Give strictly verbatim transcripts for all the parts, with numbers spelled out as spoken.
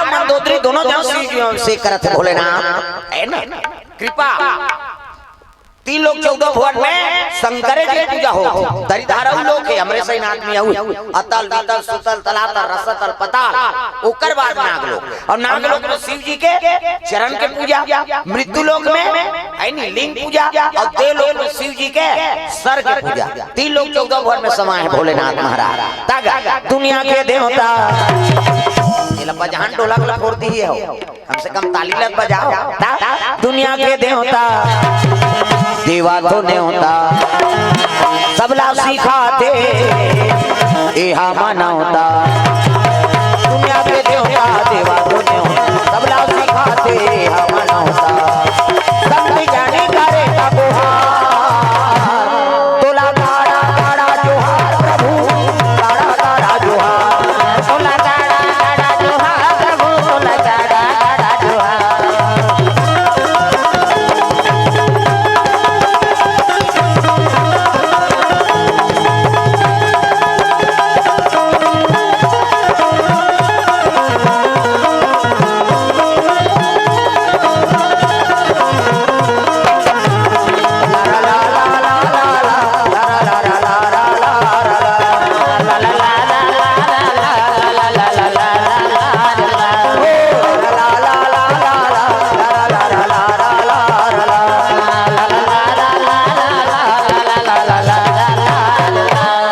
मंदोदरी दोनों जन शिव जी से करत हे भोलेनाथ, है ना? कृपा। तीन लोक चौदह भुवन में शंकर जी पूजा हो। दरिधारऊ लोक हे, हमरे सही आदमी अउ अतल, वितल, सुतल, तलातल, रसतल, पताल, ओकर बाद नागलोक। और नागलोक में शिव जी के चरण के पूजा, मृत्यु लोक में, है नी, लिंग पूजा, और देव लोक में शिव जी के सर के पूजा। तीन लोक चौदह भुवन में समाए हैं भोलेनाथ महाराज। तागा दुनिया के देवता, ये ला बजहान ढोलक ला फोड़ दी हो। कम से कम ताली लग बजाओ। ता, दुनिया के देवता, देवा तो नेवता, सबला सिखाथे, एहा मानवता। दुनिया के देवता, देवा तो नेवता, सबला सिखाथे, एहा मानवता। संत ज्ञानी करे का गुहार, तोला गाड़ा गाड़ा जोहार प्रभु, गाड़ा गाड़ा जोहार। तोला गाड़ा गाड़ा जोहार प्रभु, तोला गाड़ा गाड़ा जोहार।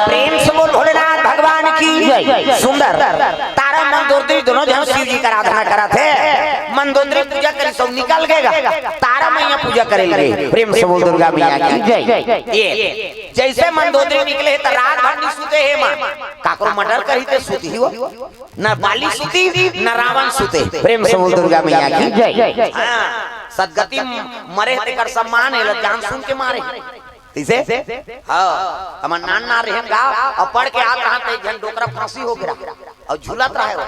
प्रेम से बोल भोलेनाथ भगवान की जय। सुंदर। तारा मंदोदरी दोनों जन शिव जी का आराधना करत हे। मंदोदरी पूजा करी, सब निकल गएगा। तारा मैया पूजा करे लगे। प्रेम से बोल दुर्गा मैया की जय। ये जैसे मंदोदरी निकले हे, त रात भर नहीं सुते हे माँ। काकरो मर्डर करी ते सुती हो। न बाली सुती, न रावण सुते। प्रेम से बोल दुर्गा मैया की जय। हाँ, सदगति मरे हे तेकर सम्मान हे, ला जान सुन के मारे। कइसे? हाँ, हमर नान ना रहेन गा, अउ पढ़ के आत रहन त एक झन डोकरा फांसी हो गे रहा, अउ झूलत रहे हो।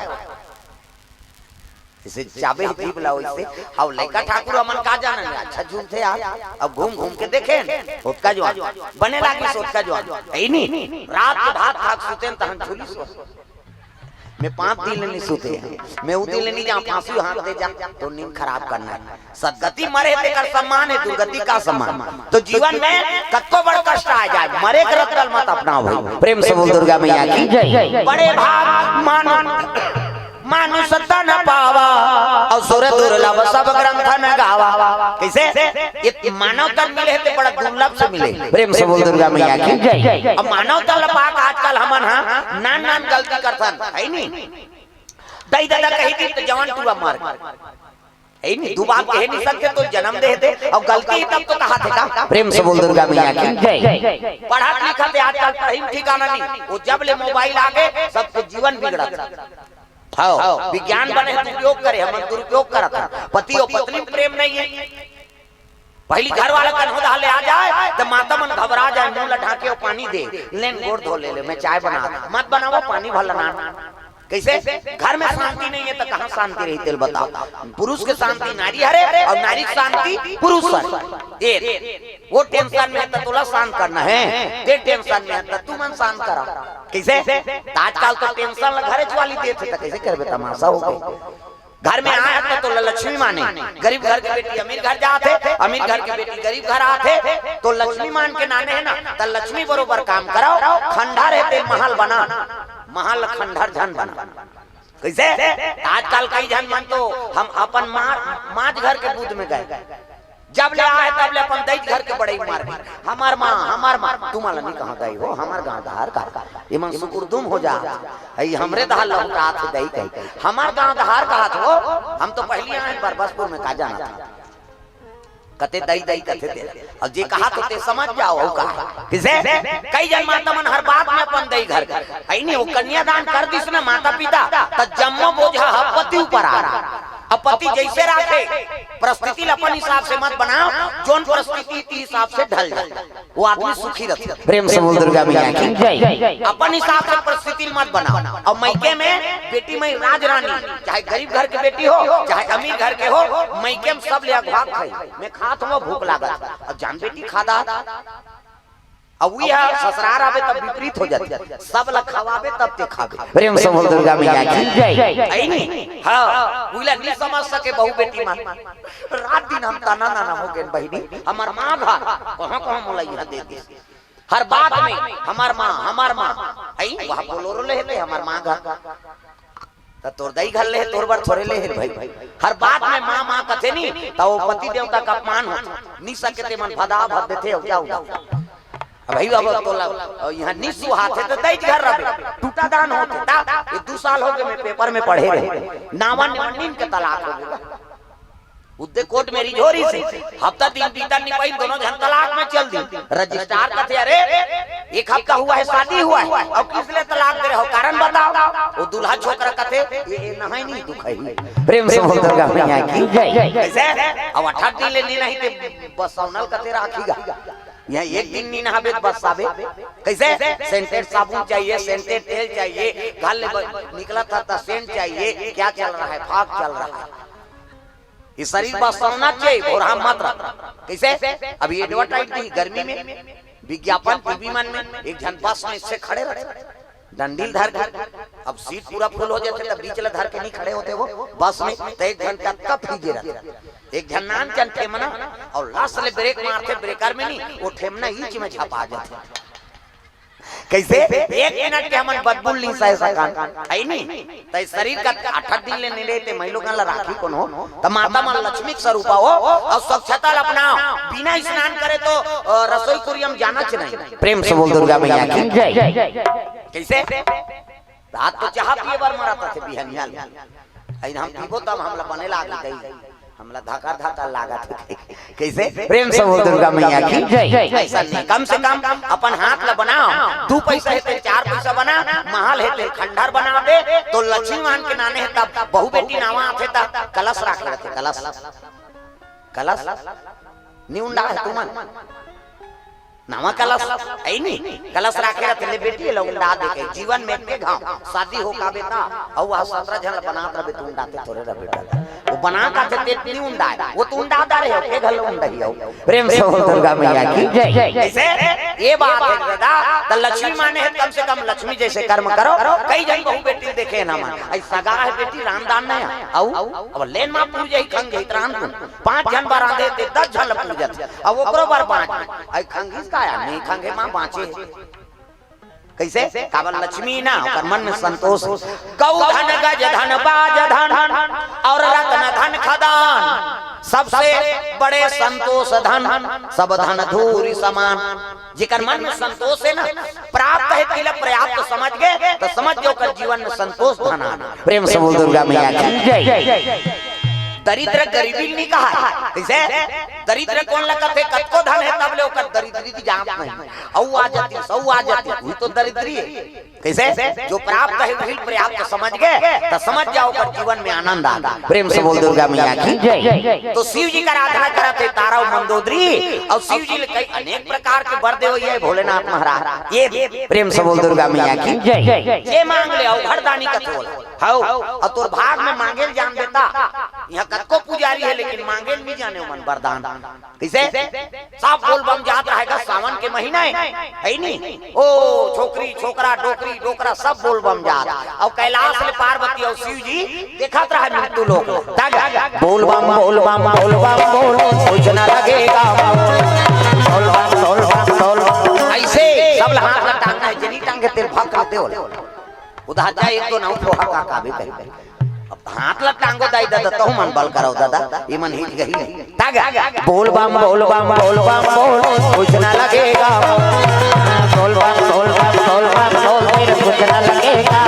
जइसे चाबे जीभ ला वइसे, अउ लइका ठाकुर हमन का जानन, अच्छा झूलथे यार, अउ घूम घूम के देखेन, ओतका जुवान, बने लागिस ओतका जुवान, हे नी, रात के भात खा के सुतेन तहन झूलिस। मैं पाँच दिन ले नहीं सुते हैं। मैं उ दिन ले नहीं जा, फांसी हाथ दे जा, तो नींद खराब करना है। सदगति मरे हे तेकर सम्मान हे, दुर्गति का सम्मान। तो जीवन में कतको बड़ कष्ट आ जाए, मरे के रत्तल मत अपनाओ भाई। प्रेम से बोल दुर्गा मैया की जय। बड़े भाग मानु-, मानुष तन पावा, अउ सुर दुर्लभ सब ग्रंथ न गावा। कइसे? ये मानव तन मिले हे ते बड़ा दुर्लभ से मिले। प्रेम से बोल दुर्गा मैया की जय। अब मानव तन ल पाके आजकल हमन हा नान नान गलती करथन, हे नी? दई ददा कही दिन त जवान टूरा मार गे, हे नी? दू बात कहे नहीं सकते तो जनम दे दे, अउ गलती तब तो कहाथे का। प्रेम से बोल दुर्गा मैया की जय। पढ़त लिखत हे आजकल पढ़ई में ठिकाना नहीं, वो जब ले मोबाइल आ गे सबके जीवन बिगड़त। हाँ, विज्ञान बने हे, दुरुपयोग करे, हमन दुरुपयोग करत हन। पति अउ पत्नी में प्रेम नहीं हे। पहली घर वाला कन्हो डहर ले आ जाए, त माता मन घबरा जाए, मुंह ला ढांके अउ पानी दे, लेन गोड़ धो ले ले, मैं चाय बना, मत बनावा, पानी भर लाना। कइसे? घर में शांति नहीं हे, त कहाँ शांति रही, तेला बताओ। पुरुष के शांति नारी हरे, अउ नारी के शांति पुरुष हरे। ए, वो टेंशन में हे त तोला शांत करना हे, ते टेंशन में हे त तुमन शांत करा। कइसे? त आजकल तो टेंशन ला घरेच वाली देथे, त कइसे करबे, तमाशा हो गे। घर में आए त तोला लक्ष्मी माने, गरीब घर के बेटी अमीर घर जात हे, अमीर घर के बेटी गरीब घर आत हे, तो लक्ष्मी मान के नाने हे ना, त लक्ष्मी बरोबर काम कराओ, खंडहर हे ते महल बना, महल खंडहर झन बना। कइसे? आजकल कई झन मन तो हम अपन माँ, माँ घर के बुध में गए, जब ले आए तब ले अपन दई घर के बड़ई मार दी। हमार माँ, हमार माँ, तुमन ला नहीं कहा दई हो, हमार गाँव डहर का, ये मन सुकुरदुम हो जा, ये हमरे डहर लहुटात हे दई कही, हमार गाँव डहर कहात हो, हम तो पहली आए बरबसपुर में का जाना था। कथे दई दई कथे तेला। अउ जे कहात हो ते समझ जाओ, अउ का। कइसे? कई झन माता मन हर बात में अपन दई घर के। हे नी, वो कन्यादान कर दिस ना माता पिता, त जम्मो बोझा ह पति ऊपर आ गे। अब पति जइसे रहिथे, परिस्थिति ला अपन हिसाब से मत बनाओ, जोन परिस्थिति के हिसाब से ढल जा। वो आदमी सुखी रहिथे। प्रेम से बोल दुर्गा मैया की जय। अपन हिसाब से परिस्थिति मत बनाओ। अउ मइके में बेटी में राजरानी, चाहे गरीब घर के बेटी हो, चाहे अमीर घर के हो, मइके में सब ले अघवा खाई। मैं खात हूँ, भूख लागत। अउ जान बेटी खा डार। अब उही ह ससुरार आबे तब विपरीत हो जाथे, सब ला खवाबे तब ते खाबे। प्रेम से बोल दुर्गा मैया की जय। अइ नहीं? हाँ, उही ला नहीं समझ सके बहू बेटी मन। रात दिन हम तना नाना हो गेन बहिनी, हमर माँ घर कहाँ कहाँ मोला इहाँ दे दे। हर बात में हमर माँ, हमर माँ, अइ वहाँ बोलोरो ले हे ते हमर माँ घर। त तोर दई घर ले हे, तोर बर थोरे ले हे भाई। हर बात में माँ, माँ कथे नी, त वो पति देवता का अपमान होथे। नहीं सके ते मन भदा भद देथे, अउ क्या हुआ? अब भाई, अब तोला, अ, यहाँ नहीं सुहाथे त दई घर रहे, टूटा दान होथे। ता ये दू साल हो गए, मैं पेपर में पढ़े रहे, नावा नीम के तलाक हो गया। उद्दे कोर्ट में रिझोरी से हफ्ता दिन बीतन नहीं पाई, दोनों झन तलाक में चल दी। रजिस्ट्रार कथे, "अरे, एक हफ्ता हुआ है, शादी हुआ है, अब किस लिए तलाक दे रहे हो, कारण बताओ।" वो दूल्हा छोकरा कथे, "ये, ये नहाय नहीं, दुख है।" प्रेम से बोल दुर्गा मैया की जय। कैसे? अब अठारह दिन ले नहीं, नहीं ते बस सौनल कथे राखी गा। यहाँ एक दिन नहीं नहाबे त बस आबे। कैसे? सेंटेड साबुन चाहिए, सेंटेड तेल चाहिए, घर ले ब-, निकला था त सेंट चाहिए, क्या चल रहा है, फाग चल रहा है। ये शरीर बस होना चाहिए, भोरहा मत रख। कैसे? अभी एडवर्टाइज दी गर्मी में, विज्ञापन टीवी मन में, एक झन बस में इससे खड़े रहे, डंडील धर के। अब सीट पूरा फुल हो जाथे, तब बीच ले धर के नहीं खड़े होते वो बस में, तो एक झन कतका फीजे रहे, एक झन नान चन ठेमना, और लास्ट ले ब्रेक मारथे, ब्रेकर में नहीं, वो ठेमना ईच में झपा जाथे। कैसे? एक मिनट के हमन बदबू ल नहीं सह सकन, है नहीं? त शरीर का अठत दिन ले नहीं लेते, मैं लोगन ला राखी कोनो, त माता मन लक्ष्मी के स्वरूपा हो, और स्वच्छता ला अपनाओ। बिना स्नान करे तो, अ, रसोई कुरिया म जाना च नहीं। प्रेम से बोल दुर्गा मैया की जय। कैसे? रात तो चाह पिए बर मरत थे बिहनिया ले। अइन हम पीबो तब हमला बने लागी दई, हमला धकर धकर लागत हे। कैसे? प्रेम से बोल दुर्गा मैया की जय। ऐसा नहीं, कम से कम अपन हाथ ला बनाओ, दू पैसा हे ते चार पैसा बना, महल हे ते खंडहर बना दे, तो लक्ष्मी मान के नाने हे तब बहू बेटी नावा आथे तब कलश राख लेथे, कलश, कलश, नहीं उंडा है तुमन? नावा कलश, है नी? कलश राखे रथे ले बेटी, एला उंडा दे के, जीवन में के घाव, शादी हो का बेटा, अउ वह सतरा झन बनात रहे, तू उंडाते थोरे रह बेटा। वो बना का थे, ते नहीं उंडाए, वो तू उंडा दा रहे हो, के घर उंडा ही हो। प्रेम से बोल दुर्गा मैया की जय। कैसे? ये बात है दादा, त लक्ष्मी माने है, कम से कम लक्ष्मी जैसे कर्म करो। कई झन बहू बेटी देखे ना मन, ऐसा सगा है बेटी, रामदान नहीं है, अउ, अब लेन मा पूर जाई खंग जाई, त राम तुम पांच झन बर रांधे ते दस झन ल पूजत, अब ओकरो बर बांच। आई खंगिस का आया, नहीं खंगे मां बांचे। कैसे? काबर लक्ष्मी ना, ओकर मन में संतोष। गौ धन, गज धन, बाज धन, और रत्न धन खदान, सबसे बड़े संतोष धन, सब धन धूरि समान। जेकर मन में संतोष है ना, प्राप्त है तिला पर्याप्त समझ गए, तो समझ गए ओकर जीवन में संतोष धन आ। प्रेम से बोल दुर्गा मैया की जय। दरिद्र गरीबी नहीं कहा है। कैसे? दरिद्र कोन लगत है? कतको धन है तब ले ओकर दरिद्री की जांच नहीं। अउ आ जाती, सौ आ जाती, वही तो दरिद्री है। कैसे? जो प्राप्त है वही पर्याप्त समझ गए, तो समझ जाओ ओकर जीवन में आनंद आ गया। प्रेम से बोल दुर्गा मैया की जय। तो शिव जी का आराधना करत है तारा अउ मंदोदरी, और शिव जी ले कई अनेक प्रकार के बर देव ये भोलेनाथ महाराज। ये प्रेम से बोल दुर्गा मैया की जय। ये मांग ले, अवघड़दानी कथे ओला। हौ, और तोर भाग में मांगे ल जान देता। यहाँ कतको पुजारी है, लेकिन मांगे ल नहीं जाने ओमन वरदान। कैसे? सब बोलबम जात रहेगा, सावन के महीना है, है नी? ओ, छोकरी, छोकरा, डोकरी, डोकरा, सब बोलबम जात। अउ कैलाश ले पार्वती अउ शिव जी देखत रहे मृत्यु लोक। तग, बोलबम, बोलबम, बोलबम, बोल, कुछ न लगेगा। बोलबम, बोलबम, बोलबम। ऐसे सब ला हाथ ला टांगना है, जनी टांगे तेल भाग कर दे। उधार जा एक तो नौ फोहा का काबे करी। अब हाथ ला टांगो दाई दादा, तहु मन बल करव दादा, ये मन हिच गही। तागा, बोल बम, बोल बम, बोल बम, बोल, कुछ ना लगेगा। बोल बम, बोल बम, बोल बम, बोल, फिर कुछ ना लगेगा।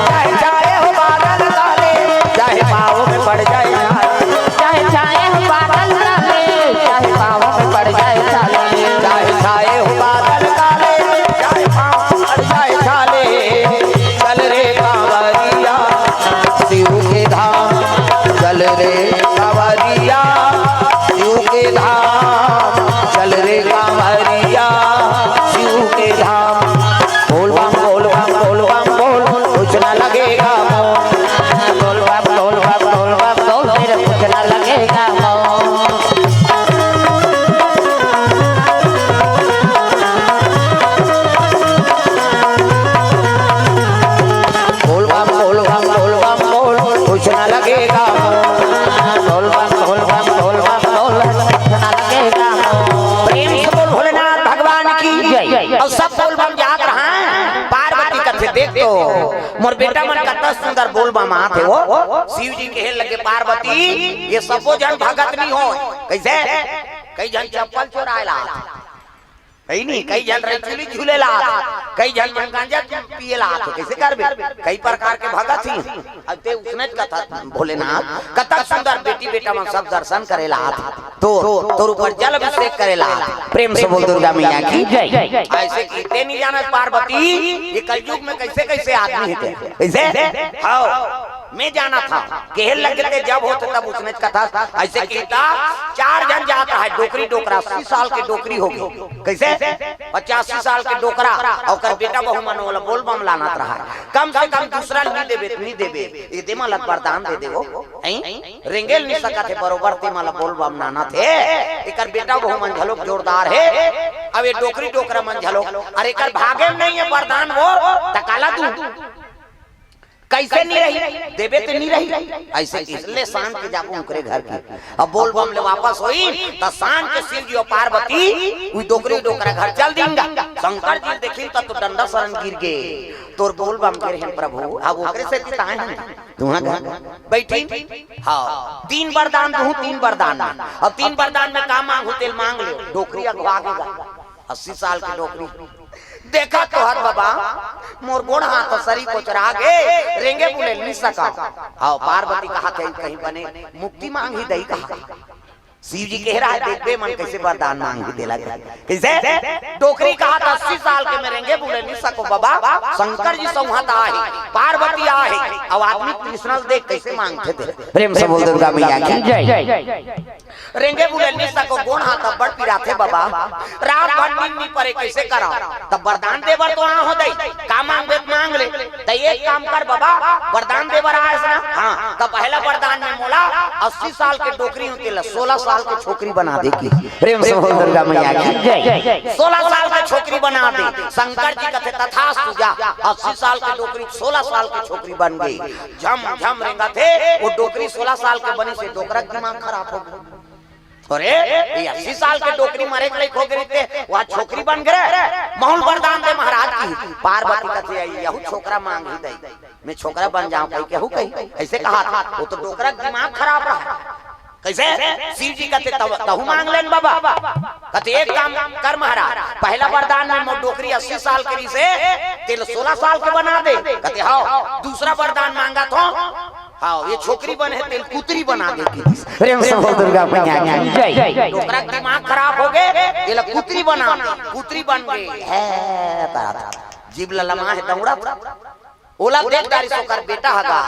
चाहे छाए हो बादल काले, चाहे पाँव में पड़ जाए छाले। चाहे छाए हो बादल काले, चाहे पाँव में पड़ जाए छाले। चाहे छाए हो बादल काले, चाहे पाँव में पड़ जाए छाले। चल रे कांवरिया शिव के धाम, चल रे कांवरिया शिव के धाम, चल रे कांवरिया शिव के धाम। बोल बम, बोल बम, बोल बम, बोल, लगेगा। बोल बम, बोल बम, बोल बम, बोल, लगेगा। प्रेम से बोल भोलेनाथ भगवान की जय। और सब बोल बम जात रहा है। पार्वती कथे, देख तो मोर बेटा मन कतना सुंदर बोल बम आत हे वो। शिव जी कहे लगे, पार्वती, ये सबो झन भगत नहीं हो। कैसे? कई झन चप्पल चोराए ला आत हे। कई नहीं, कई झन रैचुली झूले ला आत हे, कई झन मन गांजा पिए ला आत हे। कैसे करबे? कई प्रकार के भगत ही। अब ते उसने कथा भोलेनाथ, कतक सुंदर बेटी बेटा मन सब दर्शन करे ला आत हे। तो तोर ऊपर जल अभिषेक करे ला आत हे। प्रेम से बोल दुर्गा मैया की जय। ऐसे कि ते नहीं जानत पार्वती, ये कलयुग में कैसे कैसे आदमी हे। कैसे? हाँ, मैं जानत हंव। कहे लगे ते जब होत हे तब उसने कथा। ऐसे कहता, चार झन जात हे डोकरी डोकरा, अस्सी साल के डोकरी हो गे। कैसे? पचासी साल के डोकरा, अउ ओकर बेटा बहू मन ओला बोल बम लानत रहा। कम से कम दूसरा ल नहीं देबे, नहीं देबे, ये दे मला वरदान दे देवो। हैं? रेंगे ल नहीं सकत हे, बरोबर ते मला बोल बम लानत हे। एकर बेटा बहू मन घलोक जोरदार हे। अब ये डोकरी डोकरा मन घलोक, अरे एकर भागे में नहीं हे वरदान वो, त काला दूं? कैसे नहीं रही? देबे ते नहीं रही। ऐसे इसलिए सांझ के जाबो ओकरे घर की। अब बोल बम ले वापस होई, त सांझ के शिव जी अउ पार्वती उही डोकरी डोकरा घर चल दीन गा। शंकर जी देखिन त तो डंडा सरन गिर गे। तोर बोल बम गिरे हे प्रभु, अब ओकरे से ताए हे। तुहां घर बैठी, हाँ, तीन वरदान दूं, तीन वरदान में। अब तीन वरदान में का मांगहू तेल मांग ले। डोकरी अगवा गे गा, अस्सी साल के डोकरी। देखा तो हर बाबा, मोर गोड़ हाथ सरी कोचरा गे, रेंगे बुले नहीं सका। हाँ, पार्वती कहा थे कहीं बने मुक्ति मांग ही दई कहा। शिव जी कह रहा है, देखबे मन कैसे वरदान मांग ही देला। कैसे? डोकरी कहा था, अस्सी साल के मैं रेंगे बुले नहीं सको बाबा, शंकर जी सौहत आहे, पार्वती आहे, अब आदमी कृष्ण देख कैसे मांगथे तेला। प्रेम से बोल दुर्गा मैया की जय। रेंगे बुले नहीं सको, गोड़ हाथ अब्बड़ पिराथे बाबा, रात भर नींद नहीं परे, कैसे करा? तब वरदान दे बर तो आए हो दई, का मांगबे त मांग ले। त एक काम कर बाबा, वरदान दे बर आए हस ना? हाँ, त पहला वरदान में मोला अस्सी साल के डोकरी हूं तेला सोलह साल के छोकरी बना दे की। प्रेम से बोल दुर्गा मैया की जय। सोलह साल के छोकरी बना दे। शंकर जी कथे तथास्तु जा, अस्सी साल के डोकरी सोलह साल के छोकरी बन गई। झम झम रेंगथे, वो डोकरी सोलह साल के बनी से डोकरा के दिमाग खराब हो गया। अरे, ये अस्सी साल के डोकरी मरे के लायक हो गई थे, वह छोकरी बन गए। महूं ल वरदान दे महाराज की। पार्वती कथे, यहू छोकरा मांग ही दई, मैं छोकरा बन जाऊं कही, केहू कही, ऐसे कहा था। वो तो डोकरा के दिमाग खराब रहा। कैसे? शिव जी कथे, तब तहू मांग लेन बाबा। कथे, एक काम कर महाराज, पहला वरदान में मोर डोकरी अस्सी साल के रही से, तेला सोलह साल के बना दे। कथे, हाँ। दूसरा वरदान मांगत हूं, हाँ, ये छोकरी बने हे, तेला कुतरी बना दे की। प्रेम से बोल दुर्गा मैया की जय। डोकरा के दिमाग खराब हो गए, तेला कुतरी बना दे, कुतरी बन गई। है, जीभ ललमा हे, दौड़ा। ओला देख डारिस ओकर बेटा ह गा,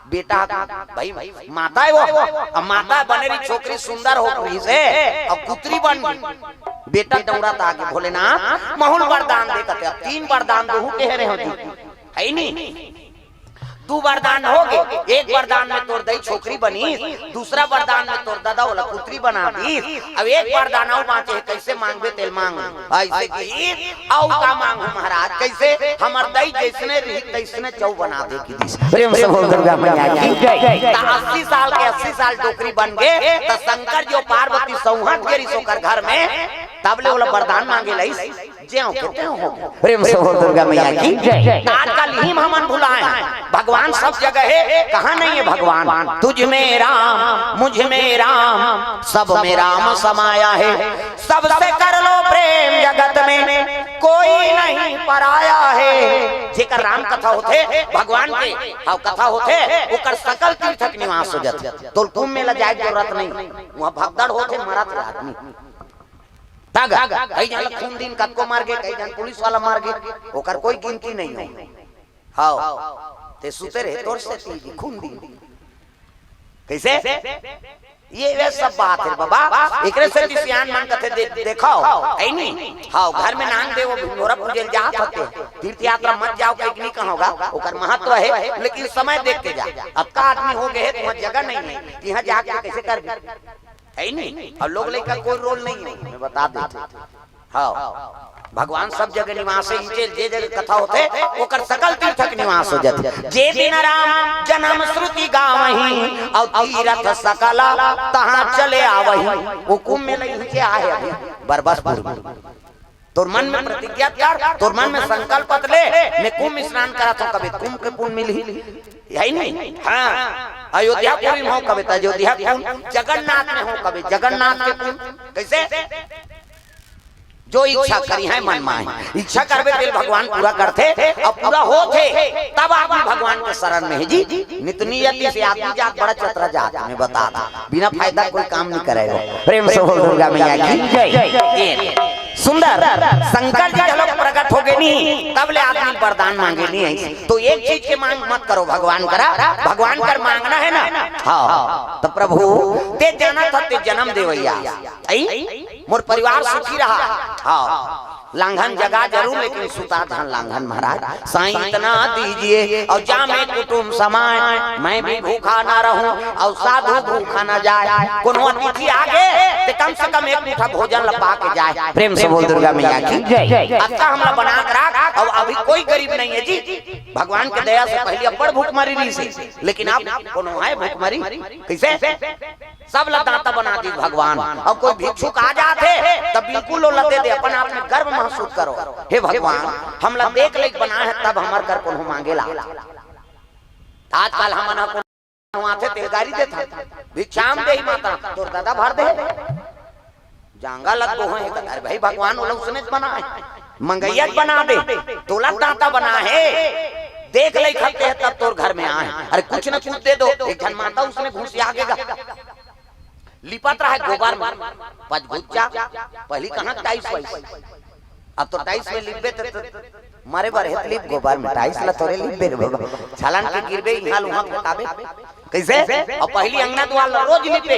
बेटा ह गा, भाई, माता हे वो। अब माता बने रही, छोकरी सुंदर हो रही से, अब कुतरी बन गई। बेटा दौड़त आगे, भोलेनाथ, महूं ल वरदान दे कथे। अब तीन वरदान दूहूं कहे रहे हो जी, है नी? दू वरदान हो गए, एक वरदान में तोर दई छोकरी बनीस, दूसरा वरदान में तोर ददा ओला पुत्री बना दीस। अब एक वरदान अउ बांचे हे, कैसे मांगबे तेल मांग। ऐसे की, अउ का मांगहूं महाराज, कैसे हमर दई जैसने रही तैसने चौ बना दे की दीस। प्रेम से बोल दुर्गा मैया की जय। त अस्सी साल के अस्सी साल डोकरी बन गए, त शंकर जी अउ पार्वती सौहत गे रिस ओकर घर में, तब ले ओला वरदान मांगे लईस। ज्यों के त्यों हो गया। प्रेम से बोल दुर्गा मैया की जय। आजकल ही हमन भुलाए हैं, भगवान सब जगह है, कहाँ नहीं है भगवान? तुझ में राम, मुझ में राम, सब में राम समाया है। सबसे कर लो प्रेम जगत में, कोई नहीं पराया है। जेकर राम कथा होथे, भगवान के हव कथा होथे, ओकर सकल तीर्थ के निवास हो जाथे। तोल कुंभ मेला जाए के जरूरत नहीं, वहाँ भगदड़ होथे, मरत हे आदमी। तग, कई झन ल खून दीन, कतको मर गे, कई झन पुलिस वाला मर गे, ओकर कोई गिनती नहीं हो। हव, ते सुते रहे, तोर से तीन खून दीन। कैसे? ये वे सब बात हे बाबा, एकरे से सियान मन कथे दे, देखो, है नी? हव, घर में नांग देवो, भिंगोरा पूजे ल जात होते, तीर्थ यात्रा मत जाओ, कहीं नहीं कहोगा, ओकर महत्व है, लेकिन समय देख के जा। अब का आदमी हो गए, तुम्हार जगह नहीं है, यहाँ जाके कैसे कर? है नी? अउ लोग लइका कोई रोल नहीं है, मैं बता देता हूँ। हाँ, भगवान सब जगह निवास हे, इचे जे जगह कथा होथे, ओकर सकल तीर्थ के निवास हो जाथे। जे दिन राम जन्म श्रुति गावही, अउ तीरथ सकल तहाँ चले आवही। वो कुंभ मेला इचे आहे अभी, बरबसपुर में। तोर मन में प्रतिज्ञा कर, तोर मन में संकल्प ले, मैं कुंभ स्नान करत हूँ, कभी कुंभ के पुण्य मिलही, हे नहीं? हाँ, अयोध्यापुरी में हो कभी त अयोध्या कुंभ, जगन्नाथ में हो कभी जगन्नाथ के कुंभ। कैसे? जो इच्छा करी है मन माही, इच्छा करबे तेल भगवान पूरा करथे, अउ पूरा होथे, तब आदमी भगवान के शरण में हे जी। नित नियति से आदमी जात बड़ा चतरा जात, मैं बता दा, बिना फायदा कोई काम नहीं करेगा। प्रेम से बोल दुर्गा मैया की जय। ये सुंदर शंकर जी घलो प्रकट हो गए नहीं, तब ले आदमी वरदान मांगे नहीं है। तो एक चीज के मांग मत करो भगवान करा, भगवान कर मांगना है ना। हाँ, तो प्रभु ते जाना था ते जन्म देवैया, आई मोर परिवार सुखी रहा। हाँ, लांघन जगा जरूर, लेकिन सुता धन लांघन महाराज। साईं इतना दीजिए और जामे कुटुम समाए, मैं भी भूखा ना रहूं और साधु भूखा ना जाए। कोनो अतिथि आगे ते कम से कम एक मुठा भोजन ल पा के जाए। प्रेम से बोल दुर्गा मैया की जय। अतका हमला बना के राख। अब अभी कोई गरीब नहीं है जी, भगवान के दया से पहले अब्बड़ भूखमरी रहिसे, लेकिन अब कोनो है भूखमरी? कैसे? सब ला दाता बना दी भगवान। अब कोई भिक्षुक आ जात हे, तब बिल्कुल ओला दे दे, अपन आप में गर्व महसूस करो, हे भगवान, हमला देख लेके बनाए हे, तब हमर कर कोनो मांगे ला। आजकल हमन ह कोनो आथे तेल गारी देत हन, भिक्षाम देहि माता, तोर ददा भर दे। जांगा लग गो हे, अरे भाई, भगवान ओला उसने बना हे, मंगैया बना दे, तोला दाता बना हे, देख ले खते हे तब तोर घर में आए। अरे कुछ न कुछ दे दो, एक झन माता उसने घुसिया के गा। लिपत रहे गोबर में, पचगुच्चा, पहली कहाँ टाइल्स वाइल्स, अब तो टाइल्स में लिपबे त, त, मरे बर हे त लिप गोबर में, टाइल्स ला थोरे लिपबे रे बाबा, छलन के गिरबे, इहाँ ल उहाँ फेंकाबे। कैसे? अब पहली अंगना दुआर ला रोज लिपे,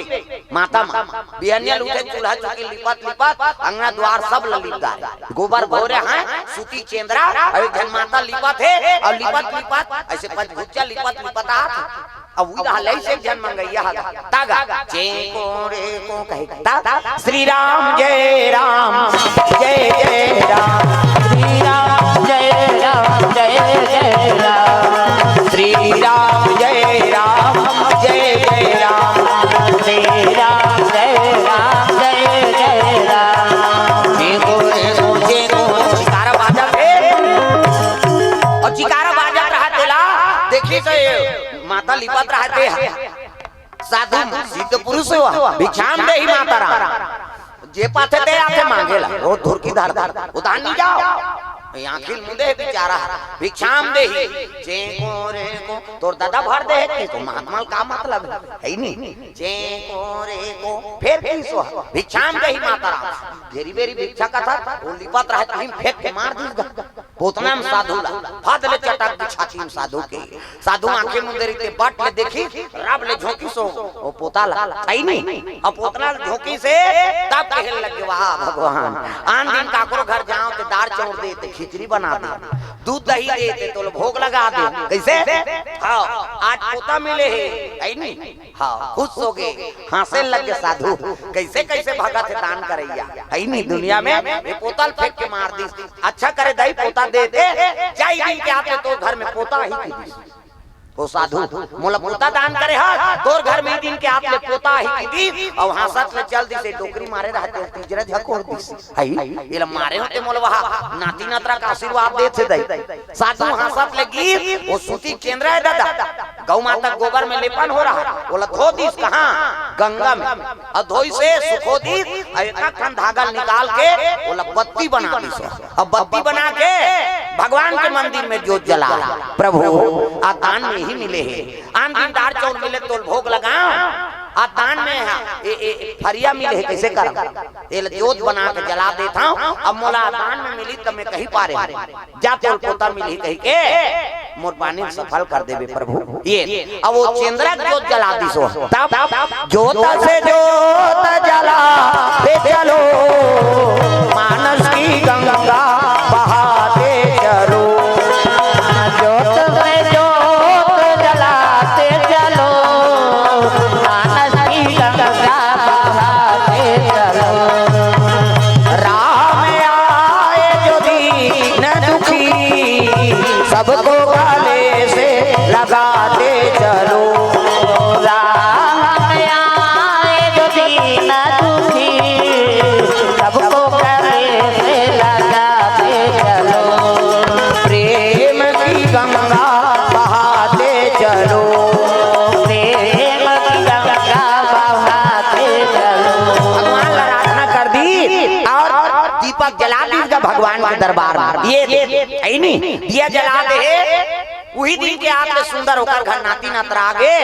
माता माँ बिहनिया ल उठे, चूल्हा चौकी लिपत लिपत अंगना दुआर सब ला लिप डारे, गोबर भोरे हैं, सूती चेंदरा, अउ एक झन माता लिपत हे, अउ लिपत लिपत ऐसे पचगुच्चा लिपत लिपत आत। अब उही रहा लइसे एक झन मंगैया हा, तागा, चेंको रेको कहे, ता, श्री राम जय राम, जय जय राम, श्री राम जय राम, जय जय राम, श्री राम जय राम, जय जय राम, श्री राम जय राम, जय जय राम। चेंको रेको, चेंको, जयकारा बाजत हे। अउ जयकारा बाजत रहा तेला, देखिस माता लिपत रहा ते हा। साधु सिद्ध पुरुष हो, भिक्षाम देहि माता राम। जे पाथे ते आथे मांगे ला, रोज धुरकी धर धर। उधार नहीं जाओ। ये आँखी ल मुंदे हे बेचारा, भिक्षाम देहि। चेंको रेको, तोर ददा भर दे हे कि तो महात्मा ल का मतलब हे? हे नहीं। चेंको रेको, फेर किहिस ओ, भिक्षाम देहि माता राम। घेरी बेरी भिक्षा कथा, वो लिपत रहा, कहीं फेंक के मार दिस गा। पोतना में साधु ला, फद ले चटक दी छाती में साधु के। साधु आँखी मुंदे रहिते बट ले देखिस, रब ले झोंकिस ओ, ओ पोता ला, हे नहीं? अब पोतना ले झोंकिस हे, तब कहे लगे, वाह भगवान, आन दिन काकरो घर जाओ ते दार चाउर दे, ते खिचड़ी बना दे, दूध दही दे, ते तोल भोग लगा दे। कैसे? हाँ, आज पोता मिले हे, हे नहीं? हाँ, खुश हो गए, हंसे लग गए साधु। कैसे कैसे भगत हे दान करैया, हे नहीं दुनिया में? ये पोता ल फेंक के मार दिस। अच्छा करे दाई पोता दे दे, चार दिन के आते तोर घर में पोता ही की दिस। ओ साधु, मोला पोता दान करे हा, तोर घर में दिन के आते पोता ही की दिस, अउ हंसत ले चल दिस, डोकरी मारे रहते, तीजरा झकोर दिस। हे, एला मारे होते मोला वहा, नाती नतरा का आशीर्वाद देथे दाई। साधु हंसत ले गिस, ओ सूती चेंदरा हे ददा, गौ माता गोबर में लेपन हो रहा, ओला धो दिस कहाँ? गंगा में। अउ धोइस हे सुखो दिस, अउ एक ठन धागा निकाल के ओला बत्ती बना दिस। अब बत्ती बना के भगवान के मंदिर में जोत जला। प्रभु, आ दान में ही मिले हे। आन दिन दार चाउर मिले तोल भोग लगाओ, आ दान में हा, ए, ए, फरिया मिले हे, कैसे करम? एला जोत बना के जला देत हंव, अब मोला दान में मिली त मैं कहीं पारे हंव। जा तोल पोता मिलही कहिके मोर पानी ल सफल कर देबे प्रभु। ये अब वो चेंदरा जोत जला दिस ओ। तब जोत से जोत जलाते चलो, मानस की गंगा बहाते चलो। जोत से जोत जलाते चलो, मानस की गंगा बहाते चलो। राम आए जो गाते चलो। राम आए जो दीन दुखी, सबको गले से लगाते चलो। प्रेम की गंगा बहाते चलो। प्रेम की गंगा बहाते चलो। भगवान ला आराधना कर दी और दीपक जला दी भगवान के दरबार में। ये, ये, ये, नहीं, दिया जला दे। उही दिन के आके सुंदर ओकर घर नातिन अतरा गे।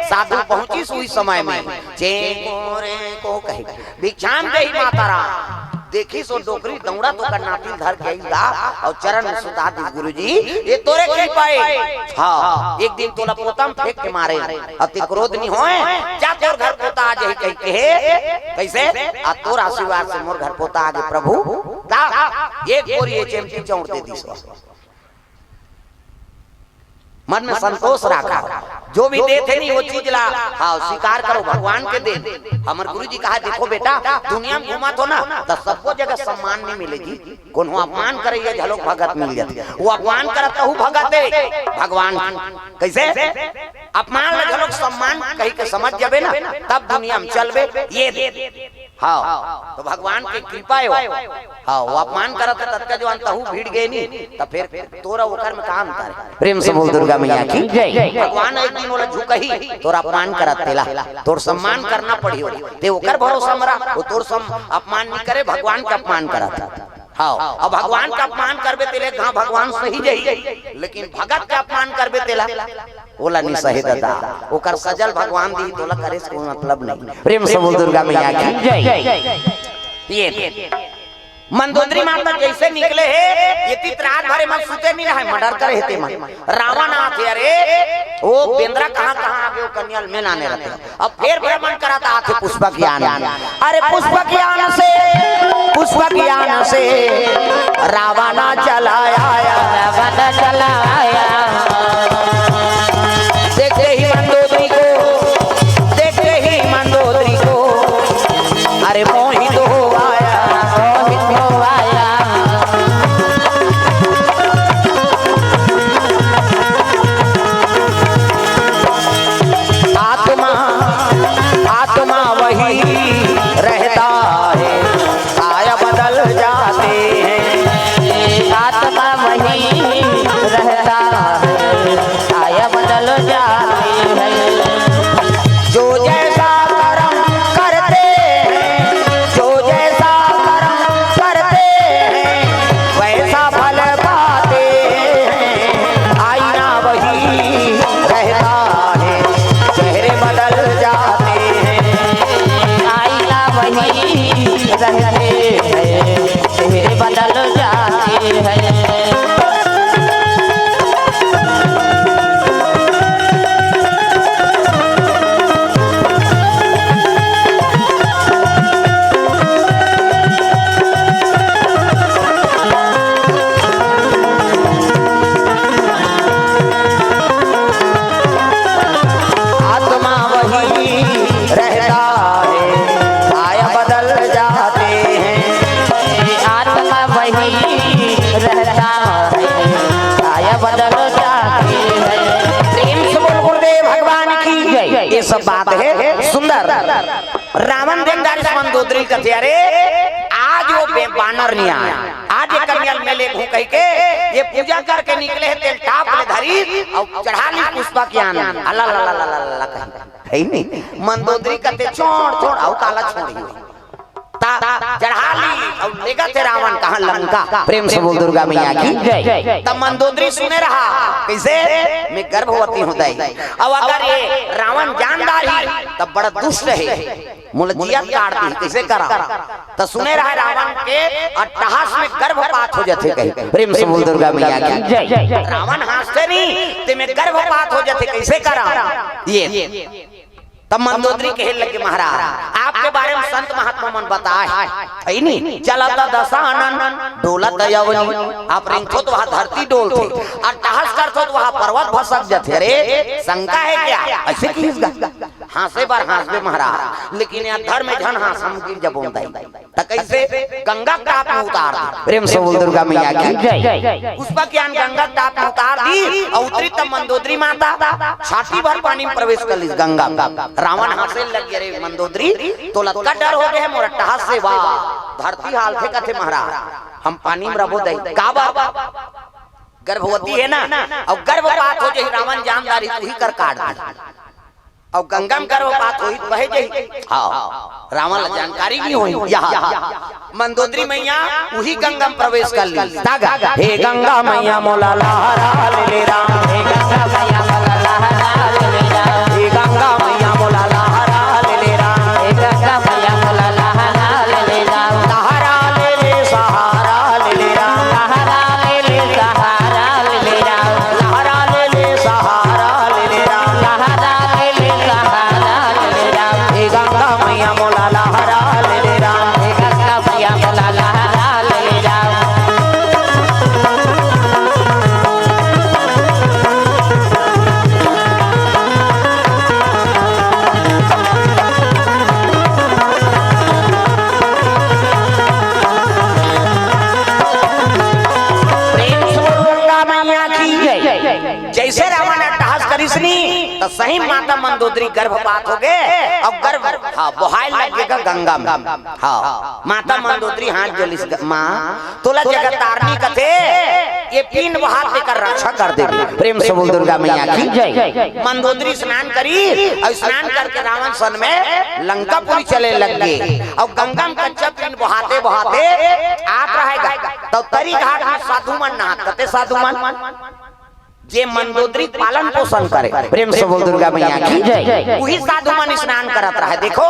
साधु पहुंचिस उही समय में, "चेंको रेंको," कहे, "भिक्षाम देहि माता राम।" देखिस ओ डोकरी दौड़त ओकर नातिन धर के आइस गा अउ चरण में सुता दिस, "गुरुजी, ये तोरे कृपा हे। हाँ, एक दिन तोला पोता म फेंक के मारे, अति क्रोध नहीं होय, जा तोर घर पोता आ जाही," कहि के हे। कइसे? "आ तोर आशीर्वाद से मोर घर पोता आ गे प्रभु।" ता एक बोरी एच एम टी चाउर दे दिस। मन में संतोष राखा, जो भी देथे नहीं वो चीज ला, हाँ, स्वीकार करो, भगवान के दे। हमर गुरु जी कहा, "देखो बेटा, दुनिया में घूमत हो ना, त सबको जगह सम्मान नहीं मिले जी, कोनो अपमान करे ये घलोक भगत मिल जाथे।" वो अपमान करत तहू भगत हे, भगवान। कइसे? अपमान ले घलोक सम्मान कहि के समझ जाबे ना, तब दुनिया में चलबे। ये दे। हाँ, तो भगवान के कृपा हे वो। हाँ, वो अपमान करत हे, ततका जो अंतहू भिड़ गे नी, त फेर तोर ओकर में का अंतर हे? प्रेम से बोल दुर्गा मैया की जय। भगवान एक दिन ओला झुकही, तोर अपमान करत तेला, तोर सम्मान करना पड़ही ओला। ते ओकर भरोसा म रह, वो तोर सम-, अपमान नहीं करे, भगवान के अपमान करत हे। हाँ, अब भगवान के अपमान करबे तेले, हाँ, भगवान सही जही, लेकिन भगत के अपमान करबे तेला, ओला नि सहे ददा, ओकर सजल भगवान दी, तोला करे से कोई मतलब नहीं। प्रेम से बोल दुर्गा मैया की जय। ये मंदोदरी माता जइसे निकले हे, ये तीत रात भरे मन सुते नहीं रहे, मर्डर करे हे ते मन। रावण आथे, अरे, ओ बेंदरा कहाँ, कहाँ आगे, ओ कन्या ल में लाने रहिथे। अब फेर भ्रमण करत आथे पुष्पक यान। अरे पुष्पक यान से, पुष्पक यान से रावण चला आया। रावण चला आया। देखते ही मंदोदरी को, देखते ही मंदोदरी को, अरे मोहित हो आया। मोहित हो आया। आत्मा, आत्मा वही रहता है, काया बदल जाते हैं। आत्मा वही रहता है, काया बदल जाती है। जो जैसा कर्म करते हैं, जो जैसा कर्म करते हैं, वैसा फल पाते हैं। आईना वही रहता है, चेहरे बदल जाते हैं। आईना वही रहते हैं, चेहरे बदल जाते हैं। आत्मा वही रहता है, काया बदल जाते हैं। आत्मा वही रहता है, काया बदल जाती है। प्रेम से बोल गुरुदेव भगवान की जय। ये सब बात है सुंदर। रावण देखदार मंदोदरी कथे, अरे, आज वो बे-, बानर नहीं आया, आज ये कन्या ल में लेगहूं कहि के ये पूजा करके निकले हे, तेल टाप ले धरी अउ चढ़ा ली पुष्पक यान। अला ला ला ला ला ला कहि। हे नहीं, मंदोदरी कथे, "छोड़, छोड़, अउ काला छोड़ही।" ता चढ़ा ली अउ लेगथे रावण कहाँ, लंका। प्रेम से बोल दुर्गा मैया की जय। तब मंदोदरी सुने रहा, कइसे? "में गर्भवती हूं दाई। अब अगर ये रावण जान डारही, तब बड़ा दुष्ट हे, मोला जियत काट दी, कइसे करा?" त सुने रहा रावण के अट्टहास में गर्भपात हो जाथे कहि। प्रेम से बोल दुर्गा मैया की जय। रावण हाँसथे नहीं, ते में गर्भपात हो जाथे, कइसे करा? ये तब मंदोदरी कहे लगे, "महाराज, आपके बारे में संत महात्मा मन बताए, हे नहीं, चलत दशानन, डोलत अवनी, आप रेंगथो त वहाँ धरती डोलथे, अट्टहास करथो त वहाँ पर्वत भसक जाथे। अरे, शंका है क्या?" अइसे किहिस गा। हाँसे बर हाँसबे महाराज, लेकिन यहाँ धर्म झन हाँस, हम गिर जबोन दाई। त कइसे? गंगा के टाप में उतार दे। प्रेम से बोल दुर्गा मैया की जय। पुष्पक यान गंगा के टाप में उतार दी अउ उतरी तब मंदोदरी माता छाती भर पानी में प्रवेश कर लिस गंगा में। रावण हाँसे लग गे, "रे मंदोदरी, तोला अतका डर हो गे हे मोर अट्टहास से? वाह, धरती हालथे," कथे, "महाराज, हम पानी में रबो दाई।" काबर? गर्भवती हे ना, अउ गर्भपात हो जाही, रावण जान डारही, त उही कर काट दे। अउ गंगा में गर्भपात होही त बहे जाही। हाँ, रावण ला जानकारी नइ होही। यहाँ मंदोदरी मैया उही गंगा में प्रवेश कर लिस। तागा, "हे गंगा मैया मोला लहरा ले ले राम, हे गंगा मैया मोला लहरा ले ले राम, हे गंगा मैया मोला लहरा ले ले राम, हे गंगा मैया मोला लहरा ले ले राम, लहरा ले ले सहारा ले ले राम, लहरा ले ले सहारा ले ले राम, लहरा ले ले सहारा ले ले राम, लहरा ले ले सहारा ले ले राम, हे गंगा मैया मोला लहरा ले ले राम, हे गंगा मैया मोला लहरा ले ले राम।" प्रेम से बोल दुर्गा मैया की जय। जइसे रावण अट्टहास करिस नी, त सही माता मंदोदरी गर्भपात हो गे, अउ गर्भ, हाँ, बोहाय लग गे गा गंगा में। हाँ, माता मंदोदरी हाथ जोरिस, "माँ, तोला जगत तारनी कथे, ये पीन बहात तेकर रक्षा कर देबे।" प्रेम से बोल दुर्गा मैया की जय। मंदोदरी स्नान करिस, अउ स्नान करके रावण सन में लंकापुरी चले लग गे, अउ गंगा में कच्चा पीन बहाते बहाते आत रहय गा, त तरी घाट में साधु मन नहात, कते साधु मन? जे मंदोदरी पालन पोषण करे, प्रेम से बोल दुर्गा मैया की जय। उही साधु मन स्नान करत रहय। देखो,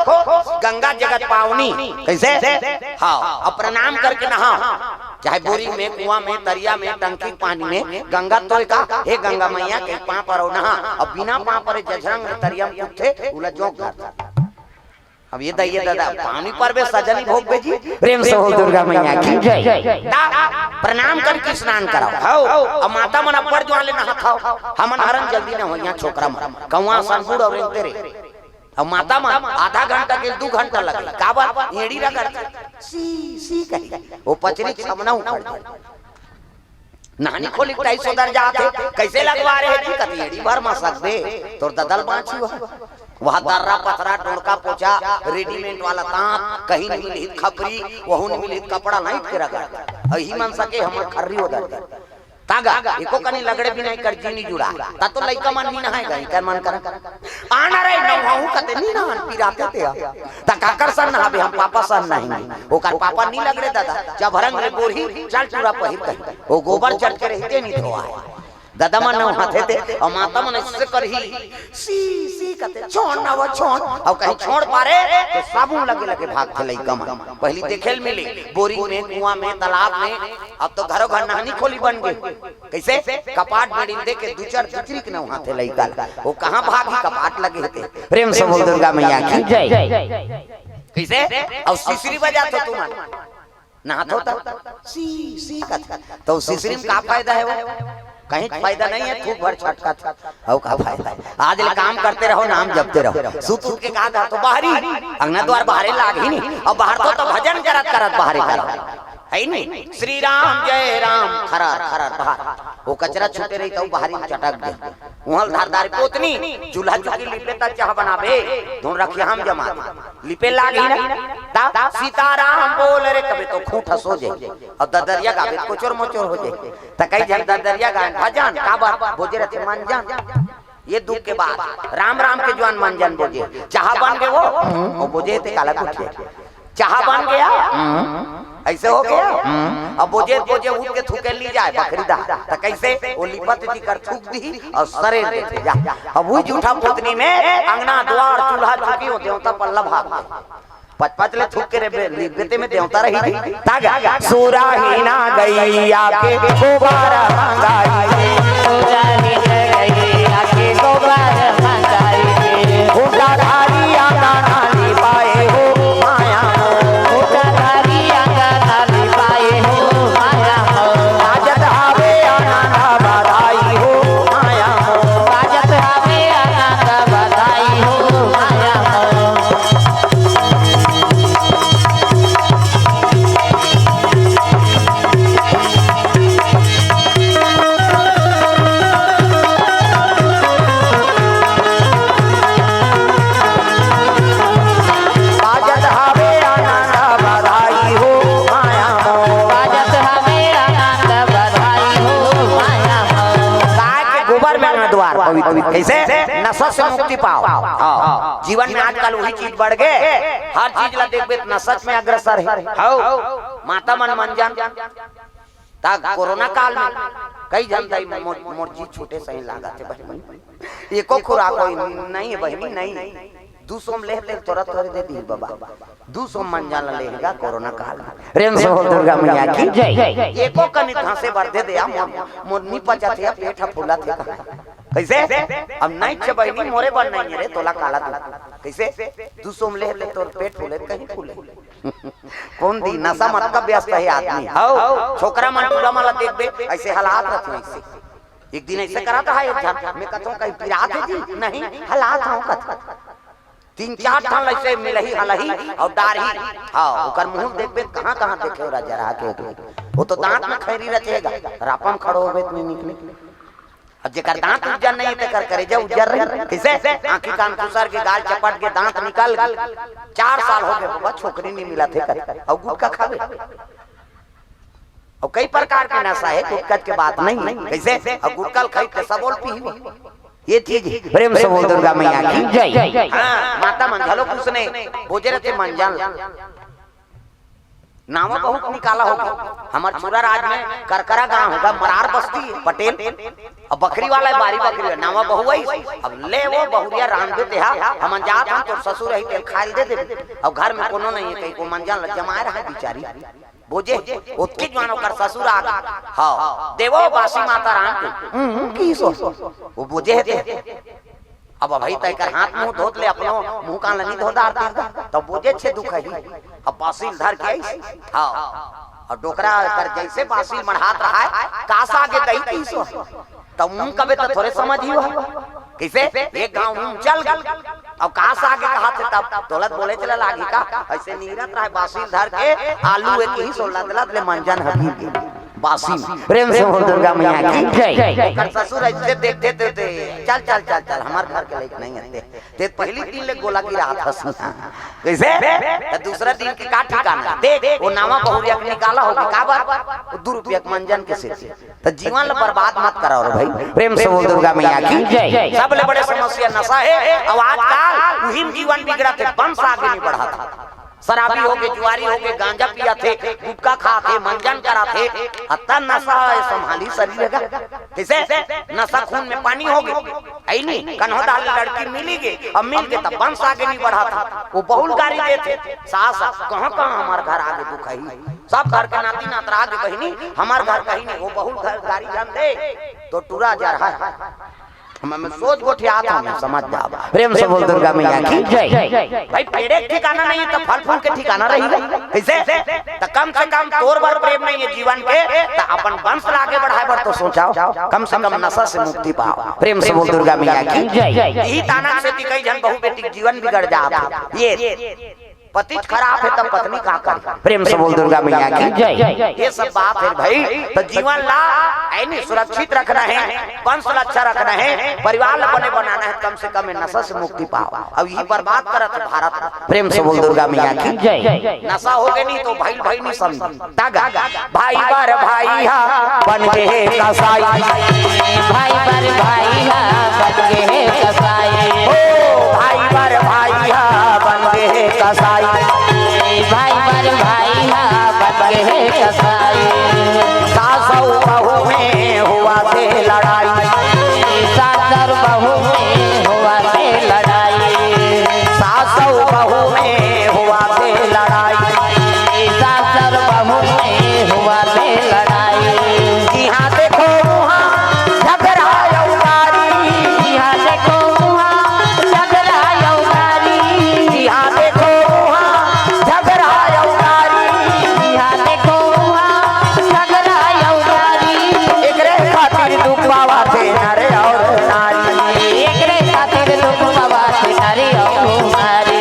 गंगा जगत पावनी, कइसे? हाँ, अउ प्रणाम करके नहाव, चाहे बोरी में, कुआं में, तरिया में, टंकी के पानी में, गंगा तोय का, "हे गंगा मैया, के पाँव परव नहा।" अउ बिना पाँव परे जझरंग तरिया में कूदथे, उला जोंक धर। अब ये दाई, ये दादा, पानी परबे सजनी भोग बेजी, प्रेम से बोल दुर्गा मैया की जय। ता प्रणाम करके स्नान कराव। हव, अउ माता मन अब्बड़ जुवार ले नहात हव। हमन हरन जल्दी न होय, यहाँ छोकरा मन। कौआ सन बूढ़ अउ रेंगते रे। अउ माता मन आधा घंटा के दू घंटा लगे। काबर? एड़ी रगड़ के। सी, सी कही। वो पचरी छमना उखड़ जाय। नहानी खोली के टाइस ओदर जात हे, कइसे लगवा रहे जी? कती एड़ी भर म सकबे, तोर ददल बाँची हो। वहाँ दर्रा, पथरा, डोड़का, पोचा, रेडीमेड वाला तांत, कहीं नइ मिलही त खपरी, वहू नइ मिलही त कपड़ा, लाइट के रगड़। अही मन सके हमर खर्री ओदर जाय। तागा, एको कनी लगड़े बिना एकर जी नइ जुड़ा। ता तो लइका मन नइ नहाय गा, एकर मन कर। आना रे, नहाहूँ कते नइ नहान, पिराते ते ह। ता काकर सन नहाबे, हम पापा सन नहाएंगे। ओकर पापा नइ लगड़े दादा, जब रंग ले गोरही, चल टूरा पहिर कहीं। ओ गोबर चट के रहिते नइ धोवाय। दादा मन नहाथे ते, अउ माता मन अइसे करही, सी, सी कथे, "छोड़ ना वो, छोड़।" अउ कहीं छोड़ पारे, त साबुन लगे लगे भागथे लइका मन। पहिली देखे ल मिले, बोरिंग में, कुआं में, तालाब में, अब तो घरो घर नहानी खोली बन गे। कइसे? कपाट बेड़ी ल देके दू चार दुचरी के नहाथे लइका ल। वो कहाँ भागही, कपाट लगे हे ते। प्रेम से बोल दुर्गा मैया की जय। कइसे? अउ सिसरी बजाथो तुमन। नहाथो त सी, सी कथे। त सिसरी म का फायदा हे वो? कहीं फायदा नइ हे, थूक भर छटकत। अउ का फायदा हे? आज ले काम करते रहो, नाम जपते रहो। सुत उठ के कहा था तो बाहरी, अंगना द्वार बाहरे लागही नहीं। अउ बाहर तो, तो भजन करत करत बाहरे करो। हे नहीं? श्री राम जय राम, खरर, खरर, बाहर। वो कचरा छूटे रही त बाहरी चटक दे। उहल धारदार पोतनी, चूल्हा चुकी लिपे त चाह बनाबे, धुन रखिया हम जमा दे। लिपे लागी ना, ता सीताराम बोल रे, कबे तो खूंट हंसो जे। अउ ददरिया गाबे त कोचर मोचर हो जे। त कई झन ददरिया गाय भजन, काबर बोजे रथे मन जान। ये दुख के बात, राम राम के जुवान मन जान बोजे। चाह बन गे वो, अउ बोजे ते काला कुछ। चाह बन गे, अइसे हो गे। अब बोजे, बोजे उठ के थूके ली जाय बखरी दा। त कइसे? वो लिपत जी कर थूक दी अउ सरे देथे जा। अब वही जूठा पोतनी में अंगना द्वार चूल्हा चुकी वो देवता पल्ला भाग। पचपच ले थूक के रे बे-, ली-, बेते में देवता रही थी। तागा, सुराही ना गैया के गोबर मंगाई। सुराही ना गैया के गोबर मंगाई। खूंटा धारी आंगना लिपाए हो माया मोर। खूंटा धारी आंगना लिपाए हो माया मोर। बाजत हावे आनंद बधाई हो माया मोर। बाजत हावे आनंद बधाई हो माया से मुक्ति पाओ। हाँ। जीवन में आजकल वही चीज बढ़ गए, हर चीज ला देखबे त नशा में अग्रसर हे। हव। माता मन मंजन, ता कोरोना काल में कई झन दाई मोर, मोर जी छोटे सही लागत हे बहिनी, एको खुराक होई नहीं हे बहिनी, नहीं। दू सौ में ले तेल तोरा तोरे दे दी बाबा, दू सौ मंजन ला लेगा कोरोना काल में। प्रेम से बोल दुर्गा मैया की जय। एको कनी धांसे भर दे दे, आ मोर, मोर नी पचत हे, पेट ह फूलत हे कहा। कैसे? अब नहीं छे बहिनी, मोरे बर नहीं रे, तोला काला दू। कैसे? दू सौ में ले ले तोर पेट फूले, कहीं फूले। कौन दी? नशा मत का व्यस्त हे आदमी। हव, छोकरा मन टूरा मन ला देखबे, ऐसे हलात रथे ऐसे। एक दिन ऐसे करत रहा एक झन, मैं कथों कहीं पिरात हे जी? नहीं, हलात हूँ कथ। तीन चार ठन ऐसे मिलही हलही अउ डारही। हाँ, ओकर मुंह देखबे कहाँ कहाँ देखे ओला जरा के एक। वो तो दांत में खैरी रचेगा, रापम खड़ो होबे त नहीं निकले। अब जेकर दांत उज्जर नहीं हे, तेकर करेजा उज्जर रही। कैसे? आंखी कान खुसर के, गाल चपट के, दांत निकल गे। चार साल हो गए बाबा, छोकरी नहीं मिलत हे कर। अउ गुटखा खावे। अउ कई प्रकार के नशा हे, गुटखा के बात नहीं। कैसे? अउ गुटखा खाई के सबोल पी हुआ। ये चीज प्रेम से बोल दुर्गा मैया की जय। हाँ, माता मन घलो कुछ नहीं, बोजे रथे मंजन। नावा बहुत निकाला होगा। हमर छुरा राज में करकरा गांव होगा, मरार बस्ती, पटेल। अब बकरी वाला हे, बारी बकरी हे, नावा बहु आई। अब ले वो बहुरिया रांधबे तेहा, हमन जात हन, तोर ससुर रही, तेल खाइल दे देबे। अब घर में कोनो नहीं हे, कहीं को मंजन ल जमाए रहा बिचारी। बोजे, ओतकी जवान ओकर ससुर आ गे। हाँ, देवो बासी माता रांध के। हम्म, की सो? वो बोजे हे ते। अब भाई तय कर हाथ मुंह धोत ले, अपनो मुंह कान ल नी धो डार तीर दा। तब बोजे छे दुख ही। अब बासिल धर के आइस। हाँ। और डोकरा कर जैसे बासिल मढ़ात रहा है, कासा आगे दही पीसो। तब मुंह कबे तो थोरे समझ ही हुआ। कैसे? एक गांव मुंह चल गए। अब कासा आगे कहा थे तब तोलत बोले चला लागी का? ऐसे नीरत रहा है, बासिल धर के आलू एक ही सो लद लद ले मंजन हबीर के। बासिल। प्रेम से बोल दुर्गा मैया की जय। ओकर ससुर ऐसे देखते थे, चल, चल, चल, चल, हमार घर के लायक नहीं आते। ते पहली दिन ले गोला गिरा था सुना। कैसे? तो दूसरा दिन के का ठिकाना? देख, वो नावा बहुरिया के निकाला होगी, का बात? वो दू रुपया के मंजन के से। तो जीवन ल बर्बाद मत करो रे भाई। प्रेम से बोल दुर्गा मैया की जय। सबले बड़े समस्या नशा हे। अब आजकल उही में जीवन बिगड़त हे, वंश आगे नहीं बढ़त हे। शराबी हो गे, जुआरी हो गे, गांजा पिया थे, गुटखा खा थे, मंजन करा थे, अतन नशा हे, संभाली शरीर का। कैसे? नशा खून में पानी हो गे। ऐ नी, कन्हो दाल लड़की मिली गे, अब मिल गे तब वंश आगे नहीं बढ़त हे। वो बहुल गारी दे थे, सास, कहाँ कहाँ हमार घर आगे दुख ही। सब घर के नाती नातरा गे बहिनी, हमार घर कहीं नहीं, वो बहुल घर गारी जान दे, तो टूरा जा रहा है। मैं, मैं सोच गोठियात हूँ, मैं समझ जाओ। प्रेम से बोल दुर्गा मैया की जय। भाई पेड़े के ठिकाना नहीं तो फल फूल के ठिकाना रही। कैसे? तो कम से कम तोर बर प्रेम नहीं है जीवन के, तो अपन वंश ला आगे बढ़ाए बर तो सोचाओ, कम से कम नशा से मुक्ति पाओ। प्रेम से बोल दुर्गा मैया की जय। यही ताना से भी कई झन बहू बेटी के जीवन बिगड़ जात हे। ये पति खराब हे तब पत्नी का करे? प्रेम से बोल दुर्गा मैया की जय। ये सब बात हे भाई, तो जीवन ला ऐ नी सुरक्षित रखना हे, वंश ला अच्छा रखना हे, परिवार ला बने बनाना हे, कम से कम ये नशा से मुक्ति पाओ। अब यही बर्बाद करत हे भारत। प्रेम से बोल दुर्गा मैया की जय। नशा हो गे नहीं तो भाई भाई नहीं समझ। तागा भाई बर भाई हा बन गे हे कसाई। भाई बर भाई हा बन गे हे कसाई। ओ भाई बर भाई हा बन गे हे कसाई। भाई बर भाई हा बन गे हे कसाई। सास अउ बहू में हुआ थे लड़ाई। सास अउ बहू में हुआ थे लड़ाई। सास अउ बहू में हुआ थे लड़ाई। सास अउ बहू में हुआ थे लड़ाई। जिहाँ देखो उहाँ झगड़ा अउ गारी। जिहाँ देखो उहाँ झगड़ा अउ गारी। जिहाँ देखो उहाँ झगड़ा अउ गारी। जिहाँ देखो उहाँ झगड़ा अउ गारी। एकरे खातिर दुख पावा थे नर अउ नारी। एकरे खातिर दुख पावा थे नर अउ नारी।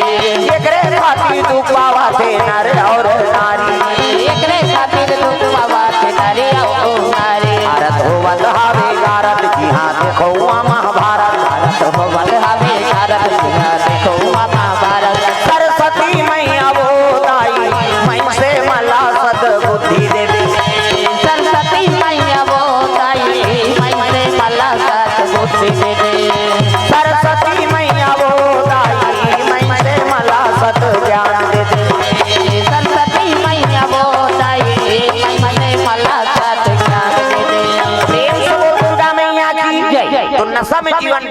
एकरे खातिर दुख पावा थे नर अउ नारी। एकरे खातिर दुख पावा थे नर अउ नारी। भारत होवत हवे गारत जिहाँ देखो उहाँ महाभारत। भारत होवत हवे गारत जिहाँ देखो उहाँ महाभारत। सरस्वती मैया वो दाई, मनसे मन ला सद्बुद्धि दे दे। सरस्वती मैया वो दाई, मनसे मन ला सद्बुद्धि दे दे। सरस्वती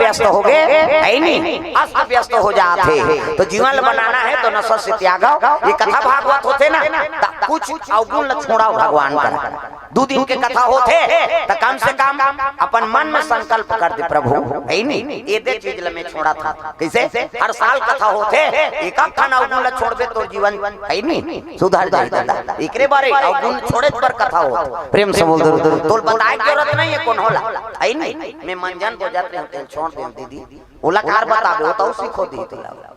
व्यस्त हो गए, है नहीं, अस्त व्यस्त हो जात हे। तो जीवन ल बनाना है तो नशा से त्यागव। ये कथा भागवत होथे ना, त कुछ अवगुण ल छोड़व भगवान कर। दू दिन के कथा होथे, त कम से कम अपन मन में संकल्प कर दे, "प्रभु, है नहीं, ये दे चीज ल मैं छोड़त हंव।" कइसे? हर साल कथा होथे, एक आध ठन अवगुण ल छोड़बे, तोर जीवन, है नहीं, सुधर जाही दादा। एकरे बारे अवगुण छोड़े बर कथा होथे। प्रेम से बोल दो, तोल बताए के जरूरत नहीं है कोनो ला, है नहीं। मैं मंजन बोजत रहेंव, तेल छोड़ देंव दीदी, ओला कार बताबे, ओ तो सीखो दी तोला।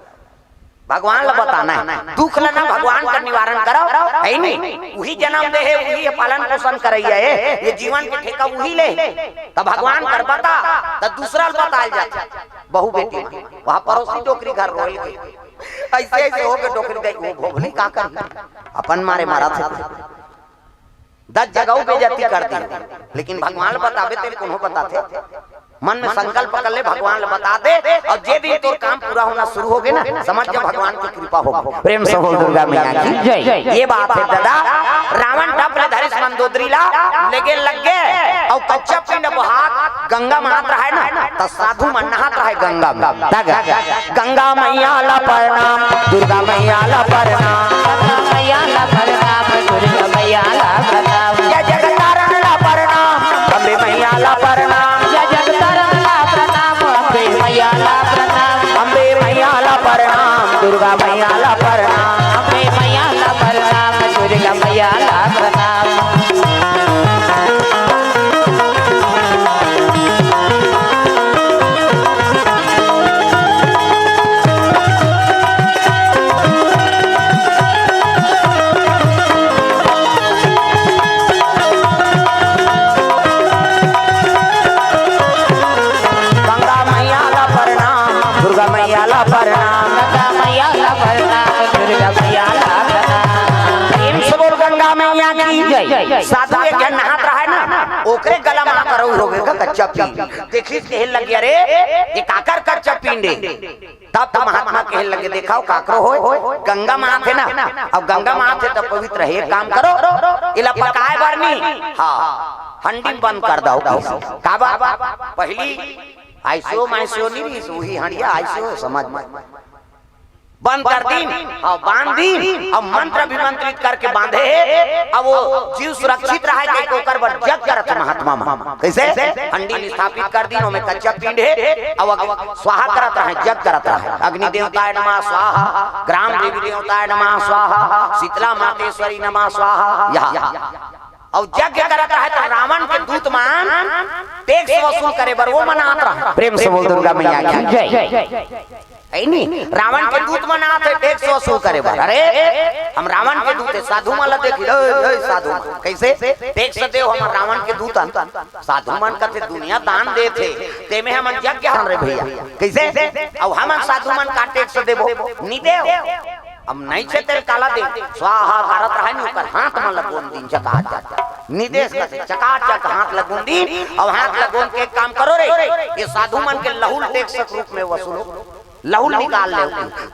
भगवान ला बताना है, दुख ला ना भगवान कर निवारण करव, है नहीं? उही जन्म दे हे, उही पालन पोषण करइया हे, ये जीवन के ठेका उही ले। त भगवान कर बता, त दूसरा ल बताल जाथे। बहू बेटी मन, वहाँ पड़ोसी डोकरी घर रोए के, ऐसे ऐसे होके डोकरी दे, वो भोभली का कर, अपन मारे मरत हे। दस जगह बेइज्जती कर दी, लेकिन भगवान ल बताबे तेल कोनो बताथे। मन में संकल्प कर ले, भगवान ल बता दे, अउ जे दिन तोर काम पूरा होना शुरू होगे ना, समझ जा भगवान के कृपा होगे। प्रेम से बोल दुर्गा मैया की जय। ये बात है दादा, रावण डफ ले धरिस मंदोदरी ला, लेगे लग गे, अउ कच्चा पिंड बहात गंगा म आत रहय ना, त साधु मन नहात रहय गंगा में। त गा, गंगा मैया ला प्रणाम, दुर्गा मैया ला प्रणाम। गंगा मैया ला प्रणाम, दुर्गा मैया ला प्रणाम। जय जगतारण ला प्रणाम, अम्बे मैया ला प्रणाम। जय जगतारण ला प्रणाम, अम्बे मैया ला प्रणाम। अम्बे मैया ला प्रणाम, दुर्गा मैया ला प्रणाम। अम्बे मैया ला प्रणाम, दुर्गा मैया ला प्रणाम। गंगा मैया ला प्रणाम, दुर्गा मैया ला प्रणाम। गंगा मैया ला प्रणाम, दुर्गा मैया ला प्रणाम। प्रेम से बोल गंगा मैया की जय। साधु एक झन नहात रहय ना, ओकरे गला म आकर होगे का कच्चा पिंड। देखिस कहे लगे, "अरे, ये काकर कच्चा पिंड हे?" तब तो महात्मा कहे लगे, "देखव काकरो होय, गंगा म आत हे ना, अब गंगा म आत हे त पवित्र हे, एक काम करो, एला पकाए बर नी, हाँ, हंडी म बंद कर दव।" काबर? पहिली आईसीयू माईसीयू नी रहिस, उही हंडिया आईसीयू हे, समझ में। बंद कर दीन, अउ बांध दीन, अउ मंत्र अभिमंत्रित करके बांधे हे, अउ वो जीव सुरक्षित रहय कहिके ओकर बर जग करत हे महात्मा मन। कइसे? हंडी स्थापित कर दीन, ओमे कच्चा पिंड हे, अउ अग-, स्वाहा करत रहय, जग करत रहय। अग्नि देवताय नमः स्वाहा, ग्राम देवी देवताय नमः स्वाहा, शीतला मातेश्वरी नमः स्वाहा। यह अउ यज्ञ करत रहय त रावण के दूत मन टैक्स वसूल करे बर वो मन आत रहय। प्रेम से बोल दुर्गा मैया की जय। है नी? रावण के दूत मन आत हे टैक्स वसूल करे बर। अरे, हम रावण के दूत हे, साधु मन ला देखी, ए, ए, साधु मन। कइसे? टैक्स देव, हम रावण के दूत हन। साधु मन कथे, "दुनिया दान देत हे, तेमे हमन यज्ञ हन रे भैया।" कइसे? अउ हमन साधु मन का टैक्स देबो? नी देव। अब नइ छे तेल काला दे, स्वाहा भारत रहय नी, ओकर हाथ म लगोन दीन चकाचक। निदेश कथे, चकाचक हाथ लगोन दीन, अउ हाथ लगोन के काम करो रे, ये साधु मन के लहुल टैक्स के रूप में वसूलो, लहुल निकाल ले,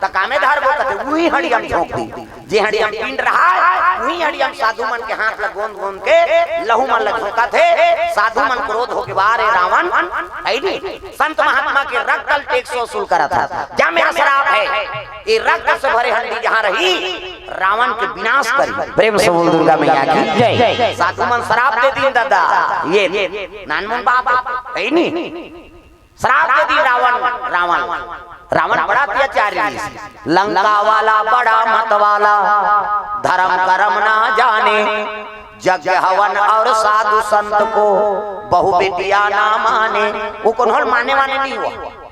त कामे धरबो कथे, उही हड़िया म झोंक दीन, जे हड़िया म पिंड रहय, उही हड़िया म साधु मन के हाथ लगोन गोन के लहू मन ल झोंकत हे, साधु मन क्रोध होके, "वाह रे रावण, है नी, संत महात्मा के रक्त ल टैक्स वसूल करत हस, जा मेरा श्राप है।" ये रक्त से भरे हंडी जहाँ रही, रावण के विनाश करी। प्रेम से बोल दुर्गा मैया की जय। साधु मन श्राप दे दीन दादा, ये नानमुन बात है नी। श्राप दे दीन रावण, रावण, रावण बड़ा अत्याचारी रहिस। लंका वाला बड़ा मत वाला, धर्म कर्म ना जाने, यज्ञ हवन और साधु संत को, बहु विद्या ना माने। वो कोनो ल माने वाने नहीं हुआ।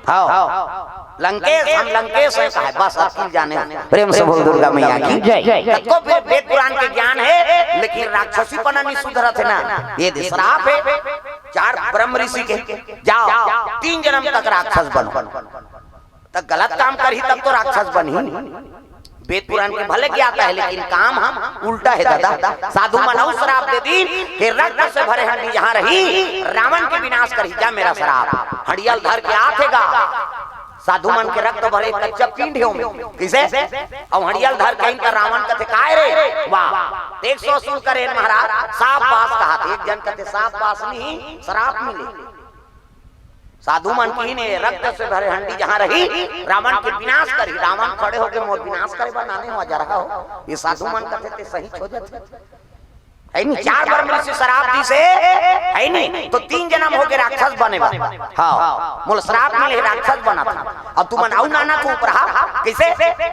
हाँ। लंकेश, हम लंकेश हैं कहे, बस अतकी ल जाने। प्रेम से बोल दुर्गा मैया की जय। ततको फिर वेद पुराण के ज्ञान हे, लेकिन राक्षसीपना नहीं सुधरत हे ना। ये दे श्राप हे चार ब्रह्म ऋषि के, जाव, तीन जनम तक राक्षस बनो। त गलत काम करही तब तो राक्षस बनही। वेद पुराण के भले ज्ञाता हे, लेकिन काम हम उल्टा हे दादा। साधु मन अउ श्राप दे दीन कि रक्त से भरे हंडी जहाँ रही, रावण के विनाश करही, जा मेरा श्राप। हंडिया ल धर के आथे गा, साधु मन के रक्त भरे कच्चा पिंड हे ओमे। कइसे? अउ हंडिया ल धर के आइन त रावण कथे, "काय रे? वाह, टैक्स वसूल करेन महाराज, साफ बास कहाथे।" एक जन कथे, "साफ बास नहीं, श्राप मिले।" साधु मन किहिन, "ए रक्त से भरे हंडी जहां रही, रावण के विनाश करही।" रावण खड़े होके, "मोर विनाश करे बर नाने हो, जरहा हो।" ये साधु मन कथे, "ते सही हो जाथे।" है नी, चार बार मृषि श्राप दिस हे, है नी, तो तीन जनम होगे राक्षस बने बर। हाँ, मोला श्राप मिले हे, राक्षस बनत हंव। अब तुमन अउ नाना को उपरहा, कइसे?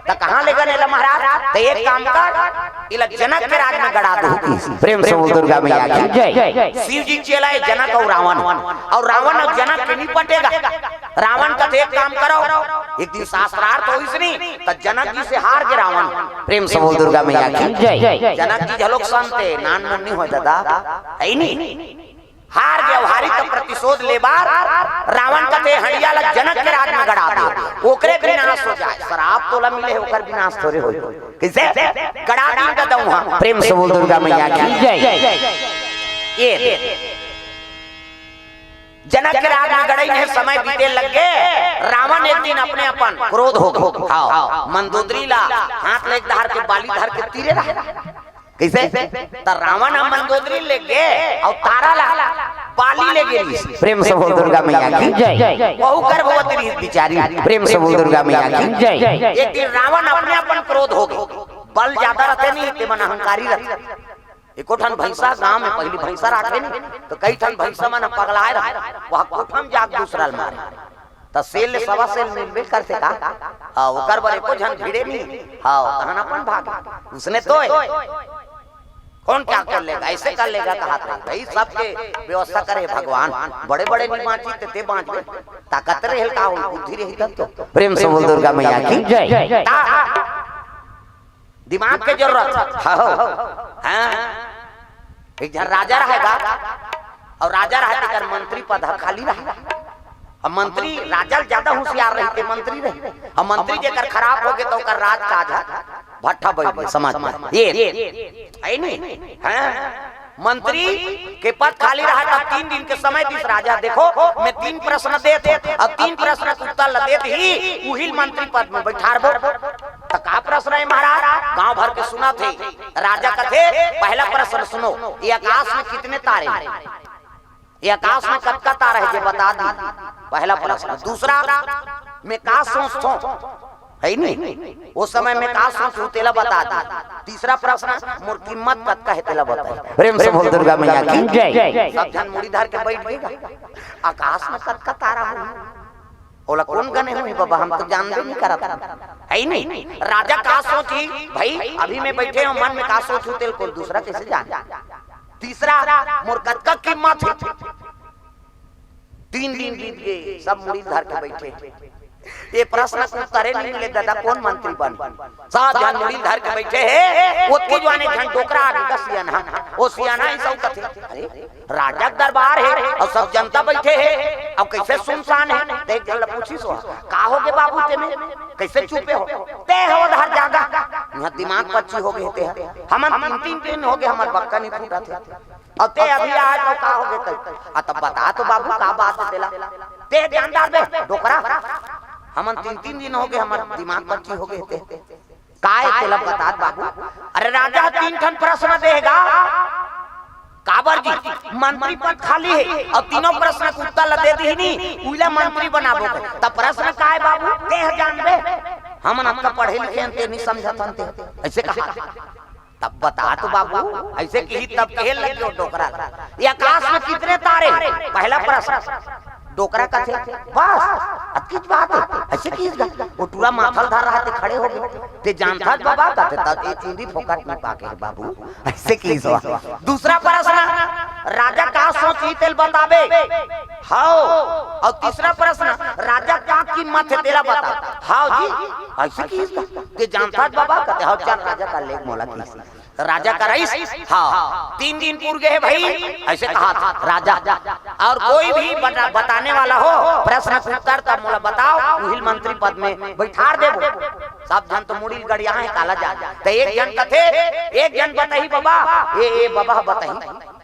त कहाँ लेगन एला महाराज? त एक काम कर, एला जनक के राज में गड़ा दो। प्रेम से बोल दुर्गा मैया की जय। शिव जी चेला हे जनक अउ रावण, अउ रावण अउ जनक के नी पटेगा। रावण कथे, "एक काम करो, एक दिन शास्त्रार्थ होइस नी, त जनक जी से हार गे रावण।" प्रेम से बोल दुर्गा मैया की जय। जनक जी घलोक संत हे, नान मुन नी होय दादा, है नी? हार गे, हारी त प्रतिशोध ले बर रावण कथे, "हंडिया ला जनक के राज में गड़ा दे, ओकरे विनाश हो जाए।" श्राप तोला मिले हे, ओकर विनाश थोरे होई। कइसे? गड़ा दीन दादा उहाँ। प्रेम से बोल दुर्गा मैया की जय। ये जनक के राज में गड़ई में समय बीते लग गे। रावण एक दिन अपने अपन क्रोध हो गे। हाँ, मंदोदरी ला हाथ ले धर के, बाली धर के तीरे रहा। कइसे? त रावण ह मंदोदरी ले गे अउ तारा ला बाली ले गे रिहिस। प्रेम से बोल दुर्गा मैया की जय। वहू गर्भवती रिहिस बिचारी। प्रेम से बोल दुर्गा मैया की जय। एक दिन रावण अपने अपन क्रोध हो गे। बल जादा रथे नी, ते मन अहंकारी रथे। एको ठन भैंसा गांव में, पहिली भैंसा राखे नी, त कई ठन भैंसा मन पगलाए रहे, वह कोठा म जाके दूसरा ल मारे। त सेल ले सवा सेल मिलबे करथे का? हाँ, ओकर बर एको झन भिड़े नी। हाँ, तहन अपन भागे। उसने तो हे। कौन क्या कर लेगा, ऐसे कर लेगा, कहा था भाई, सबके व्यवस्था करे भगवान। बड़े बड़े नी बांची, ते, ते बांचबे। ताकत रहे का हो, बुद्धि रही तब तो। प्रेम से बोल दुर्गा मैया की जय। ता-, दिमाग के जरूरत हे। हाँ। एक झन राजा रहेगा, अउ राजा रहे तेकर मंत्री पद ह खाली रहे। अब मंत्री राजा ले जादा होशियार रहिथे, मंत्री रही। अब मंत्री जेकर खराब हो गे, त ओकर राजकाज ह भट्ठा बइठ गे, समझ में। ये, है नी? हाँ? मंत्री के पद खाली रहा, तब तीन दिन के समय दिस राजा, "देखो, मैं तीन प्रश्न देत हंव, अउ तीन प्रश्न के उत्तर ल देत ही, उही ल मंत्री पद में बइठारबो।" त का प्रश्न हे महाराज? गांव भर के सुनत हे। राजा कथे, "पहला प्रश्न सुनो, ये आकाश में कितने तारे हैं? ये आकाश में कतका तारा हे, जे बता दी।" पहला प्रश्न। दूसरा, "मैं का सोचथंव?" है नी? ओ समय में का सोचहूं, तेला बता दी। तीसरा प्रश्न, "मोर कीमत कतका हे, तेला बता।" प्रेम से बोल दुर्गा मैया की जय। सब झन मुड़ी धर के बइठ गे। आकाश में कतका तारा होही? ओला कोन गने होही बाबा, हम तो जानबे नी करत हन। है नी? राजा का सोचही, भाई, अभी मैं बइठे हंव, मन में का सोचहूं, तेला कोई दूसरा कइसे जाने? तीसरा, "मोर कतका कीमत हे?" तीन दिन बीत गे, सब मुड़ी धर के बइठे। ये प्रश्न के उत्तरे नी मिले, दादा, कोन मंत्री बने? सब झन मुड़ी धर के बइठे हे। ओतकी जुवार एक झन डोकरा आगे, सियान ह। ओ सियान ह, अइसे कथे, "अरे, राजा के दरबार हे, अउ सब जनता बइठे हे, अउ कइसे सुनसान हे?" त एक झन ल पूछिस, "का हो गे बाबू, ते में कइसे चुपे हो?" "ते हो उधर जागा, इहां दिमाग पच्ची हो गे हे ते ह। हमन तीन, तीन दिन हो गे, हमर बक्का नी फूटत हे।" अउ ते अभी आय त का हो गे कही? "आ, तब बता तो बाबू, का बात हे तेला?" "ते जानदार बे, डोकरा, हमन तीन, तीन दिन हो गे, हमर दिमाग पच्ची हो गे हे ते।" "काय तेला बता बाबू?" "अरे, राजा तीन ठन प्रश्न देगा, काबर जी, मंत्री पद खाली हे, अउ तीनों प्रश्न के उत्तर ल दे दिही नी, उइला मंत्री बनाबो कहे। त प्रश्न काय बाबू, ते ह जानबे, हमन अतका पढ़े लिखे हन, ते नी समझत हन ते।" अइसे कहा। "तब बता तो बाबू," अइसे किही तब कहे लग गे डोकरा, "ये आकाश में कितने तारे हैं?" पहला प्रश्न। डोकरा कथे, "बस, अतकीच बात हे।" अइसे किहिस गा। ओ टूरा माथा ल धर रहा ते खड़े हो गे। "ते जानथस बाबा?" कथे, "तब ये चुंदी फोकट में पाके हे बाबू।" अइसे किहिस गा। दूसरा प्रश्न, "राजा का सोचही तेला बताबे?" "हव।" अउ तीसरा प्रश्न, "राजा का कीमत हे तेला बता?" "हव जी।" अइसे किहिस गा। "ते जानथस बाबा?" कथे, "हव, चल राजा करा ले मोला किहिस।" त राजा करा अइस, हाँ, "तीन दिन पुर गे हे भाई," अइसे कहा था राजा। "अउ कोई भी बता-, बताने वाला हो प्रश्न के उत्तर, तब मोला बताव, उही ल मंत्री पद में बइठार देबो।" सब झन तो मुड़ी ल गड़ियाहे, काला जा। त एक झन कथे, एक झन बताही बाबा, ए, ए बाबा बताही।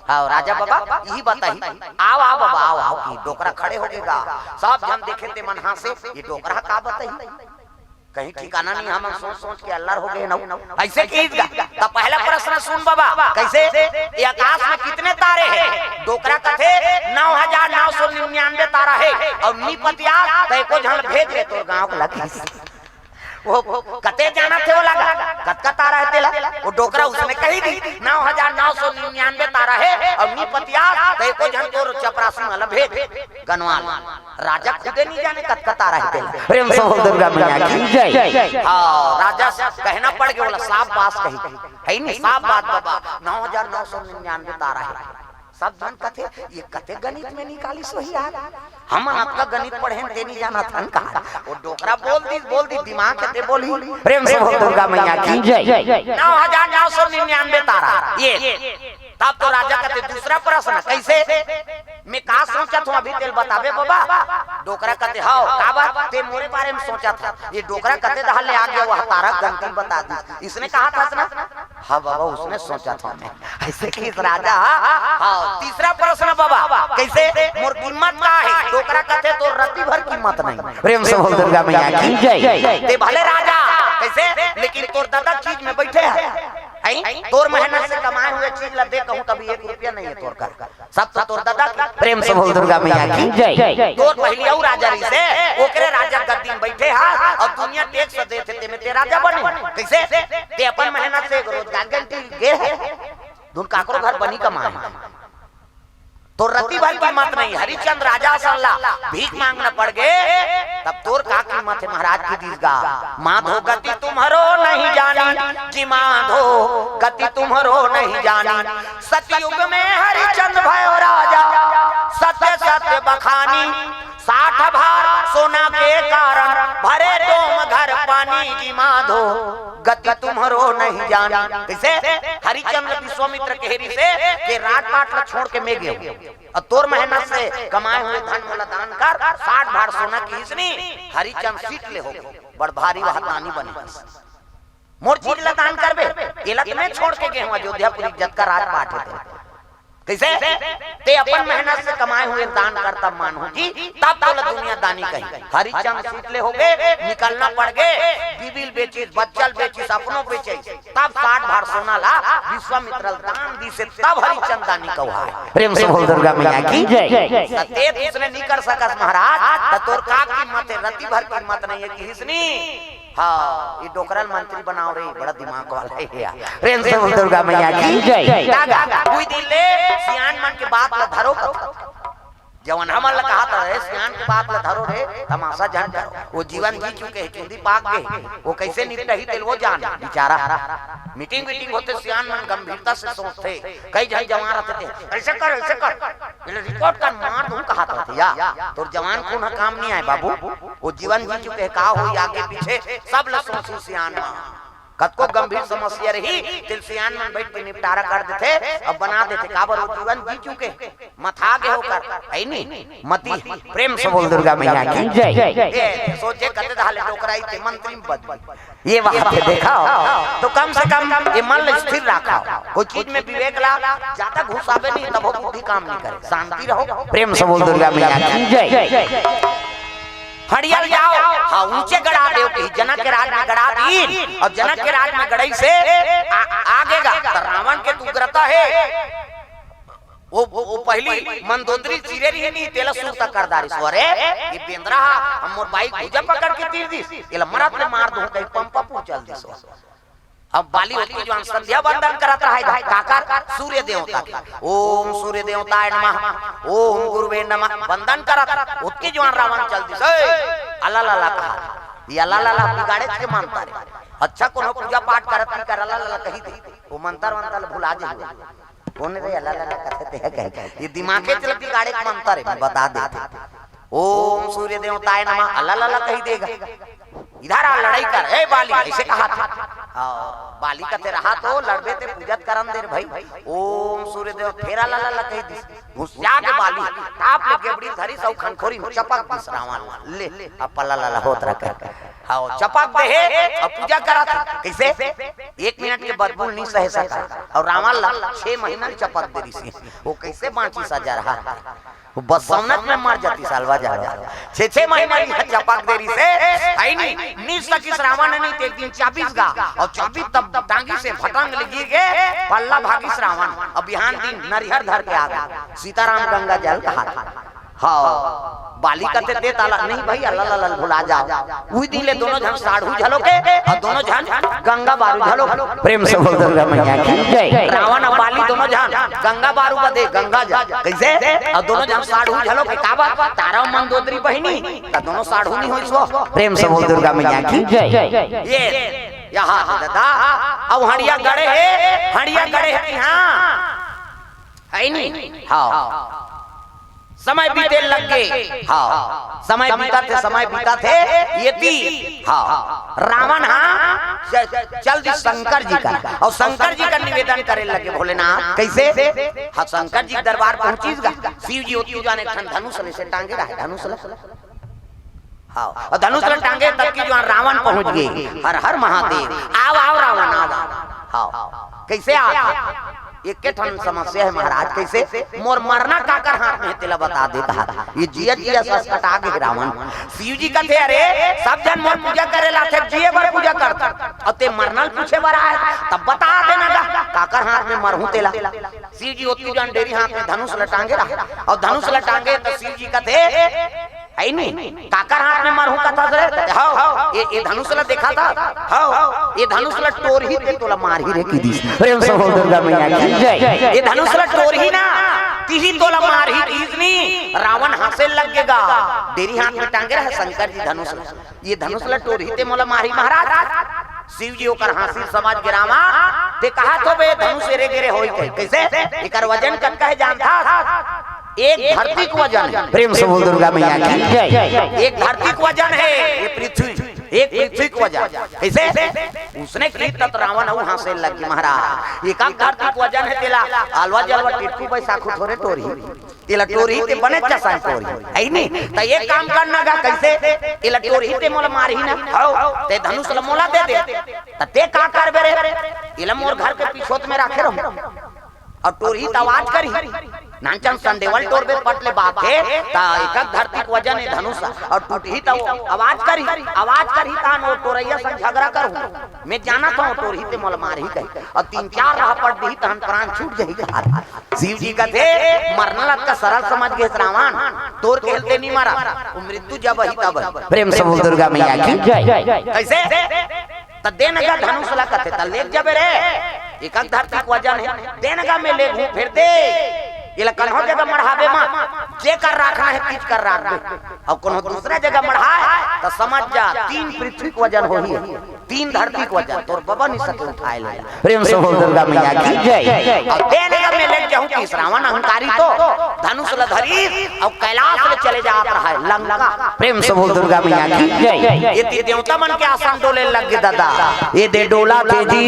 "हव राजा बाबा, इही बताही।" "आव, आव बाबा, आव, आव।" कि डोकरा खड़े हो गे गा। सब झन देखे ते मन हांसे, "ये डोकरा का बताही?" कहीं ठिकाना नहीं, हमन सोच सोच के अल्लर हो गए नौ। ऐसे कहिस गा। त पहला प्रश्न सुन बाबा, कैसे? ये आकाश में कितने तारे हैं? डोकरा कथे, नौ हजार नौ सौ निन्यानवे तारा है। और नी पतियास त एको झन भेज रे तोर गांव के लगी। वो कते जाना थे वो लगा, कतका तारा है तेला? वो डोकरा उसने कही दी, नौ हजार नौ सौ निन्यानवे तारा है और नी पतियास त एको झन तोर चपरासी मन ला भेज। गनवाल राजा खुदे नहीं जाने कतका तारा है तेला। प्रेम से बोल दुर्गा मैया की जय। हाँ, राजा से कहना पड़ गया, बोला, "साफ बात कही, है नहीं, साफ बात बाबा, नौ हजार नौ सौ निन्यानवे तारा है।" सब झन कथे, "ये कते गणित में निकालिस होही यार, हमन अतका गणित पढ़े हन, ते नहीं जानत हन कहा।" वो डोकरा बोल दी, बोल दी, दिमाग के ते बोली। प्रेम से बोल दुर्गा मैया की जय। नौ हजार नौ सौ निन्यानवे तारा ये। तब तो राजा कथे, "दूसरा प्रश्न, कैसे?" "मैं का सोचत हूँ, अभी तेल बताबे बाबा।" डोकरा कथे, "हव, काबर? ते मोरे बारे में सोचत हस।" ये डोकरा कथे, "दहा ले आ गया, वह तारा गलती बता दी, इसने कहा था ना?" "हाँ बाबा, उसने सोचत हूँ मैं।" ऐसे कहिस राजा। हाँ, तीसरा प्रश्न बाबा, कैसे? "मोर कीमत का है?" डोकरा कथे, "तोर रति भर कीमत नहीं।" प्रेम से बोल दुर्गा मैया की जय। "ते भले राजा, कैसे, लेकिन तोर दादा चीज में बैठे हैं, हैं? तोर मेहनत से कमाए हुए चीज ला दे कहूँ, तभी एक रुपया नहीं है तोर कर।" सब तो तोर दादा के। प्रेम से बोल दुर्गा मैया की जय। तोर पहिली अउ राजा रहिसे, ओकरे राजा गद्दी में बैठे हा, अउ दुनिया टैक्स देथे, ते में ते राजा बने। कैसे? ते अपन मेहनत से एगो रोजगार गारंटी गे हे। धुन काकरो घर बनी कमाए। तोर रति भर कीमत नहीं, हरिचंद राजा असन ला भीख मांगना पड़ गे, तब तोर का कीमत हे महाराज की दीस गा। "माधो गति तुम्हरो नहीं जानी, जी माधो गति तुम्हरो नहीं जानी।" सतयुग में हरिचंद भयो राजा, सत्य सत्य बखानी। साठ भार सोना के कारण, भरे डोम घर पानी, जी माधो गति तुम्हरो नहीं जानी। कैसे? हरिचंद विश्वामित्र के हेरी से के राजपाट ला छोड़ के मैं गयो, अउ तोर मेहनत से कमाए हुए धन मोला दान कर, साठ भार सोना किहिस नी, हरिचंद सीट ले हो, बड़ भारी वह दानी बने। मोर चीज ला दान करबे, एला तो मैं छोड़ के गे हूँ अयोध्यापुरी, जतका राजपाट हे ते। कैसे? ते अपन मेहनत से कमाए हुए दान कर, तब मानहूँ जी, तब तोला दुनिया दानी कही। हरिचंद सीट ले हो गे, निकलना पड़ गे, बीबी ल बेचिस, बच्चा ल बेचिस, अपनो बेचिस, तब साठ भार सोना ला विश्वामित्र ल दान दिसे, तब हरिचंद दानी कहा। प्रेम से बोल दुर्गा मैया की जय। सत्य उसने नहीं कर सकस महाराज, त तोर का कीमत हे, रति भर कीमत नहीं हे किहिस नी। हाँ, ये डोकरा ल मंत्री बनाओ रे, बड़ा दिमाग वाला हे यार। प्रेम से बोल दुर्गा मैया की जय। दादा, कोई दिन ले सियान मन के बात ला धरो कथो। जवन हमन ला कहा था, "ए, सियान के बात ला धरो रे, तमाशा झन करो।" वो जीवन जी चुके हे, चुंदी पाक गे हे, वो कैसे निपटही तेल वो जान बेचारा। मीटिंग वीटिंग होथे, सियान मन गंभीरता से सोचथे, कई झन जवान रहते थे, "ऐसे कर, ऐसे कर।" बोले, "रिकॉर्ड कर, मार दूं," कहा था या। तोर जवान खून ह काम नहीं आए बाबू, वो जीवन जी चुके हे, का होई आगे पीछे, सब ल सोचू सियान मन। कतको गंभीर समस्या रही, तेल सियान मन बैठ के निपटारा कर देथे, अब बना देथे, काबर वो जीवन जी चुके हे, मथा गे हे ओकर, है नी? मती। प्रेम से बोल दुर्गा मैया की जय। ए, सोचे कते दहा ले डोकरा ही ते मंत्री में बदली। ये बात हे, देखा हो? तो कम से कम ये मन ला स्थिर रखा हो। कोई चीज में विवेक ला, ज्यादा घुसावे नहीं, तब वो बुद्धि काम नहीं करे। शांति रहो। प्रेम से बोल दुर्गा मैया की जय। हड़िया ल जाओ, हाँ, ऊंचे गड़ा देव की, जनक के राज में गड़ा दीन, अउ जनक के राज में गड़ई से आ, आगे गा, त रावण के तो उग्रता हे। वो, वो, वो पहली मंदोदरी चीरे रही नहीं, तेला सुरता कर डारिस। अरे, ये बेंदरा हा, हम मोर बाई भुजा पकड़ के तीर दिस, एला मरत ले मार दूं, कहीं पंपा पूछल दिस। अब बाली ओतकी जुआन संध्या वंदन करत रहे, काकर? सूर्य देवता के। ओम सूर्य देवताय नमः, ओम गुरुवे नमः, वंदन करत, ओतकी जुआन रावण चल दिस। ए, अला ला ला कहा, ये अला ला ला बिगाड़े के मंतर हे। अच्छा कोनो पूजा पाठ करत नहीं कर, अला ला ला कही दे, वो मंतर वंतर भुला जे। कौन रे अला ला ला कथे ते कहे? ये दिमागे चल बिगाड़े के मंतर हे, मैं बता देते। ओम सूर्य देवताय नमः, अला ला ला कही देगा। इधर आ, लड़ाई कर, ए बाली, ऐसे कहा था। हाँ, बाली कथे रहा तो लड़बे ते पूजत करन दे रे भाई। ओम सूर्य देव, फेर अला ला ला कही दिस। घुसिया के बाली, टाप ले गेबड़ी धरी सौ खनखोरी में चपक दिस रावण। ले, अब पला ला ला होत रखे। हाँ, चपक दे हे, अब पूजा करत हे। कैसे? एक मिनट के बदबू नहीं सहे सका। अउ रावण ला छह महीना चपक दे रही। वो कैसे बांची सजा रहा? बसौनत में मर जाती सालवा जालवा। छे छे महीना रिहा चपक दे रिहिसे, है नी, नी सकिस रावण ह, नी ते एक दिन चाबिस गा, अउ चाबिस तब टांगिस हे भटंग ले गिर गे, पल्ला भागिस रावण। अब बिहान दिन नरिहर धर के आ गे, सीताराम गंगा जल कहाथे। हाँ, बाली कथे दे ताला, नहीं भई, अल्ला अल्ला भुला जाव। उही दिन ले दोनों झन साढ़ू झलो के, अउ दोनों झन गंगा बारू झलो। प्रेम से बोल दुर्गा मैया की जय। रावण अउ बाली दोनों झन गंगा बारू बदे गंगा जल। कइसे? अउ दोनों झन साढ़ू झलो के, काबर? तारा मंदोदरी बहिनी, त दोनों साढ़ू नी होइस वो। प्रेम से बोल दुर्गा मैया की जय। ये, यहाँ ददा, अउ हंड़िया गड़े हे, हंड़िया गड़े हे, हाँ। है नी? हाँ। समय बीते लग गे। हाँ। समय बीतत हे, समय बीतत हे। एती, हाँ। रावण, हाँ, च-, चल दिस शंकर जी कर। अउ शंकर जी कर निवेदन करे लगे, भोलेनाथ, कइसे? हाँ, शंकर जी के दरबार पहुंचिस गा। शिव जी ओती जाने एक ठन धनुष ले से टांगे रहे, धनुष ले। हाँ, अउ धनुष ल टांगे तब कि जुवार रावण पहुंच गे। हर हर महादेव, आव, आव रावण, आव, आव। हाँ, कइसे आव? एके ठन समस्या हे महाराज, कइसे? मोर मरना काकर हाथ में हे, तेला बता दे कहा। ये जिया जिया सस कटा गे रावण। शिव जी कथे, अरे, सब झन मोर पूजा करे ल आथे, जिए बर पूजा करथे, अउ ते मरना ल पूछे बर आए, तब बता देना गा, काकर हाथ में मरहूं तेला। शिव जी ओती जान डेरी हाथ में धनुष ल टांगे रहा, अउ धनुष ल टांगे त शिव जी कथे, है नी? काकर हाथ में मरहूं कथस रे? हव, ए, ए धनुष ल देखथस? हव, ए धनुष ल टोरही ते तोला मारही रे, कहि दिस। प्रेम से बोल दुर्गा मैया की जय। ए धनुष ल टोरही ना, तिही तोला मारही, कहिस नी। रावण हंसे लग गे गा। डेरी हाथ में टांगे रहे शंकर जी धनुष ल। ए धनुष ल टोरही ते मोला मारही महाराज। शिव जी ओकर हांसी ल समझ गे, रावण, ते कहत होबे धनुष एरे गेरे होही कहि। कइसे? एकर वजन कतका हे जानथस? एक धरती के वजन हे। प्रेम से बोल दुर्गा मैया की जय। एक धरती के वजन हे, ये पृथ्वी, एक पृथ्वी के वजन। कइसे? उसने कही तब रावण अउ हंसे लग गे, महाराज, एक धरती के वजन हे, तेला अलवा जलवा टिटकू बैसाखू थोरे टोरही। तेला टोरही ते बने चसन टोरही, है नी? त एक काम करना गा, कइसे? एला टोरही ते मोला मारही ना, हव, ते धनुष ल मोला दे दे। त ते का करबे रे? एला मोर घर के पिछोत में राखे रहूं। अउ टोरही त आवाज करही। नानचन संडेवल टोरबे पट ले बात हे, त एकक धरती के वजन हे धनुष, अउ टूटही त आवाज करही, आवाज करही त ओ टोरइया संग झगरा करहूं। मैं जानत हंव टोरही ते मोला मारही कहि, अउ तीन चार रहपट दिही तहन प्राण छूट जाही कहा। शिव जी कथे, मरना ल अतका सरल समझ गेस रावण, तोर केहेल ते नी मरंव, ओ मृत्यु जब आही तब आही। प्रेम से बोल दुर्गा मैया की जय। कइसे? त दे न गा धनुष ल कथे, त लेग जबे रे, एकक धरती के वजन हे, दे न गा मैं लेगहूं, फेर दे। एला कन्हो जगह मढ़ाबे मत, जेकर राखना हे, तिच कर राखबे। अउ कोनो दूसरा जगह मढ़ाए, त समझ जा, तीन पृथ्वी के वजन होही, तीन धरती के वजन, तोर बबा नी सके उठाए ले। प्रेम से बोल दुर्गा मैया की जय। अउ दे न गा मैं लेग जाहूं, कहिस रावण अहंकारी तो धनुष ल धरिस, अउ कैलाश ले चले जात रहा हे लंका। प्रेम से बोल दुर्गा मैया की जय। एती देवता मन के आसन डोले लग गे ददा। ए दे डोलाथे जी,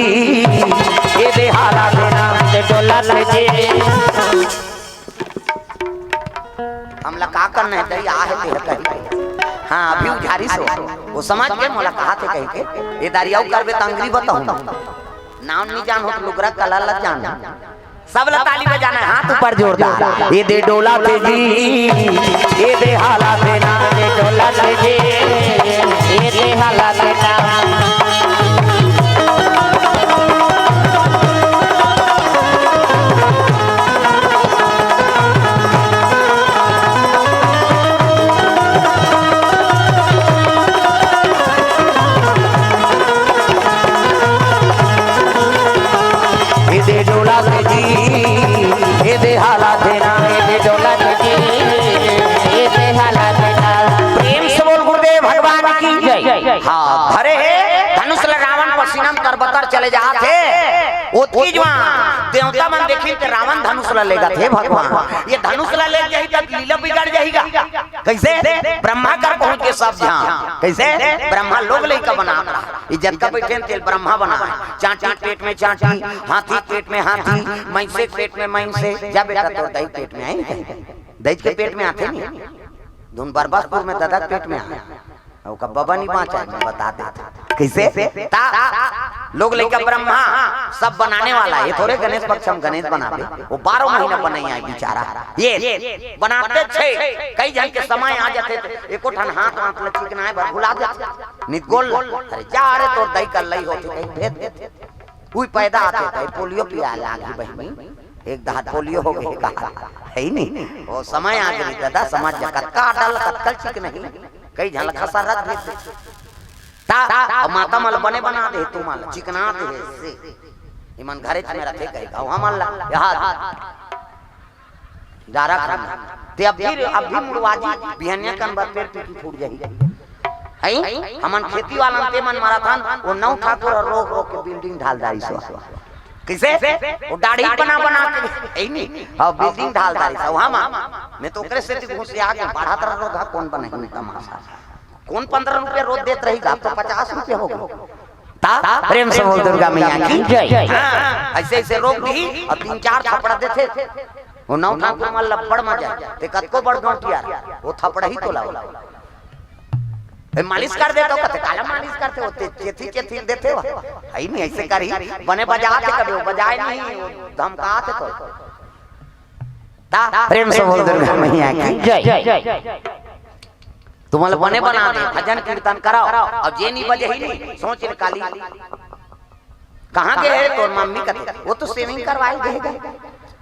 ए दे हालाथे ना। ए दे डोलाथे जी। हमला का करना हे, दई आहे ते ह कही। हाँ, अभी उझारिस ओ। ओ समझ गे मोला कहाथे कहिके। ए दारी अउ करबे त अंगरी बताहूं। नाम नी जानव त लुगरा कला ल जान। सब ल ताली बजाना हे, हाथ ऊपर जोरदार। ए दे डोलाथे जी, ए दे हालाथे ना। ए दे डोलाथे जी, ए दे हालाथे ना। ए दे डोलाथे जी, ए दे हालाथे ना। ए दे डोलाथे जी, ए दे हालाथे ना। प्रेम से बोल गुरुदेव भगवान की जय। हाँ, धरे हे धनुष ल रावण पसीना म तरबतर चले जात हे। ओतकी जुवार देवता मन देखिन ते रावण धनुष ल लेगथे, भगवान, ए धनुष ल ले जाही त लीला बिगड़ जाही गा। कइसे? ब्रह्मा कर पहुंच गे सब झन। कइसे? ब्रह्मा लोग लइका बनात रहा। ए जतका बइठे हे तेला ब्रह्मा बनाए। चांटी पेट में चांटी, हाथी पेट में हाथी, मइनसे पेट में मइनसे। जा बेटा, तोर दई पेट में आही, दई के पेट में आथे नी। धुन बरबसपुर में ददा के पेट में आए। अउ का बबा नी बांचा, मैं बता देत हंव। कइसे? ता लोग लइका ब्रह्मा सब बनाने वाला हे, थोरे गणेश पक्ष म गणेश बनाबे, वो बारह महीना बनइया हे बेचारा। ये बनाते छे, कई झन के समय आ जाथे, त एको ठन हाथ वाथ ल चिकनाए बर भुला देथे। नित गोल, अरे जा रे, तोर दई कर लई होथे, कहीं भेज देथे। उही पैदा आथे, त पोलियो पिया लागी बहिनी, एक दहात पोलियो हो गे कहा, हे नहीं? वो समय आ गे दादा, समझ जा, कतका डल, कतका चिकनही, कई झन ल खसरत भेज देथे। ता, अब माता मन ल बने बना दे, तू मन ल चिकना दे, से। इमन घरे में रखे कहे, गाँव हमन ला, यहाँ डारा खाना। ते अब भी, अब भी मुड़वा जी, बिहनिया कन बर पेड़ पीकी फूट जाही। हई? हमन खेती वाला ते मन मरत हन, वो नौ ठाकुर अउ रोक रोक के building ढाल डारिस। कइसे? वो दाढ़ी बना बना के, हे नहीं? हाँ, building ढाल डारिस। हाँ, माँ, मैं तो ओकरे सेती घुसिया गे, बढ़त रहा रोग, कोन बने, तमाशा। कोन पंद्रह रुपया रोज देत रही, अब तो पचास रुपया हो गे। ता प्रेम से बोल दुर्गा मैया की जय। हाँ, अइसे अइसे रोक दिही अउ तीन चार थपड़ा देथे। वो नौ ठाकुर मन ल बड़ मजा आय, ते कतको बड़ गौंटिया, वो थपड़ा ही तो लाओ। ए, मालिश कर देथे, कथे, "काला मालिश करथे?" वो ते चेथी चेथी देथे, वो हे नहीं, अइसे करही, बने बजाथे, कभी वो बजाय नहीं, वो धमकाथे तो। ता प्रेम से बोल दुर्गा मैया की जय। तुमन ल बने बना दे, भजन कीर्तन कराओ। अब जे नहीं बजे ही नहीं, सोच ले काली कहाँ गे हे तोर मम्मी, कथे, "वो तो shaving करवाए गे हे।"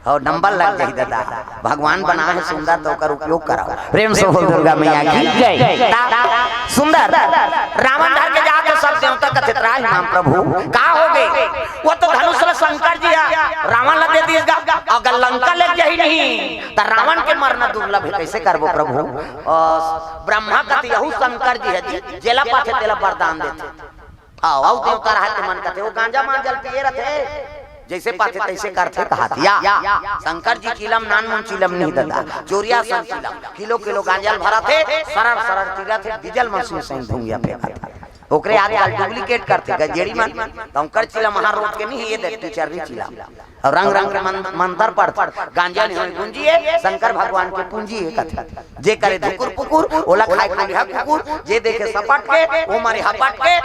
अउ नंबर लग जाही दादा, भगवान बना हे सुंदर, त ओकर उपयोग कराओ। प्रेम से बोल दुर्गा मैया की जय। ता सुंदर रावण धर के जाके सब देवता कथे, "त्राहि माम प्रभु, का हो गे?" वो तो धनुष ल शंकर जी ह रावण ल दे दिस गा, अगर लंका ले जाही नहीं, त रावण के मरना दुर्लभ हे, कइसे करबो प्रभु? अ, ब्रह्मा कथे, "यहू शंकर जी ह जी, जेला पाथे तेला वरदान देथे।" अउ, अउ देवता रहय ते मन कथे, "वो गांजा मांजा ल पिए रथे, जइसे पाथे तइसे करथे," कहाथे। या, शंकर जी चिलम नानमुन चिलम नहीं दादा, चोरिया सन चिलम, किलो किलो गांजा ल भरथे, सरर सरर चिलथे, डीजल मशीन सही धुंगिया फेंकथे। ओकरे आजकल duplicate करथे, गजेड़ी मन, त ओकर चिलम वहाँ रोक के नहीं, ये देख, तू चर्री चिलम। अउ रंग रंग के मन-, मंतर पढ़थे। गांजा नहीं होय गुंजी हे, शंकर भगवान के पूंजी हे कथे। जे करे धुकुर पुकुर, ओला खाय कोलिहा कुकुर, जे देखे सपट के, वो मरे हपट के,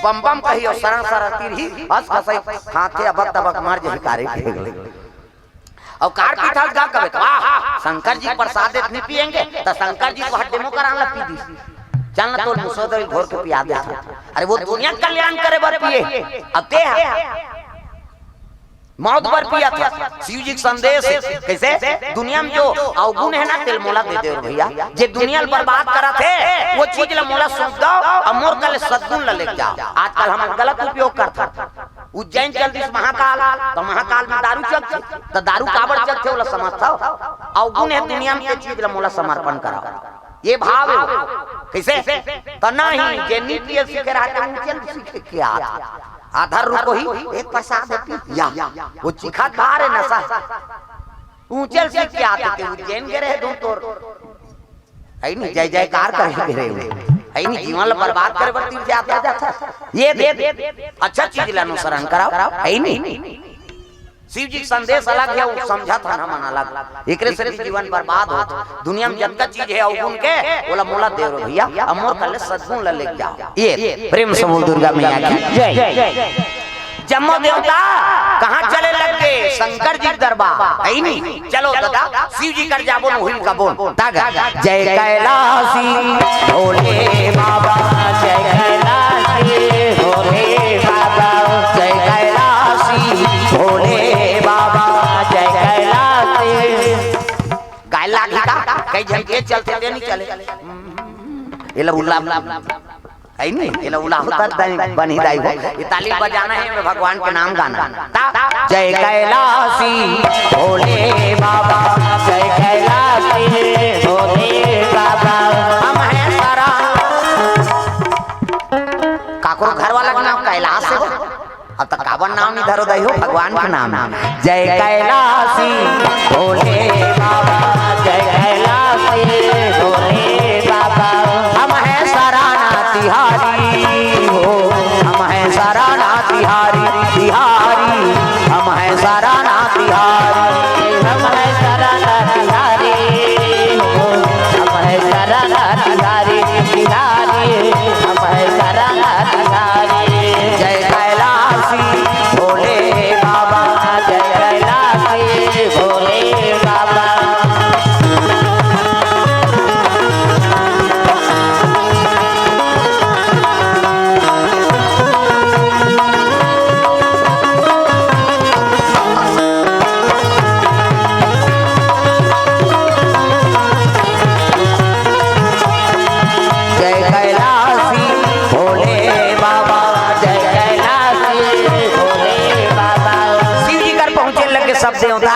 बम बम कही अउ सरन सरन तीरही, हंस खसई खाके अबक तबक मर जही कारे के। अउ कार पीथस गा कबे त, "वाह, शंकर जी प्रसाद देत नहीं पिएंगे," त शंकर जी को हड्डे मोकरान ला पी दी। चल न तोर मुसोदरी घोर के पिया दे। अरे वो दुनिया के कल्याण करे बर पिए, अब ते ह मौत बर पिया था। शिव जी के संदेश हे। कइसे? दुनिया में जो अवगुण हे ना, तेल मोला दे दे भैया। जे दुनिया ल बर्बाद करत हे, वो चीज ल मोला सौंप दो अउ मोर कले सद्गुण ल लेके जाओ। आजकल हम गलत उपयोग करथन। उज्जैन चल दिस महाकाल, त महाकाल में दारू चलथे, त दारू काबर चलथे, ओला समझथव? अवगुण हे दुनिया में, ये चीज ल मोला समर्पण कराओ। ये भाव हे वो। कइसे? त नहीं, जे नी पिए सीखे रहते, उज्जैन सीखे के आत। आधा रुको ही, एक पैसा दे पी, या, वो चिखा खा रे नशा। ऊंचल से क्या आते थे, उज्जैन के रहे धुन तोर। हे नहीं, जय जयकार करे के रहे हो। हे नहीं, जीवन ला बर्बाद करे बर तीर जाता जाता। ये दे, अच्छा चीज ला अनुसरण कराओ। हे नहीं, शिव जी के संदेश अलग हे, वो समझत हन हमन अलग। एकरे से भी जीवन बर्बाद होत। दुनिया में जतका चीज हे अवगुण के, ओला मोला दे रो भैया, अउ मोर कले सद्गुण ला लेके जाओ। ये प्रेम से बोल दुर्गा मैया की जय। जम्मो देवता कहाँ चले लग गे? शंकर जी के दरबार। हे नहीं, चलो दादा, शिव जी कर जाबो, उही ल कबो। तागा, जय कैलासी भोले बाबा, जय कैलासी भोले बाबा, जय कैलासी भोले बाबा, जय कैलासी। गाय लागी का? कई झन के चलथे ते नहीं चले। एला उल्ला, हे नहीं? एला उल्ला होता दाई, बनी दाई हो। ये ताली बजाना हे, मैं भगवान के नाम गाना। ता, जय कैलासी भोले बाबा, जय कैलासी भोले बाबा। हम हैं सरा। काकरो घर वाला के नाम कैलाश हे वो। अब तक काबर नाम नहीं धरो दई हो, भगवान के नाम। जय कैलासी भोले बाबा, जय कैलासी भोले बाबा। हम हैं सराना तिहारी हो, हम हैं सराना तिहारी, तिहारी। हम हैं सराना तिहारी, हम हैं सराना तिहारी हो, हम हैं सराना तिहारी, तिहारी। हम हैं सराना तिहारी। जय कैलाश सब देवता,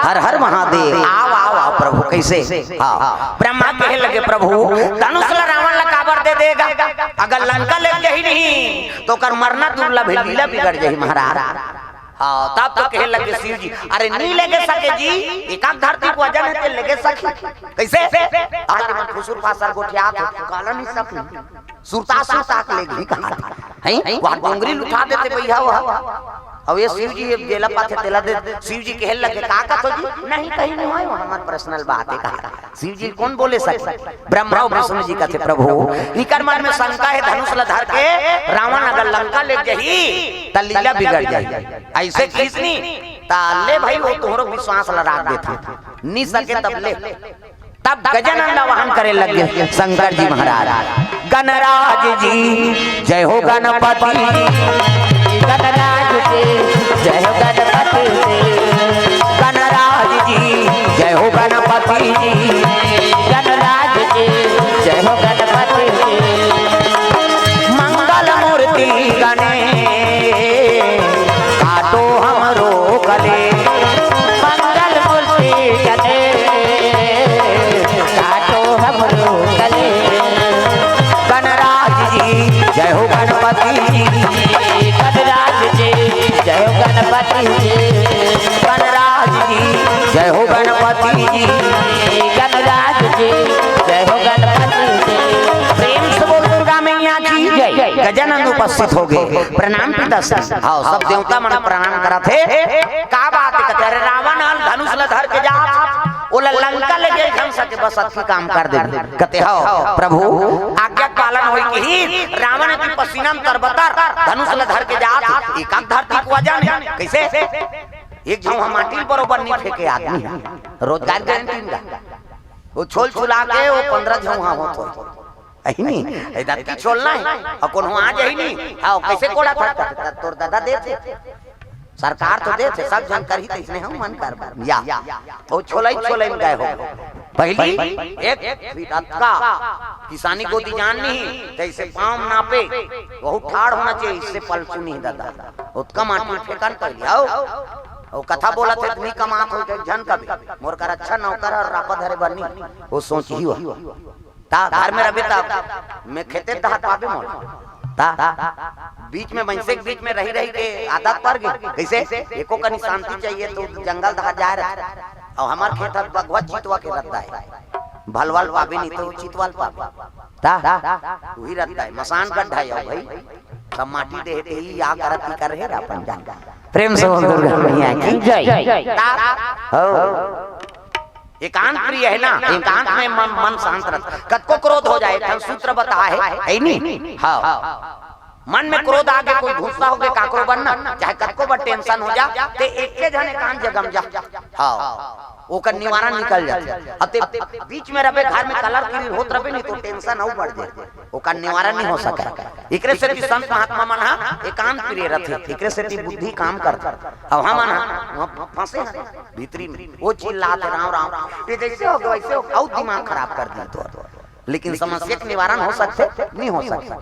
हर हर महादेव। आव, आव, आव प्रभु, कइसे? हाँ, ब्रह्मा कहे लगे, प्रभु, धनुष ला रावण ला काबर दे देगा? अगर लंका ले जाही नहीं, त ओकर मरना दुर्लभ हे, लीला बिगड़ जाही महाराज। हाँ, तब तो कहे लगे शिव जी, अरे नी लेगे सके जी, एकाक धरती के वजन हे, ते लेगे सके। कइसे? आज मन फुसुर फासर गोठियात हे, काला नी सके। सुरता सुरता के लेगही कहा, हैं? वहाँ डोंगरी ल उठा देथे भैया वह। अब ये शिव जी ये जेला पाथे तेला दे, शिव जी कहे लगे, का कथो जी? नहीं, कहीं नहीं होय, वो हमर पर्सनल बात हे कहा। शिव जी कोन बोले सके? ब्रह्मा अउ विष्णु जी कथे, प्रभु, इकर मन में शंका हे, धनुष ला धर के रावण अगर लंका ले जाही, त लीला बिगड़ जाही। अइसे किहिस नी, त ले भाई, वो तोहरो विश्वास ला राख देथे। नी सके तब ले। तब गजानन ला वाहन करे लगे शंकर जी महाराज। गणराज जी, जय हो गणपति जी। गणराज जी, जय हो गणपति जी। गणराज जी, जय हो गणपति जी। गणराज जी, जय हो गणपति जी। मंगल मूर्ति गणेश, काटो हमरो कलेश। मंगल मूर्ति गणेश, काटो हमरो कलेश। गणराज जी, जय हो गणपति जी। गणराज जी, जय हो गणपति जी। गणराज जी, जय हो गणपति जी। गणराज जी, जय हो गणपति जी। प्रेम से बोल दुर्गा मैया की जय। गजानन उपस्थित होगे, प्रणाम पिता श्री। हाँ, सब देवता मन प्रणाम करत हे। का बात हे? कथे, अरे रावण हन धनुष ल धर के जात, ओला लंका ले गे धनुष के बस अतकी काम कर दे। कथे, हव प्रभु, आज्ञा पालन होई किहिस, रावण की पसीना म तरबतर धनुष ल धर के जात, एकाक धरती के वजन हे। कइसे? एक झउहा माटी ल बरोबर नी फेंके आदमी हे। रोजगार गारंटी नी हे। वो छोल छुला के वो पंद्रह झउहा होत होय। अही नी, ए दतकी छोलना हे। अउ कोनो आ जाही नी, हाँ, कइसे कोड़ा था? त तोर ददा देथे। सरकार तो देथे, सब झन करही, त इसने हम मन कर या। वो छोलई, छोलई म गए हो। पहिली एक फीट अतका किसानी गोदी जान नहीं, त इसे पाँव नापे, बहुत ठाढ़ होना चाहिए, इससे पलचू नहीं ददा। ओतका माटी फेंकन पहिली, आओ। वो कथा बोलत हे, त नी कमात हो, त झन कबे, मोर कर अच्छा नौकर अउ रापा धरे बर नी, वो सोचही हो। ता घर में रबे ता मैं खेते दहा पाबे मोला। ता बीच में, मनसे के बीच में रही रही के आदत पर गे। कइसे? एको कनी शांति चाहिए त जंगल दहा जाए रहे। अउ हमर खेत ह बघवा चितवा के रद्दा हे। भलवाल पाबे नहीं त चितवाल पाबे। ता उही रद्दा हे, मसान गड्ढा हे भाई। सब माटी देहे ते ही या करत ही कर हे अपन जान। प्रेम से बोल दुर्गा मैया की जय। ता हो। एकांत प्रिय हे ना, एकांत में मन, मन शांत रहत। कतको क्रोध हो जाए, एक ठन सूत्र बताए हे, हे नी? हाँ। मन में क्रोध आगे, कोई गुस्सा होगे काकरो बर ना, चाहे कतको बर tension हो जा, ते एके झन एकांत जगह म जा। हाँ। ओकर निवारण निकल जाथे। अते बीच में रबे, घर में कलर किरी होत रबे नी त tension अउ बढ़ जाए। ओकर निवारण नहीं हो सके। एकरे सेती संत महात्मा मन ह एकांत प्रिय रथे, एकरे सेती बुद्धि काम करथे। अउ हमन ह वहाँ फंसे हन भीतरी में, वो चिल्लात हे, "राम, राम, ये जैसे हो गया, वैसे हो गया," अउ दिमाग खराब कर दिए तो। लेकिन समस्या के निवारण हो सकथे? नहीं हो सकथे।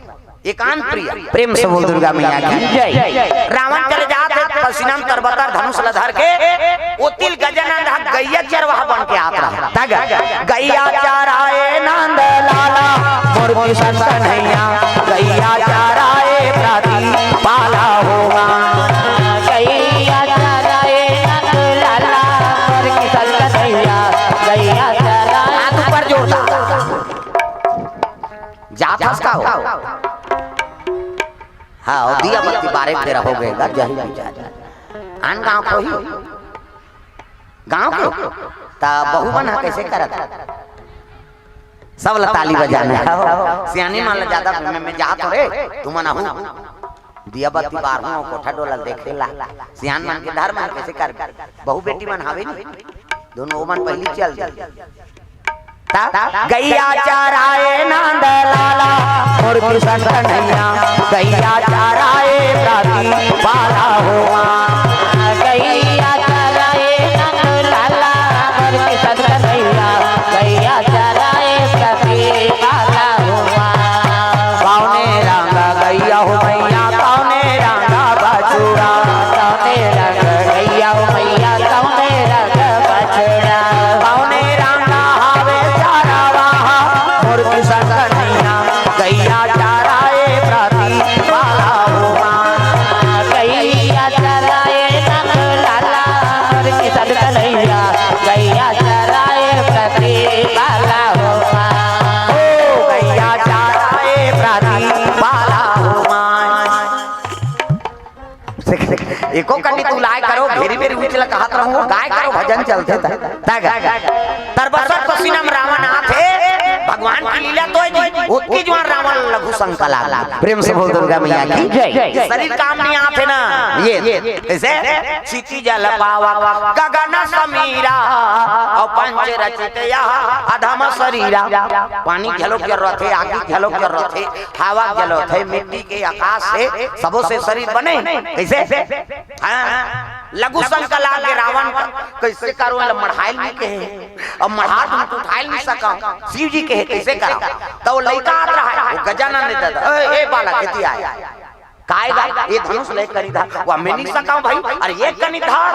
एकांत प्रिय, प्रेम से बोल दुर्गा मैया की जय। रावण चले जात हे, पसीना म तरबतर धनुष ल धर के, ओती ल गजानन ह गैया चरवाहा बन के आत रहा। तग गैया चराए नंद लाला, मोर किशन कन्हैया, गैया चराए प्रति पाला होवा। गैया चराए नंद लाला, मोर किशन कन्हैया, गैया चराए। हाथ ऊपर जोर दा। जात हस का हो? हाँ, अउ दिया बत्ती बारे के बेरा हो गए, घर जाही बेचारी। आन गाँव के होही? गाँव के? त बहू मन ह कइसे करत? सब ल ताली बजाना हे। सियानी मन ल ज्यादा, मैं, मैं जात हों रे, तुमन आहू। दिया बत्ती बारहूँ, कोठा डोला देखे ला। सियान मन के धर्म हे, कइसे कर? बहू बेटी मन हावे नी? दोनों ओमन पहिली चल दे। ता गैया चराए नंद लाला, मोर किशन कन्हैया, गैया चराए प्रति पाला होवा। गैया चराए नंद लाला, मोर किशन कन्हैया, गैया चराए प्रति पाला होवा। कौने रंग गैया हो मैया, कौने रंग बछुआ, कौने रंग गैया हो मैया, कौने देख, देख, एको कनी तू लाय करो, घेरी बेरी उहिच ल कहत रहूं, गाय करो भजन चलथे त। तग। तरबसत पसीना म रावण आथे, भगवान के लीला तो हे जी, ओतकी जुवार रावण लघु शंका लाग। प्रेम से बोल दुर्गा मैया की जय। शरीर काम नइ आथे ना, ये, कइसे? क्षिति जल पावक गगन समीरा, अउ पंच रचित यह अधम शरीरा। पानी घलो के जरूरत हे, आगी घलो के जरूरत हे, हवा घलो हे, मिट्टी के आकाश से सबो से शरीर बने। कइसे? हाँ, लघु शंका लागे रावण ला, कइसे करो, एला मढ़ाय ल नइ कहे, अब मढ़ा दूं त उठाय ल नइ सकंव, शिव जी कहे कइसे करंव? त ओ लइका आत रहय, ओ गजानन ने दे दे, "ए, ए बालक, एती आय, काय गा, ए धनुष ल एक कनी धर।" "वो मैं नइ सकंव भई, अरे एक कनी धर,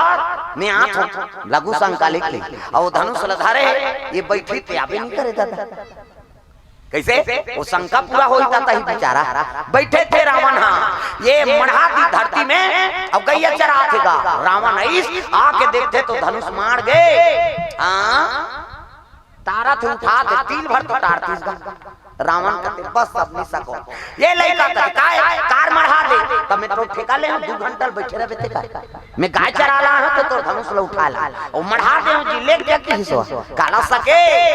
मैं आत हंव।" लघु शंका लेके, अउ धनुष ल धरे, ए बइठे ते आबे नइ करे दादा। कइसे? ओ शंका पूरा होही त तही बिचारा। बइठे थे रावण ह, ए मढ़ा दिस धरती में, अउ गइया चराथे गा। रावण अइस, आके देखथे त धनुष माढ़ गे। हाँ? टारथे, उठाथे, तिल भर तो टारतिस गा। रावण कथे, "बस अब नइ सकंव।" ए लइका कथे, "काय? कार मढ़ा दे, त मैं तो ठेका ले हंव, दू घंटा ल बइठे रहिबे ते का?" मैं गाय चराय ल आय हंव त तोर धनुष ल उठाय ल आय हंव। ओ मढ़ा दे हंव जी, लेके जा किहिस ओ। काला सके,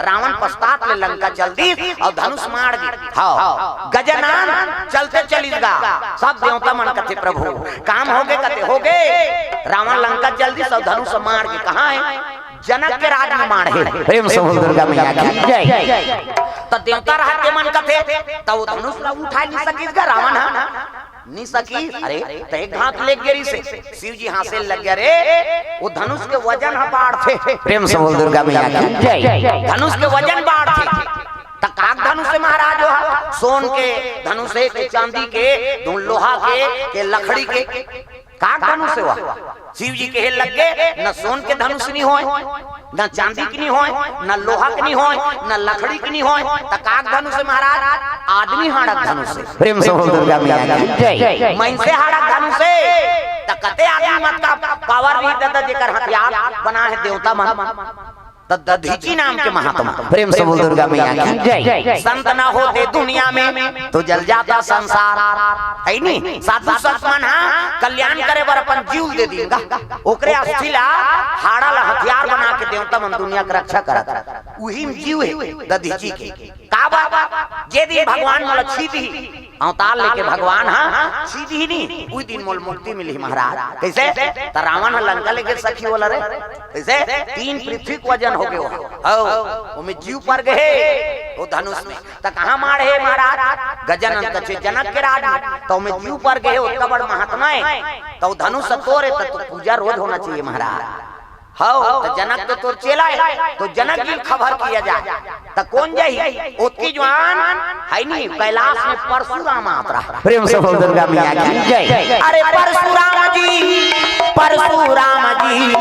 रावण पछतात ले लंका चल दिस अउ धनुष माढ़ गे। हव, गजानन चलते चलिस गा। सब देवता मन कथे, "प्रभु, काम होगे?" कथे, "होगे।" रावण लंका चल दिस अउ धनुष माढ़ गे। कहाँ हे? जनक के राज म माढ़े। प्रेम से बोल दुर्गा मैया की जय। त देवता रहत के मन कथे, त ओ धनुष ल उठाय नइ सकिस गा रावण ह। नइ सकिस, अरे, त एक घांव लेके गे रिहिसे। शिव जी हाँसे लग गे, "अरे, ओ धनुष के वजन ह बाढ़थे।" प्रेम से बोल दुर्गा मैया की जय। धनुष के वजन बाढ़थे। त काक धनुष हे महाराज ओ ह? सोन के धनुष हे, के चांदी के, धुन लोहा के, के लकड़ी के, काक धनुष हे ओ ह? शिव जी कहे लग गे, "न सोन के धनुष नइ होय, न चांदी के नइ होय, न लोहा के नइ होय, न लकड़ी के नइ होय, त काक धनुष हे महाराज?" "आदमी हाड़क धनुष हे।" प्रेम से बोल दुर्गा मैया की जय। "मइनसे हाड़क धनुष हे।" त कते आदमी मन के power नइ हे दादा, जेकर हथियार बनाय हे देवता मन। त दधीचि नाम के महात्मा, प्रेम से बोल दुर्गा मैया की जय। "संत न होते दुनिया में तो जल जाता संसार।" हे नी? साधु संत मन ह कल्याण करे बर अपन जीव ल दे दिन गा। ओकरे अस्थि ला, हाड़ा ला हथियार बना के देवता मन दुनिया के रक्षा करत हे। उही म जीव हे दधीचि के। काबर? जे दिन भगवान मोला छीदही, अवतार लेके भगवान ह छीदही नी, उही दिन मोला मुक्ति मिलही महाराज। कइसे? त रावण ह लंका लेगे सखी ओला रे। कइसे? तीन पृथ्वी के वजन होगे ओ ह। हव, ओमे जीव पर गे हे, ओ धनुष में। त कहाँ माढ़े महाराज? गजानन कथे जनक के राज में। त ओमे जीव पर गे हे, ओतका बड़ महात्मा हे। त ओ धनुष तोर हे, त तोर पूजा रोज होना चाहिए महाराज। हव, त जनक तो तोर चेला हे, त जनक जी ल खबर किया जाय। त कोन जाही? ओतकी जुवार, हे नी, कैलाश में परशुराम आत रहा। प्रेम से बोल दुर्गा मैया की जय। "अरे परशुराम जी, परशुराम जी,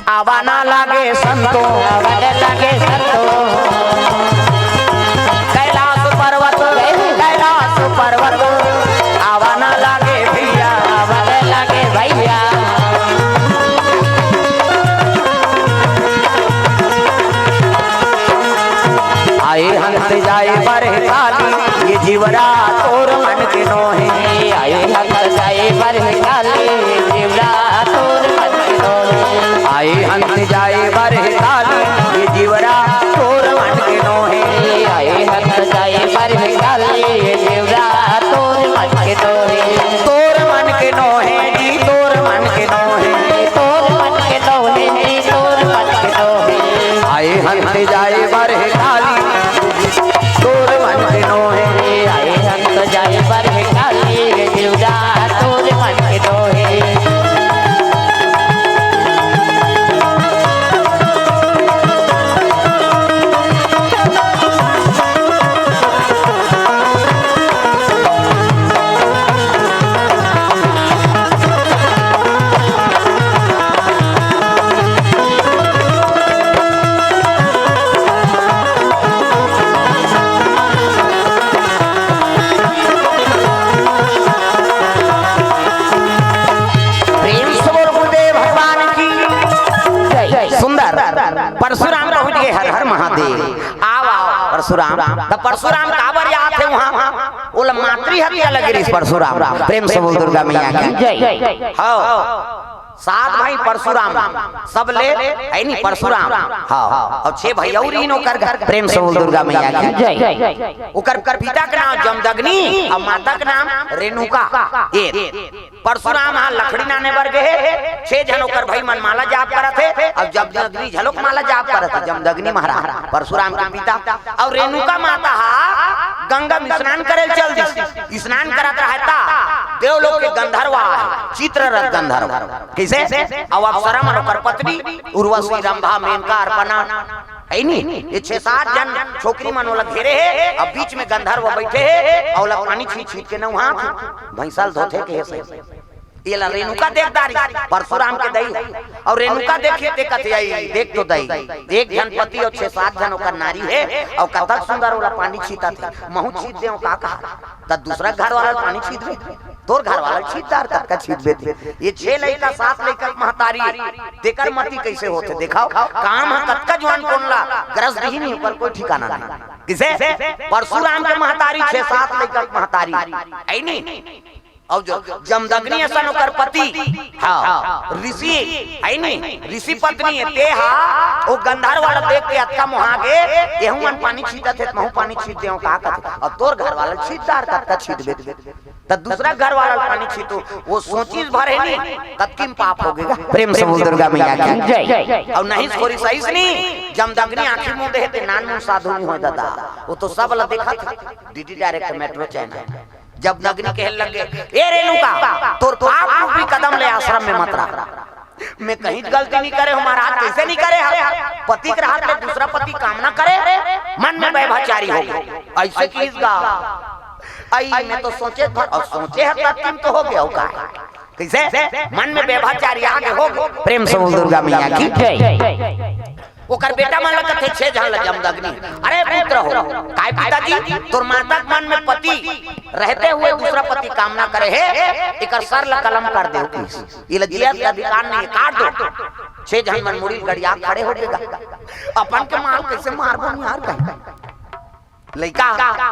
आवा ना लागे संतो, आवा ना लागे संतो। कैलाश पर्वत, कैलाश पर्वत, आवा ना लागे भइया, आवा ना लागे भइया।" आए हंस जाए बर काली, ये जीवरा तोर मन के नोहे। आए हंस जाए बर काली, ये जीवरा तोर मन के नोहे। आए हंस जाए बर काली, ये जीवरा तोर मन के नोहे। आए हंस जाए बर काली, ये जीवरा तोर मन के नोहे। तोर मन के नोहे जी, तोर मन के नोहे। तोर मन के नोहे जी, तोर मन के नोहे। आए हंस जाए बर काली, तोर मन के नोहे। आए हंस जाए बर काली, जीवरा तोर मन के नोहे। प्रेम से बोल गुरुदेव भगवान की जय। सुंदर। परशुराम पहुंच गे, हर हर महादेव। आव, आव, परशुराम। त परशुराम काबर आथे उहां? ओला मातृ हत्या लगे रिहिस परशुराम। प्रेम से बोल दुर्गा मैया की। जय। हाँ, सात भाई परशुराम, सब ले, है नी परशुराम। हाँ, अउ छह भाई अउ रहिन ओकर घर। प्रेम से बोल दुर्गा मैया की। जय। ओकर, ओकर पिता के नाम जमदग्नि अउ माता के नाम रेणुका। ए परशुराम ह लकड़ी लाने बर गे हे, छह झन ओकर भाई मन माला जाप करत हे, अउ जमदग्नि घलोक माला जाप करत हे। जमदग्नि महाराज परशुराम के पिता, अउ रेणुका माता ह गंगा में स्नान करे चल दिस। स्नान करत रहय त देवलोक के गंधर्व आय, चित्ररथ गंधर्व। कइसे? अउ अप्सरा मन ओकर पत्नी उर्वशी, रंभा, मेनका, अर्पणा, है नी, ये छह सात झन छोकरी मन ओला घेरे हे, अउ बीच में गंधर्व बइठे हे, अउ ओला पानी छींच छींच के नहवात हे, भैंसा ल धोथे के हे सही। एला रेणुका देख डारिस, परशुराम के दई हे। अउ रेणुका देखे ते कथे, "अई, देख तो दई, एक झन पति अउ छह सात झन ओकर नारी हे, अउ कतक सुंदर ओला पानी छींचत हे, महूं छींच देंव का कहा, त दूसरा घर वाला ल पानी छींचबे, तोर घर वाला ल छींच डार, कतका छींचबे ते।" ये छह लइका, सात लइका के महतारी, तेकर मति कइसे होथे? देखाव, काम ह कतका जुवान कोन ला ग्रस दिही नहीं, ओकर कोई ठिकाना नहीं। कइसे? परशुराम के महतारी, छह सात लइका के महतारी, है नी? अउ जो जमदग्नि असन ओकर पति, हाँ, ऋषि, है नी? ऋषि पत्नी हे, ते हा, ओ गंधर्व वाला देख के अतका मोहा गे, एहू मन पानी छींचत हे, त महूं पानी छींच देंव का कथे, अउ तोर घर वाला ल छींच डार, कतका छींचबे ते। त दूसरा घर वाला ल पानी छींचहूं, ओ सोचिस भर हे नी, कतकी म पाप होगे गा। प्रेम से बोल दुर्गा मैया की। जय। अउ नहीं छोरी सहिस नी, जमदग्नि आंखी मूंदे हे ते नानमुन साधु नहीं होय दादा, ओ तो सब ल देखत हे। DD direct metro channel. Jamadagni कहे लगे, "ए रेणुका, तोर पाप रूपी कदम ले आश्रम में मत रख।" मैं कहीं गलती नहीं करे हूं महाराज, कइसे नहीं करे हंव? पति के रहत ले दूसरा पति कामना करे, मन में व्यभिचारी होगे, अइसे किहिस गा। अई मैं तो सोचे भर, अउ सोचे हंव तब तुम तो होगे हंव का। कइसे? मन में व्यभिचारी आगे होगे। प्रेम से बोल दुर्गा मैया की। जय। ओकर बेटा मन ल कथे, छह झन ल जमदग्नि, "अरे पुत्र हो, काय पिताजी, तोर माता के मन में पति रहते हुए दूसरा पति कामना करे हे, एकर सर ल कलम कर दे।" एला जियत के अधिकार नहीं, काट दो। छह झन मन मुड़ी गड़िया खड़े होगे गा। अपन के माल कइसे मारबो यार कहीं। लइका,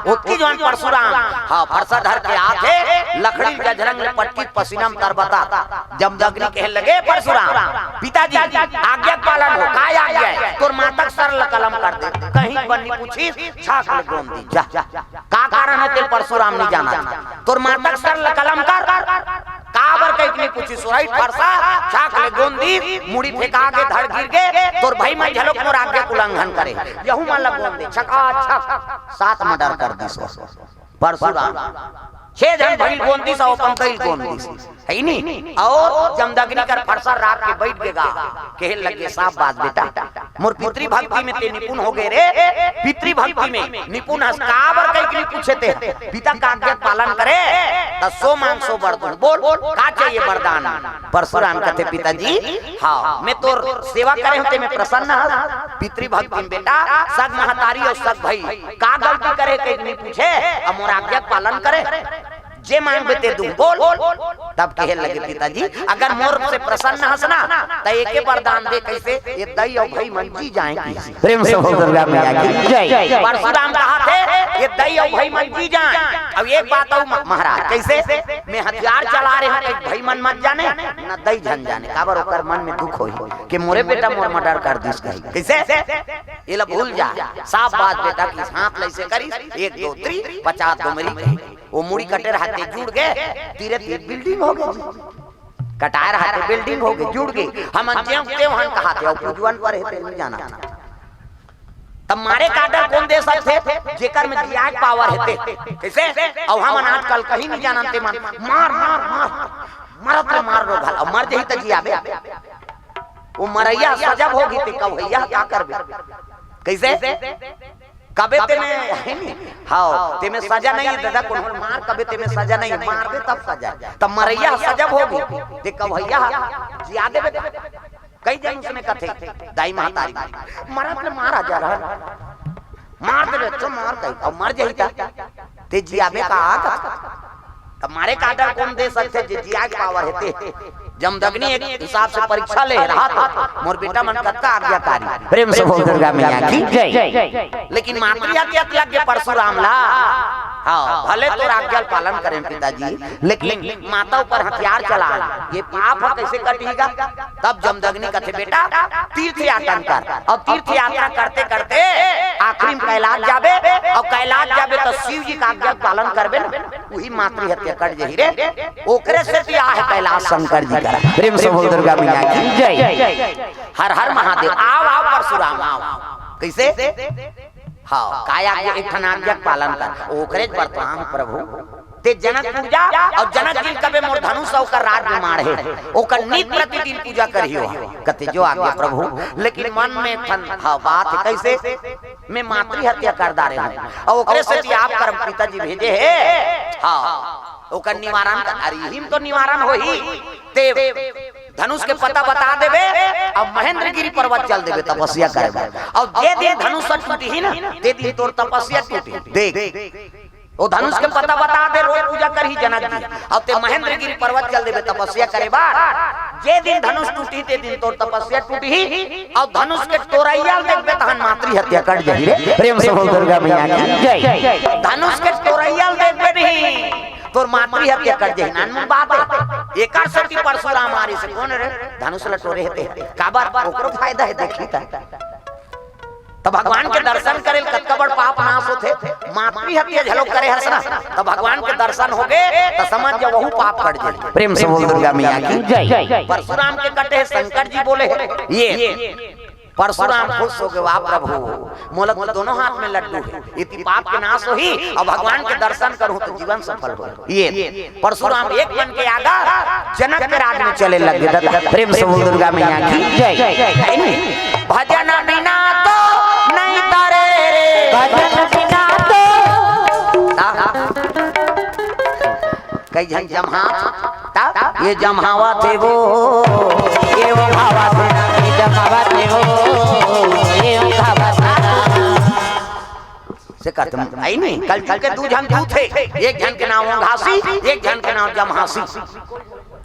ओतकी जुवान परशुराम, हाँ, फरसा धर के आथे, लकड़ी ल जझरंग ले पटकी, पसीना म तरबता। जमदग्नि कहे लगे, "परशुराम, पिताजी, आज्ञा के पालन हो।" "काय आज्ञा हे?" "तोर माता के सर ल कलम कर दे।" कहीं बन्नी पूछिस, छाक ले गोंद दिस, "जा।" का कारण हे तेला परशुराम नहीं जानत? "तोर माता के सर ल कलम कर।" काबर कहिके नहीं पूछिस, सुरहित फरसा, छाक ले गोंद दिस, मुड़ी फेंका गे, धड़ गिर गे, "तोर भाई मन घलोक मोर आज्ञा के उल्लंघन करे, यहू मन ल गोंद दे।" छकाछक सात मर्डर कर दिस परशुराम। छह झन भाई ल गोंद दिस, अउ अपन दई ल गोंद दिस, है नी? अउ जमदग्नि कर फरसा राख के बइठ गे गा, कहे लगे, "शाबाश बेटा, मोर पितृभक्ति में ते निपुण होगे रे, पितृभक्ति में निपुण हस।" काबर कहिके नहीं पूछे ते, पिता के आज्ञा के पालन करे, त सौ मांग सौ बर दूं। बोल, का चाहिए वरदान? परशुराम कथे, "पिताजी, हाँ, मैं तोर सेवा करे हंव, ते में प्रसन्न हस, पितृभक्ति में बेटा, सग महतारी अउ सग भाई, का गलती करे कहिके नहीं पूछे, अउ मोर आज्ञा के पालन करे।" "जे मांगबे ते दूं, बोल।" तब कहे लगे, "पिताजी, अगर मोर से प्रसन्न हस ना, त एके वरदान दे।" कइसे? "ये दई अउ भाई मन जी जाए।" प्रेम से बोल दुर्गा मैया की। जय। परशुराम कहत हे, "ये दई अउ भाई मन जी जाए।" अब एक बात अउ म-, महाराज, कइसे? "मैं हथियार चला रहे हंव, एक भाई मन मत जाने, न दई झन जाने, काबर ओकर मन में दुख होही के मोरे बेटा मोर मर्डर कर दिस कही।" कइसे? "एला भूल जा।" शाबाश बेटा, कहिस, हाथ ल अइसे करिस, एक दो तीन, पचास दो मेरी कही। ओ मुड़ी कटे रहते जुड़ गे, तीरे तीर बिल्डिंग होगे जी। कटाए रहते बिल्डिंग होगे, जुड़ गे। हमन जेव तेव हन कहाथे, अउ पूजवन पर हे तेन जानत। त मारे के आर्डर कोन दे सकथे? जेकर में जियाए के पावर हे ते। कइसे? अउ हमन आजकल कहीं नहीं जानन ते मन। मार, मार, मार। मरत ले मार रो घल। अउ मर जही त जियाबे। ओ मरइया सजब होगी ते कवइया का करबे? कइसे? कबे ते में, हे नी? हव, ते में सजा नहीं हे दादा, कोनो ल मार कबे ते में सजा नहीं हे, मारबे तब सजा हे। त मरइया सजब होगी, ते कवइया जिया देबे। कई झन उसने कथे, दाई महतारी, "मरत ले मार आ जा रहा, मार देबे, अच्छा मार कही, अउ मर जही त ते जियाबे का?" त मारे के आर्डर कोन दे सकथे, जे जियाए के पावर हे ते? जमदग्नि एक हिसाब से परीक्षा ले रहा था, मोर बेटा मन कतका आज्ञाकारी। प्रेम से बोल दुर्गा मैया की। जय। लेकिन मातृ हत्या लग गे परशुराम ला। हाँ, भले तोर आज्ञा ल पालन करें पिताजी, लेकिन माता ऊपर हथियार चला, ये पाप ह कइसे कटही गा? तब जमदग्नि कथे, "बेटा, तीर्थ यातन कर।" अउ तीर्थ यात्रा करते करते आखिरी में कैलाश जाबे, अउ कैलाश जाबे त शिव जी के आज्ञा ल पालन करबे ना, उही मातृ हत्या कट जही रे। ओकरे सेती आहे कैलाश शंकर जी करा। प्रेम से बोल दुर्गा मैया की जय। हर हर महादेव। आव, आव परशुराम, आव। कइसे? हाँ, काय आज्ञा, एक ठन आज्ञा के पालन कर। ओकरे बर तो आंव प्रभु। ते जनकपुर जा अउ जनक जी ल कबे मोर धनुष अउ ओकर राज में माढ़े। ओकर नित प्रतिदिन पूजा करिहो। कथे जो आज्ञा प्रभु, लेकिन मन में एक ठन, हाँ, बात हे, कइसे? मैं मातृ हत्या कर डारे हंव। अउ ओकरे सेती आप परम पिताजी भेजे हे। हाँ, ओकर निवारण कर, अरे इही म तो निवारण होही। ते धनुष के पता बता देबे, अउ महेंद्रगिरी पर्वत चल देबे तपस्या करे बर। अउ जे दिन धनुष टूटही ना, ते दिन तोर तपस्या टूटही। देख, ओ धनुष के पता बता दे, रोज पूजा करही जनक जी। अउ ते महेंद्रगिरी पर्वत चल देबे तपस्या करे बर। जे दिन धनुष टूटही, ते दिन तोर तपस्या टूटही। अउ धनुष के टोरइया ल देखबे, तहन मातृ हत्या कट जही रे। प्रेम से बोल दुर्गा मैया की जय। धनुष के टोरइया ल देखबे नहीं, तोर मातृ हत्या कट जही। नानमुन बात हे। एकर सेती परशुराम आरिस हे, कोन रे? धनुष ल टोरे हे ते। काबर? ओकरो फायदा हे, देखही त। त भगवान के दर्शन करे ल कतका बड़ पाप नाश होथे। मातृ हत्या घलो करे हस ना, त भगवान के दर्शन होगे, त समझ जा, वहू पाप कट जाही। प्रेम से बोल दुर्गा मैया की जय। परशुराम के कटे हे, शंकर जी बोले हे, ये परशुराम खुश होगे, "वाह प्रभु, मोला तो दोनों हाथ में लड्डू हे, इति पाप के नाश होही, अउ भगवान के दर्शन करहूं त जीवन सफल होही।" ये परशुराम एक मन के आगा जनक के राज में चले लगे। दादा, प्रेम से बोल दुर्गा मैया की जय। भजन बिना तो नहीं तरे रे। भजन बिना तो। कई झन जमहा, ता, ये जमहावत हे वो, ये वो भावत हे, ये जमहावत हे वो, ये वो भावत हे। से कहत हे, आई नहीं, कलजुग के दू झन दूत हे, एक झन के नाम ओंघासी, एक झन के नाम जमहासी।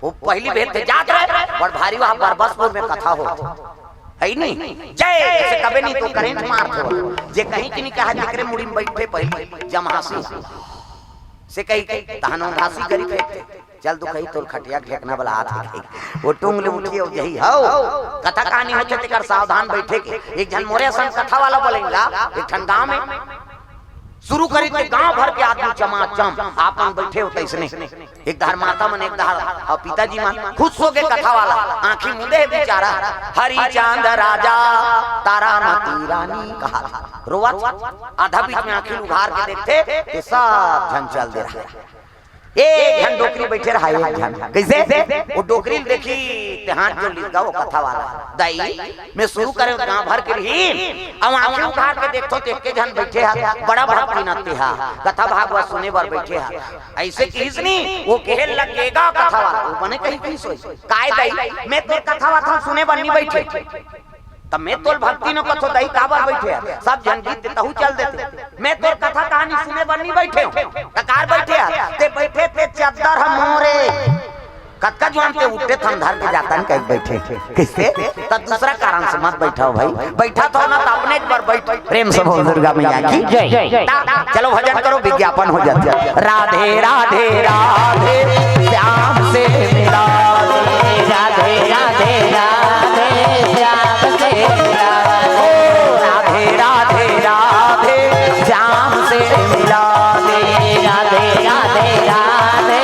वो पहिली भेंट ते जात रहे, बड़ भारी वहाँ बरबसपुर में कथा हो। है नहीं? जय, जैसे कबे नहीं तो करंट मारत हो। जे कहीं कि नहीं कहा, जेकरे मुड़ी में बैठे पहिली जमहासी। से कही के, तहन ओंघासी करी के, चल तू कही तोर खटिया के ढेकना वाला हाथ में कही। वो टूंग ले उठिए, वो यही हौ। कथा कहानी होथे तेकर सावधान बैठे के। एक झन मोरे असन कथा वाला बोलेंगा, एक ठन गांव में शुरू करी ते गांव भर के आदमी चमाचम, आपन बैठे हो तैसने। एक धार माता मन, एक धार, अ, पिताजी मन, खुश होके कथा वाला, आंखी मुंदे हे बेचारा। हरिचंद राजा, तारामती रानी कहा था। रोवत, आधा बीच में आंखी उघार के देखथे, ते सब झन चल दे रहा। एक झन डोकरी बैठे रहा, एक झन। कइसे? वो डोकरी ल देखी, ते हाथ जोड़ लिस गा वो कथा वाला। दाई, मैं शुरू करे गांव भर के रही, अब आंखी उघार के देखथो, ते एके झन बैठे हा, बड़ा भक्ति न ते हा, कथा भागवत सुने बर बैठे हा। अइसे किहिस नी, वो कहे लगेगा कथा वाला, वो बने कहीं किहिस होही। काय दाई, मैं तोर कथा वथा सुने बर नी बैठे। त मैं तोल भक्ति न कथो दाई, काबर बैठे हस? सब झन गीत ते तहू चल देते। मैं तोर कथा कहानी सुने बर नी बैठे हंव। त काबर बैठे हस? ते बैठे ते चद्दर ह मोरे। कतका जुआन ते उठे थन धर के जातन कहि बैठे। कइसे? त दूसरा कारण से मत बैठव भाई। बैठत हव ना त अपने एक बार बैठ। प्रेम से बोल दुर्गा मैया की जय। ता, चलो भजन करो, विज्ञापन हो जाथे। राधे राधे राधे श्याम से मिला दे। राधे राधे राधे श्याम से मिला दे। ओ राधे राधे राधे श्याम से मिला दे। राधे राधे राधे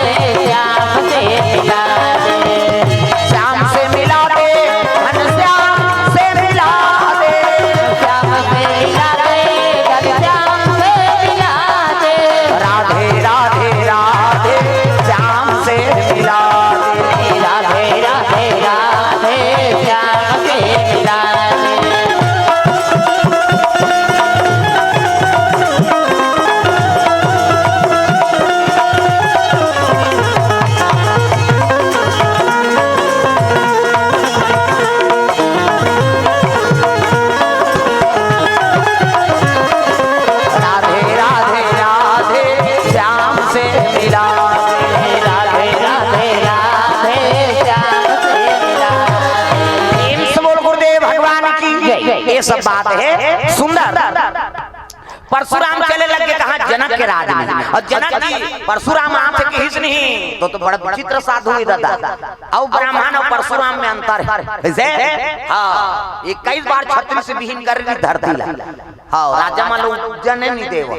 श्याम से मिला दे। श्याम से मिला दे, घनश्याम से मिला दे। श्याम से मिला दे, घनश्याम से मिला दे। राधे राधे राधे श्याम से मिला दे। राधे राधे राधे श्याम से मिला दे। राधे राधे राधे श्याम से मिला दे। राधे राधे राधे श्याम से मिला दे। प्रेम से बोल गुरुदेव भगवान की जय। ये सब बात हे सुंदर। परशुराम चले लगे कहाँ? जनक के राज में। अउ जनक जी परशुराम आथे कहिस नहीं, तो, तो बड़ा विचित्र साधु हे दादा। अउ ब्राह्मण अउ परशुराम में अंतर हे। कइसे? हाँ, इक्कीस बार छत्तीस बिहीन कर दी धरती ला। हाँ, राजा मन ला उपजने नहीं देव,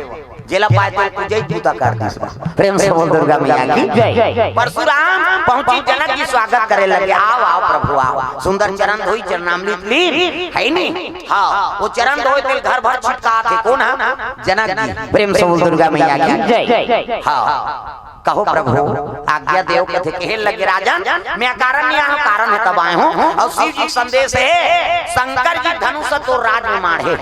जेला पाय तेला पूजा ही पूता कर दिस। प्रेम से बोल दुर्गा मैया की जय। परशुराम पहुंची, जनक जी स्वागत करे लगे, "आव, आव प्रभु, आव।" सुंदर चरण धोई, चरणामृत ली, हे नी? हाँ, ओ चरण धोए तेला घर भर छिटकाथे। कोन हे? जनक जी। प्रेम से बोल दुर्गा मैया की जय। हाँ, कहो प्रभु, आज्ञा देव। कथे, कहे लगे, "राजन, मैं अकारण नहीं आय हंव, कारण हे तब आय हंव। अउ शिव जी के संदेश हे, शंकर जी धनुष तोर राज में माढ़े,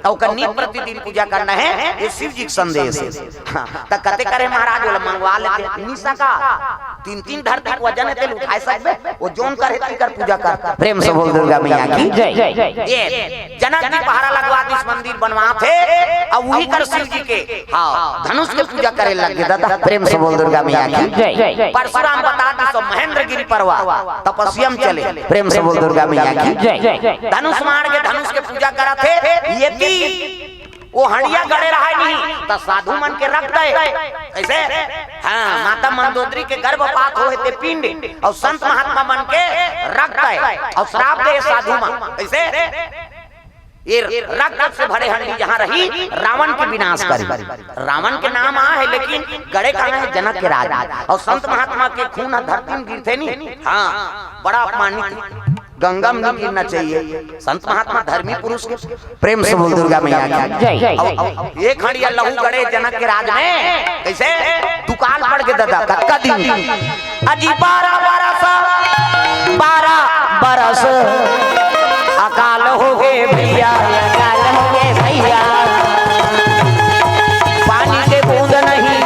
अउ ओकर नित प्रतिदिन पूजा करना हे, ये शिव जी के संदेश हे।" हाँ, त कथे करे महाराज, ओला मंगवा लेते। निशा का तीन तीन धरती के वजन हे, तेला उठाय सकबे? ओ जोन करे तेकर पूजा कर। प्रेम से बोल दुर्गा मैया की जय। ये जनक जी पहरा लगवा दिस, मंदिर बनवाथे, अउ उही कर शिव जी के, हाँ, धनुष के पूजा करे लग गे दादा। प्रेम से बोल दुर्गा मैया की जय। परशुराम बता दिस, महेंद्रगिरी पर्वत तपस्या में चले। प्रेम से बोल दुर्गा मैया की जय। धनुष माढ़ के धनुष के पूजा करथे, येती ओ हंडिया गड़े रहय नहीं, त साधु मन के रख दे। कइसे? हाँ, माता मंदोदरी के गर्भपात होय ते पिंड, अउ संत महात्मा मन के रख दे, अउ श्राप दे साधु मन। कइसे? ये रक्त से भरे हंडी जहाँ रही, रावण के विनाश करी। रावण के नाम आहे, लेकिन गड़े कहाँ हे? जनक के राज। अउ संत महात्मा के खून ह धरती में गिरथे नहीं। हाँ, बड़ा अपमानित। गंगा में नहीं गिरना चाहिए। संत महात्मा धर्मी पुरुष के। प्रेम से बोल दुर्गा मैया की जय। अउ, अउ, एक हंडिया लहू गड़े जनक के राज में, कइसे? दुकाल पड़ गे दादा, कतका दिन? अजी बारह बरस, बारह बरस अकाल हो गे भैया, अकाल हो गे भैया। पानी के बूंद नहीं,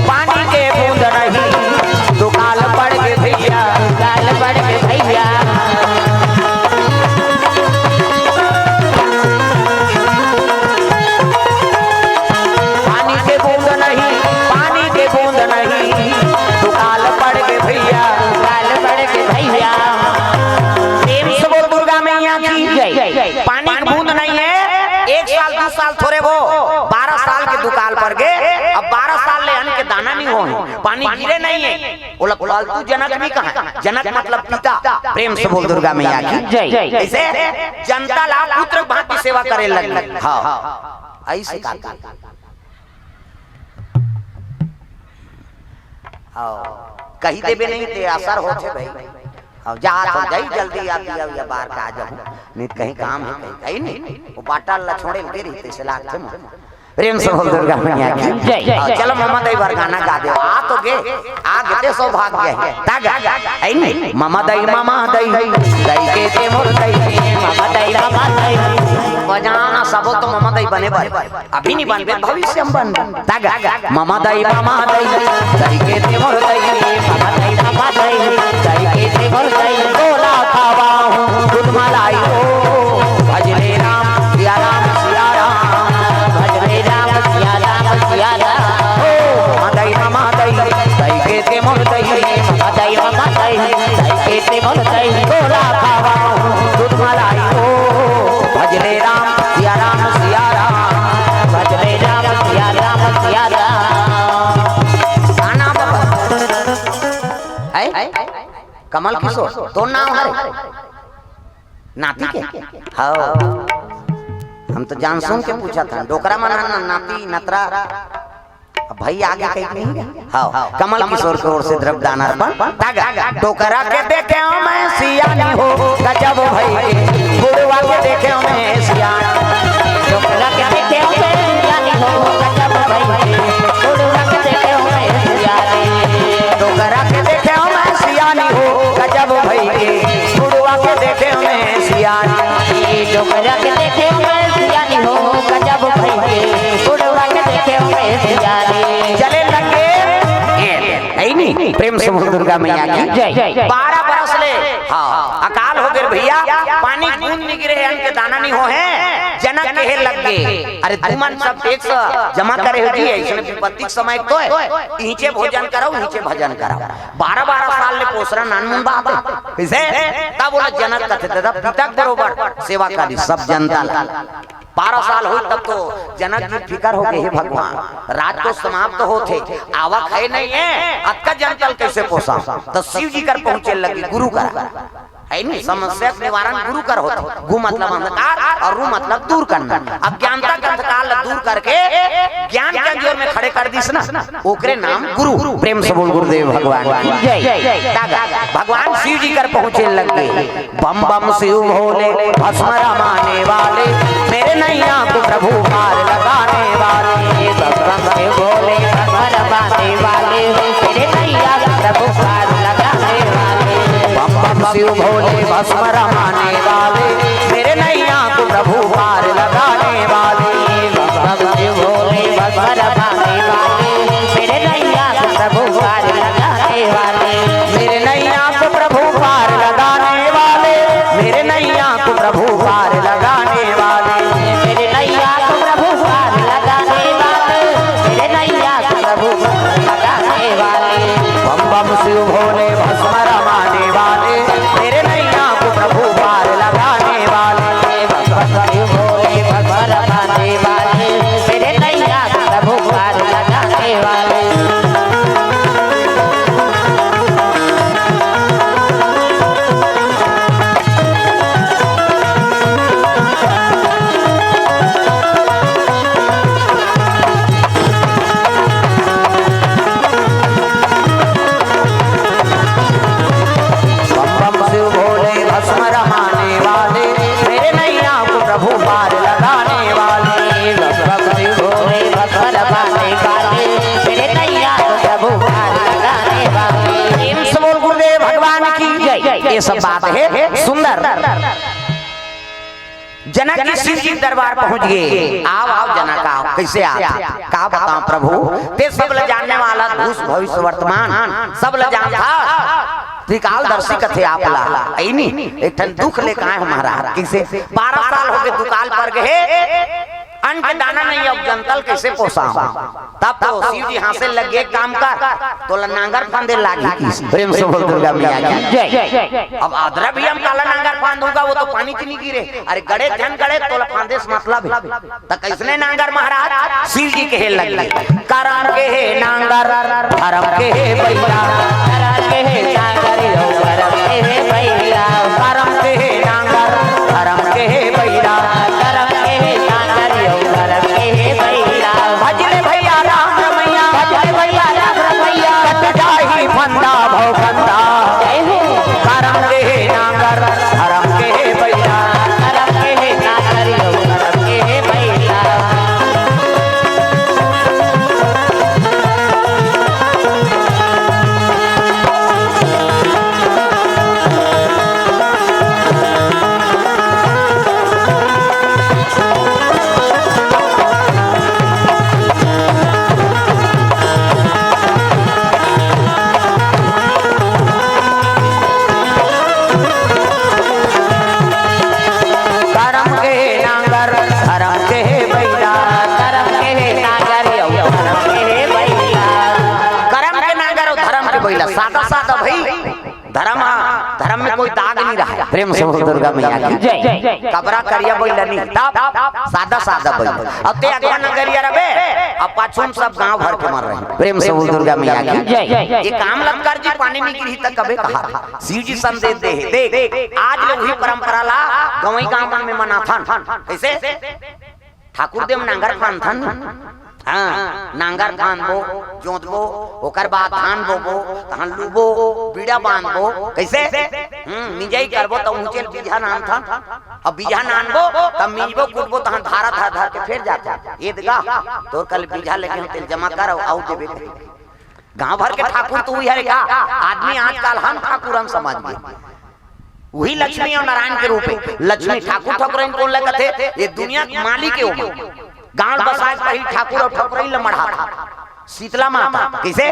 पानी के बूंद नहीं, दुकाल पड़ गे भैया, दुकाल पड़ गे भैया। पानी के बूंद नहीं, पानी के बूंद नहीं, दुकाल पड़ गे भैया, दुकाल पड़ गे भैया। प्रेम से बोल दुर्गा मैया की जय। पानी के बूंद नहीं हे, एक साल दू साल थोरे वो, बारह साल के दुकाल पड़ गे। अब बारह साल ले अन्न के दाना नहीं होय, पानी गिरे नहीं हे। ओला फालतू जनक नहीं कहा, जनक मतलब पिता। प्रेम से बोल दुर्गा मैया की जय। कइसे? जनता ला पुत्र भांति सेवा करे लगे। हाँ, अइसे का? हाँ, कहि देबे नहीं ते असर होथे भाई। हाँ, जात हो जाई जल्दी, आ दिया या बार का आ जाहूं, नहीं त कहीं काम हे, कहीं, कहीं नहीं। वो बाटल ला छोड़े लगे रही, तइसे लागथे मन। प्रेम से बोल दुर्गा मैया की जय। हाँ, चलो ममा दई बर गाना गा दे। आ तो गे, आ गे ते सौभाग्य हे। ता गा, हे नहीं? ममा दई, ममा दई, दई के ते मोर दई, ममा दई, ममा दई। बजाना सबो तो ममा दई बने बर। अभी नहीं बनबे, भविष्य में बनबे। ता गा, ममा दई, ममा दई, दई के ते मोर दई, ममा दई, ममा दई, दई के ते मोर दई, तोला खवाहूं दूध मलाई हो। भज ले राम, सिया राम, सिया राम, भज ले राम, सिया राम, सिया राम। ओ, ममा दई, ममा दई, दई के ते मोर दई, ममा दई, ममा दई, दई के ते मोर दई, तोला खवाहूं दूध मलाई हो। भज ले राम, सिया राम, सिया राम, भज ले राम, सिया राम, सिया राम। गाना बाबा। है? कमल किशोर, तोर नाम हरे? नाती के? हाँ। हम तो जान सुन के पूछत हन। डोकरा मन हन ना, नाती, नतरा। अब भाई आगे कहीं नहीं है। हाँ, कमल किशोर की ओर से द्रव्य दान अर्पण। तागा। डोकरा के देखे मैं सियानी हो, गजब भाई। बुढ़वा के देखे मैं सियानी। डोकरा के देखे मैं सियानी हो, गजब भाई। बुढ़वा के देखे मैं सियानी। डोकरा के देखे मैं सियानी हो, गजब भाई। बुढ़वा के देखे मैं सियानी। डोकरा के देखे मैं सियानी हो, गजब भाई। बुढ़वा के देखे मैं सियानी। चले लगे। ए, है नहीं? प्रेम से बोल दुर्गा मैया की जय। बारह बरस ले, हाँ, अकाल हो गे भैया, पानी बूंद नहीं गिरे हे, अन्न के दाना नहीं हो हे, जनक कहे लग गे, "अरे तुमन सब टैक्स जमा करे हो जी, अइसने विपत्ति के समय तो हे, इहिंचे भोजन करव, इहिंचे भजन करव।" बारह बारह साल ले पोसरा नान मुन बात हे। कइसे? तब बोला जनक कथे, "दादा, पिता के बरोबर सेवा करी, सब जनता ला।" बारह साल होई तब तो जनक जी फिकर हो गए, "हे भगवान, राज तो समाप्त होथे, आवक हे नहीं हे, अतका जनता ल कइसे पोसांव?" त शिव जी कर पहुंचे लगे, गुरु कर, हे नी, समस्या के निवारण गुरु कर होथे। गु मतलब अंधकार अउ रु मतलब दूर करना। अज्ञानता के अंधकार ल दूर करके ज्ञान के अंजोर में खड़े कर दिस ना, ओकरे नाम गुरु। प्रेम से बोल गुरुदेव भगवान की जय। तागा भगवान शिव जी कर पहुंचे लगे। बम बम शिव भोले भस्म रमाने वाले, मेरे नैया को प्रभु पार लगाने वाले। बम बम शिव भोले भस्म रमाने वाले, मेरे नैया को प्रभु पार लगाने वाले। बम बम शिव भोले भस्म रमाने वाले, मेरे नैया को प्रभु पार लगाने वाले। बम बम शिव भोले भस्म रमाने वाले, मेरे नैया को प्रभु पार लगाने वाले। मेरे नैया को प्रभु पार लगाने वाले, मेरे नैया को प्रभु पार लगाने वाले। मेरे नैया को प्रभु पार लगाने वाले, मेरे नैया को प्रभु पार लगाने वाले। बम बम शिव भोले भस्म रमाने वाले, मेरे नैया को प्रभु पार लगाने वाले। बम बम शिव भोले भस्म रमाने वाले, मेरे नैया को प्रभु पार लगाने वाले। बम बम शिव भोले भस्म रमाने वाले, मेरे नैया को प्रभु पार लगाने वाले। बम बम शिव भोले भस्म रमाने वाले, मेरे नैया को प्रभु पार लगाने वाले। प्रेम से बोल गुरुदेव भगवान की जय। ये सब बात हे सुंदर। जनक जी शिव जी के दरबार पहुंच गए। "आव, आव जनक, आव।" कइसे आत? "का बतांव प्रभु, तें सब ल जानने वाला, भूत भविष्य वर्तमान सब ल जानथस, त्रिकालदर्शी कथे आप ला।" अइनी एक ठन दुख लेके आए हंव महाराज। कइसे? बारह साल हो गए, दुकाल पर गए, अन्न के दाना नहीं, अब जनता ल कइसे पोसांव? तब तो शिव जी हांसे लगे, "एक काम कर, तोला नांगर फांदे लागही।" प्रेम से बोल दुर्गा मैया की जय। अब अदरा भी हम काला नांगर फांदहूं गा, वो तो पानी च नइ गिरे। अरे गड़े झन गड़े, तोला फांदे से मतलब हे। त कइसने नांगर महाराज? शिव जी कहे लगे, "करम के हे नांगर, धरम के हे बइला।" करम के हे नांगर, अउ धरम के हे बइला। करम के हे नांगर, धरम के हे बइला। करम के हे नांगर, अउ धरम के हे बइला। भज ले भइया राम रमैया, भज ले भइया राम रमैया। कट जाही फंदा भव फंदा। जय हो। करम के हे नांगर, धरम के हे बइला। करम के हे नांगर, अउ धरम के हे बइला। करम के नांगर, धरम के बइला। करम के नांगर, अउ धरम के बइला। करम के नांगर अउ धरम के बइला, सादा सादा भई। धरम हा, धरम में कोई दाग नइ रहय। प्रेम से बोल दुर्गा मैया की जय। कबरा करिया बइला नइ, तब सादा सादा बइला। अब तें अगवा नगरिया रबे, अब पाछू में सब गांव भर के मर रहे। प्रेम से बोल दुर्गा मैया की जय। ये काम लत कर जी, पानी नइ गिरही त कबे कहा। शिव जी संदेश दे हे। देख, आज ले उही परंपरा ला गंवई गांव मन में मनाथन। कइसे? ठाकुर देव नांगर फांदथन। हां, नांगर फांदबो, जोतबो, ओकर बाद धान बोबो, तहन लूबो, बीड़ा बांधबो। कइसे? हम्म, मिंजई करबो त उंचे ले बीजहा नानथन। अब बीजहा नानबो, तब मिंजबो, कूटबो, तहन धारा धर धर के फेर जाथन। ए दगा, तोर करा बीजहा लगे हे, तेला जमा कर, अउ देबे कही। गांव भर के ठाकुर तो उही हरे का? आदमी आजकल हम ठाकुर हम समझ गे। उही लक्ष्मी अउ नारायण के रूप हे। लक्ष्मी ठाकुर ठकुरइन कोन ल कथे? ये दुनिया के मालिक हे ओमन। गांव बसाए के पहिली ठाकुर अउ ठकुरइन ल मढ़ाथे। शीतला माता, कइसे?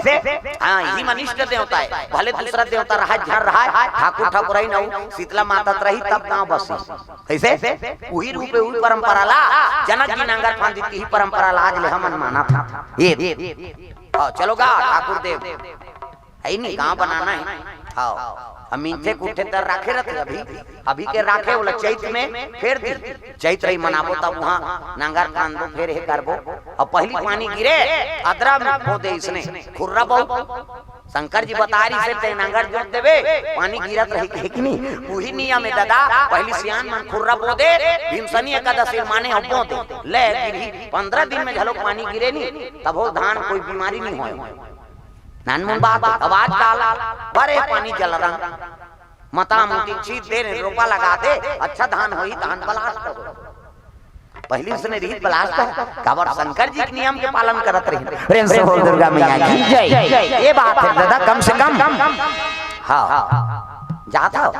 हां, इही मन इष्ट देवता हे। भले दूसरा देवता रहय, झन रहय, ठाकुर ठकुरइन अउ शीतला माता त रही तब गांव बसी। कइसे? उही रूप हे, उही परंपरा ला, जनक जी नांगर फांदिस, इही परंपरा ला आज ले हमन मानथन। ये हां, चलो गा, ठाकुर देव। हे नी, गांव बनाना हे। हां। अब मिनथे कुठे तर राखे रथे, अभी अभी के राखे, ओला चैत में फेर दी। चैत रही मनाबो, तब वहाँ नांगर फांदबो, फेर हे करबो। अब पहली पानी गिरे, अदरा में बो दे इसने खुर्रा बो। शंकर जी बता रही से, "ते नांगर जोत देबे, पानी गिरत रही," कहे कि नहीं? वही नियम है दादा, पहली सियान मन खुर्रा बो दे, भीमसनी एकादशी माने अब बो दे। ले गिरही, पंद्रह दिन में घलो पानी गिरे नहीं, तब हो धान कोई बीमारी नहीं होय। नानमुन बात है। अब आजकल बरे पानी जल रहा, मता मुती छीत दे, रोपा लगा दे, अच्छा धान होही, धान blast हो। पहली उसने रही blast है, काबर शंकर जी के नियम के पालन करत रही। प्रेम से बोल दुर्गा मैया की जय। ये बात है दादा, कम से कम। हाँ, जात हो,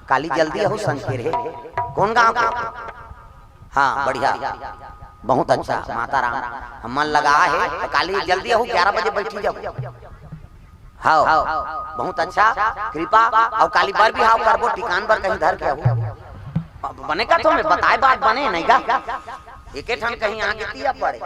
काली जल्दी हो संग के रे। कौन गांव के? हाँ, बढ़िया, बहुत अच्छा। माता राम हमन लगा है, तो काली जल्दी हो, ग्यारह बजे बैठी जाओ। हाँ, बहुत अच्छा। कृपा। और काली बर बिहाव करबो, टिकान बर कहीं धर के हो। बने का तो मैं बताए बात बने नहीं का? एके ठन कहीं आगे दिया पड़े।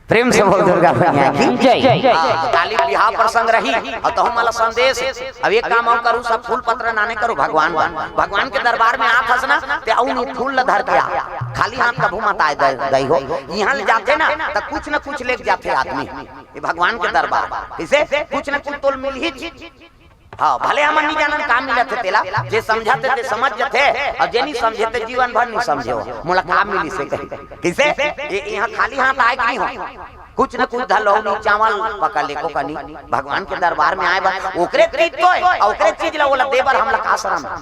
प्रेम से बोल दुर्गा मैया की जय। हाँ, तो काली बिहाव प्रसंग रही, और तहु मला संदेश। अब एक काम और करू, सब फूल पत्र नाने करू भगवान बर। भगवान के दरबार में आत हस ना, ते अउ नहीं फूल ल धर के आ, खाली हाथ कभू मत आए दई हो। यहाँ ले जाते ना, तो कुछ न कुछ लेके जाते आदमी। ये भगवान के दरबार, इसे कुछ न कुछ तोल मिल ही। हाँ, भले हमन नहीं जानन का मिलत है तेला, जे समझत है ते समझ जथे, और जे नहीं समझे ते जीवन भर नहीं समझे हो। मोला का मिली से कही, किसे? ये यहाँ खाली हाथ आए कि नहीं हो? कुछ न कुछ धलो नहीं, चावल पका ले को कनी, भगवान के दरबार में आए बर, ओकरे चीज तो है, और ओकरे चीज ला ओला दे बर हमला का शरम है?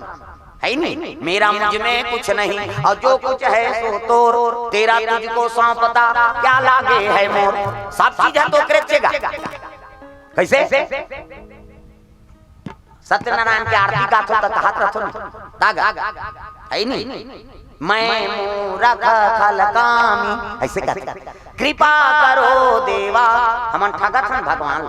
है नहीं, मेरा मुझ में कुछ नहीं, और जो कुछ है सो तोर, तेरा तुझको सौंपता, क्या लागे है मोर। सब चीज है तो ओकरे चेगा। कैसे? सत्यनारायण के आरती गाथो त कहत रथो न, तागा, है नहीं? मैं मूरख खल कामी, ऐसे कहते, कृपा करो देवा। हमन ठगत हन भगवान।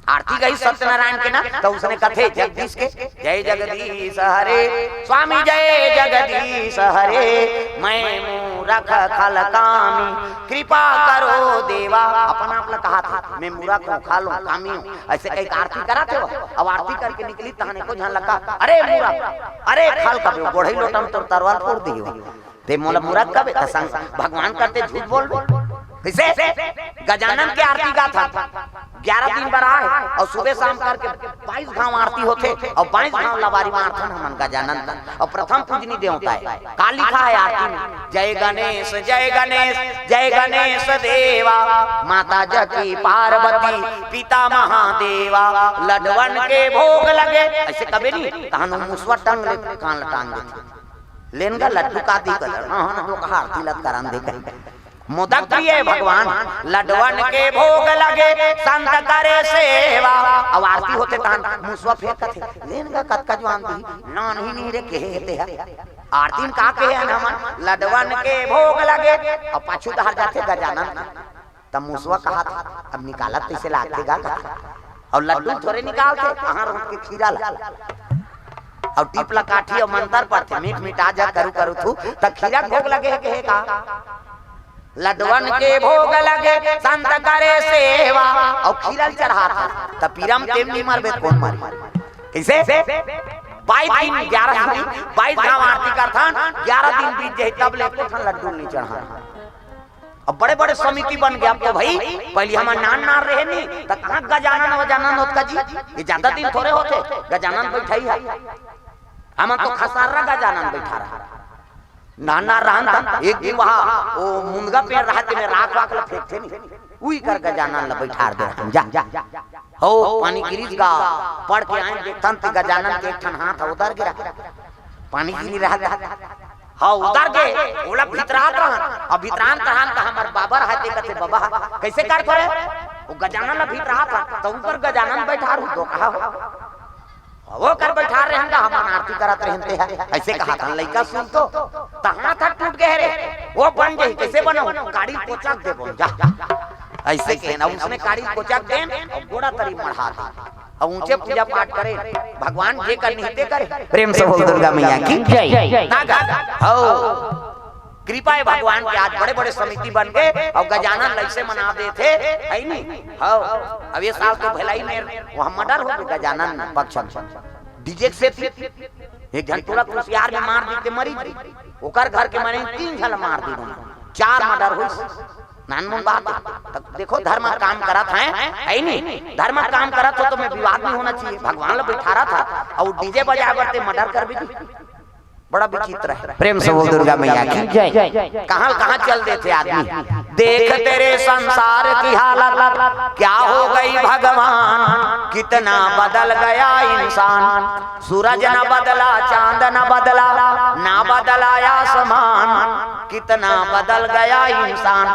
आरती गई सत्यनारायण के ना, तो उसने कथे जगदीश के, जय जगदीश हरे, स्वामी जय जगदीश हरे, मैं मूरख खल कामी, कृपा करो देवा। अपन आप ला कहा था, मैं मूरख हूँ, खल हूँ, कामी हूँ, ऐसे कही आरती करा थे। अब आरती करके निकली, तहने को झन लगा, अरे मूरख, अरे खल कबे, गोढ़ई लोटम तोर तरवार फोड़ दियो। ते मोला मूरख कबे, त संग भगवान करते झूठ बोल। कैसे? गजानन के आरती गाथा, ग्यारह दिन बर आए, और सुबह शाम करके बाईस घाव आरती होथे, और बाईस घाव लबारी मारथन हमन गजानन तन, और प्रथम पूजनी देवता है। का लिखा है आरती में? जय गणेश, जय गणेश, जय गणेश देवा, माता जकी पार्वती, पिता महादेवा, लडवन के भोग लगे। ऐसे कबे नहीं, तहन मुसवा टंग ले, कान ल टांग देथे। लेन गा लड्डू का दी कलर, हाँ, हाँ, तो कहा आरती लत करन दे कहीं। मोदक प्रिय है भगवान, लडवन के भोग लगे, संत करे सेवा। अब आरती होथे तहन मुसवा फेंकत हे, लेन गा कतका जुआन दी, नान ही नहीं रे कहे हे ते हा। आरती में का कहे हन हमन, लडवन के भोग लगे, अब पाछू डहर जाथे गजानन। तब मुसवा कहा था, अब निकालत तैसे लागथे गा कहा। और लड्डू थोड़े निकालथे, कहाँ रोक के खीरा ला। और टीप ला काठी और मंतर पढ़थे, मीठ मिठा जा करू करू थू, त खीरा भोग लगे हे कहे का। लडवन के भोग लगे, संत करे सेवा, और खीरा ल चढ़ात हे, त पीरा म तेम नहीं मरबे, कौन मरे? कैसे? बाईस दिन, ग्यारह दिन, बाईस घाव आरती करथन, ग्यारह दिन बीत जाही, तब ले एको ठन लड्डू नहीं चढ़ान। अब बड़े-बड़े समिति बन गया अब तो भाई, पहले हमन नान नान रहे नहीं, त कहाँ गजानन वजानन होत का जी? ये ज्यादा दिन थोड़े होथे, गजानन बैठाई है। हमन तो खसारा गजानन बैठा रहा। नान नान रहन त एक दिन वहाँ वो मुनगा पेड़ रहा, तेमे राख वाख ला फेंकथे नहीं, उही कर गजानन ला बैठार दे रहन, जा। हो, पानी गिरिस गा, पढ़ के आए देखथन ते गजानन के एक ठन हाथ उधर गिरा। पानी गिरी रहा था। हाँ, उधर गे, ओला भितरात रहन। अब भितरान रहन त हमर बाबा रहते कथे, "बाबा, कैसे कर करे?" वो गजानन ला भितरात रहन, त ऊपर गजानन बैठा रहू, दो कहा हो। वो कर बैठा रहन गा, हमन आरती करत रहन ते है। ऐसे कहा था लइका सुन तो, त हाथ हाथ टूट गए रे। वो बन गई, कैसे बनो? गाड़ी कोचक देबो, जा। ऐसे कहे ना, उसने गाड़ी कोचक देन और गोड़ा तरी मढ़ा दे। अब ऊंचे पूजा पाठ करे, भगवान जे कर निहते करे। प्रेम से बोल दुर्गा मैया की जय। ना गा, हो। कृपा हे भगवान के, आज बड़े-बड़े समिति बन गे अउ गजानन ल अइसे मना देथे, हइ नी? हव, अब ये साल तो भलाई में वहाँ मर्डर हो गे गजानन पक्ष में। डीजे के सेती एक झन टूरा कुसियार में मार दीते, मरी जी। ओकर घर के माने तीन झन ल मार दीन, चार मर्डर होइस। नानमुन बात हे। त देखो, धर्म काम करत हे, हइ नी? धर्म काम करत हो त में विवाद नहीं होना चाहिए। भगवान ल बैठारत हस अउ डीजे बजाए बर ते मर्डर करबे जी। बड़ा विचित्र हे। प्रेम से बोल दुर्गा मैया की जय। कहाँ कहाँ चल देथे आदमी। देख तेरे संसार की हालत, क्या हो गई भगवान, कितना बदल गया इंसान। सूरज न बदला, चांद न बदला, ना बदला आसमान, कितना बदल गया इंसान।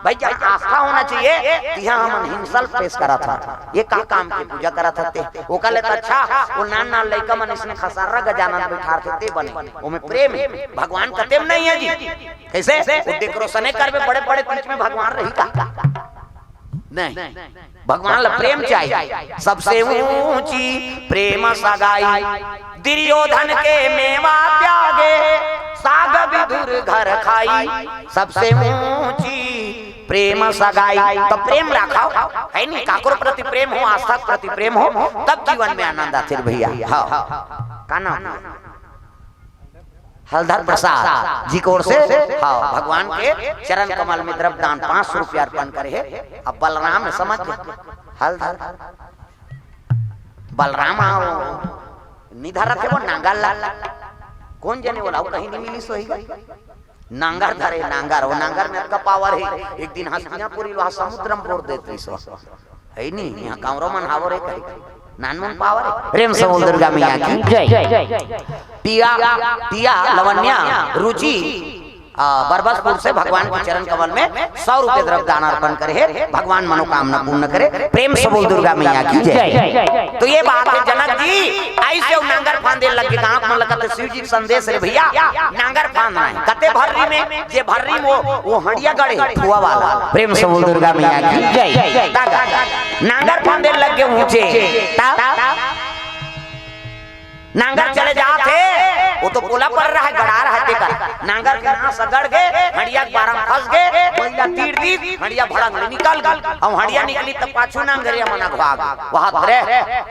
भाई, जहाँ आस्था होना चाहिए, तिहाँ हमन हिंसा ल पेश करत हन। ये का काम के पूजा करत हस ते? ओकर ले त अच्छा, वो नान नान लइका मन इसने खसर्रा गजानन बैठारथे, ते बने। ओमे प्रेम हे, भगवान कते म नहीं हे जी। कइसे? वो डेकोरेशने करबे बड़े-बड़े, बीच में भगवान रही का? नहीं, भगवान ल प्रेम चाहिए। सबसे ऊंची प्रेम सगाई, दुर्योधन के मेवा त्यागे, साग विदुर घर खाई। सबसे ऊंची प्रेम सगाई, त प्रेम राखव, हइ नी? काकरो प्रति प्रेम हो, आस्था के प्रति प्रेम हो, तब जीवन में आनंद आथे भइया। हव, का नाम? हलधर प्रसाद जी के ओर से, हव, भगवान के चरण कमल में द्रव्य दान पाँच सौ रुपया अर्पण करे हे। अब बलराम हे, समझ गे, हलधर बलराम, हव, निधरत हे वो नांगर ला, कोन जने ओला, वो कहीं नहीं मिलिस होही गा। नांगर धरे, नांगर, वो नांगर में अतका पावर हे, एक दिन हस्तिनापुरी लोहा समुद्र में बोर देत रहिस। हइ नी, इहाँ कांवरो मन हावो रे कहि। नानमुन पावर हे। प्रेम से बोल दुर्गा मैया की जय। पिया, पिया, लवण्या, रुचि, आ, बरबसपुर से भगवान के चरण कमल में सौ रुपये द्रव्य दान अर्पण करे हे। भगवान मनोकामना पूर्ण करे। प्रेम से बोल दुर्गा मैया की जय। तो ये बात हे, जनक जी अइसे अउ नांगर फांदे लग गे, गाँव मन लगत शिव जी के संदेश रे भइया, नांगर फांदना हे। कते भर्री में, जे भर्री में वो, वो हंडिया गड़े, फुआ वाला। प्रेम से बोल दुर्गा मैया की जय। तागा, नांगर फांदे लग गे ऊंचे। ता, नांगर चले जात हे, वो तो पोला पर रहा, गड़ा रहा तेकर। नांगर के नास अगड़ गे, हंडिया के बारा में फंस गे, बइला तीर दीस, हंडिया भड़ंग ले निकल गे। अउ हंडिया निकली त पाछू नांगरिया मन अघवा गे। वहाँ धरे,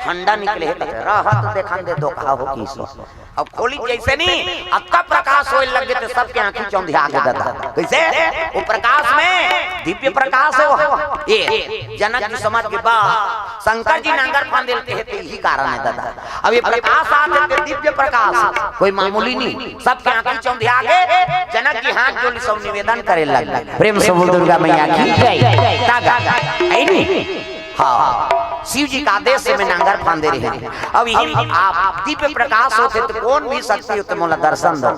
हंडा निकले हे, कथे, "रहत देखन दे दोखा हो किसो।" अब खोली जइसे नी, अतका प्रकाश होए लग गे त सबके आँखी चौंधिया गे ददा। कइसे? वो प्रकाश में, दिव्य प्रकाश हो। ये जनक जी समझ गे, बा, शंकर जी नांगर फांदे ल कहे त यही कारण हे ददा। अब ये प्रकाश आथे, दिव्य प्रकाश, कोई मामूली नहीं। सबके आँखी चौंधिया गे, जनक जी हाथ जोड़ी सब निवेदन करे लग गे। प्रेम से बोल दुर्गा मैया की जय। तागा, हइ नी? हाँ, शिव जी के आदेश से में नांगर फांदे रहे। अब यही आप दिव्य प्रकाश होथे त कोन भी शक्ति होथे, मोला दर्शन दो।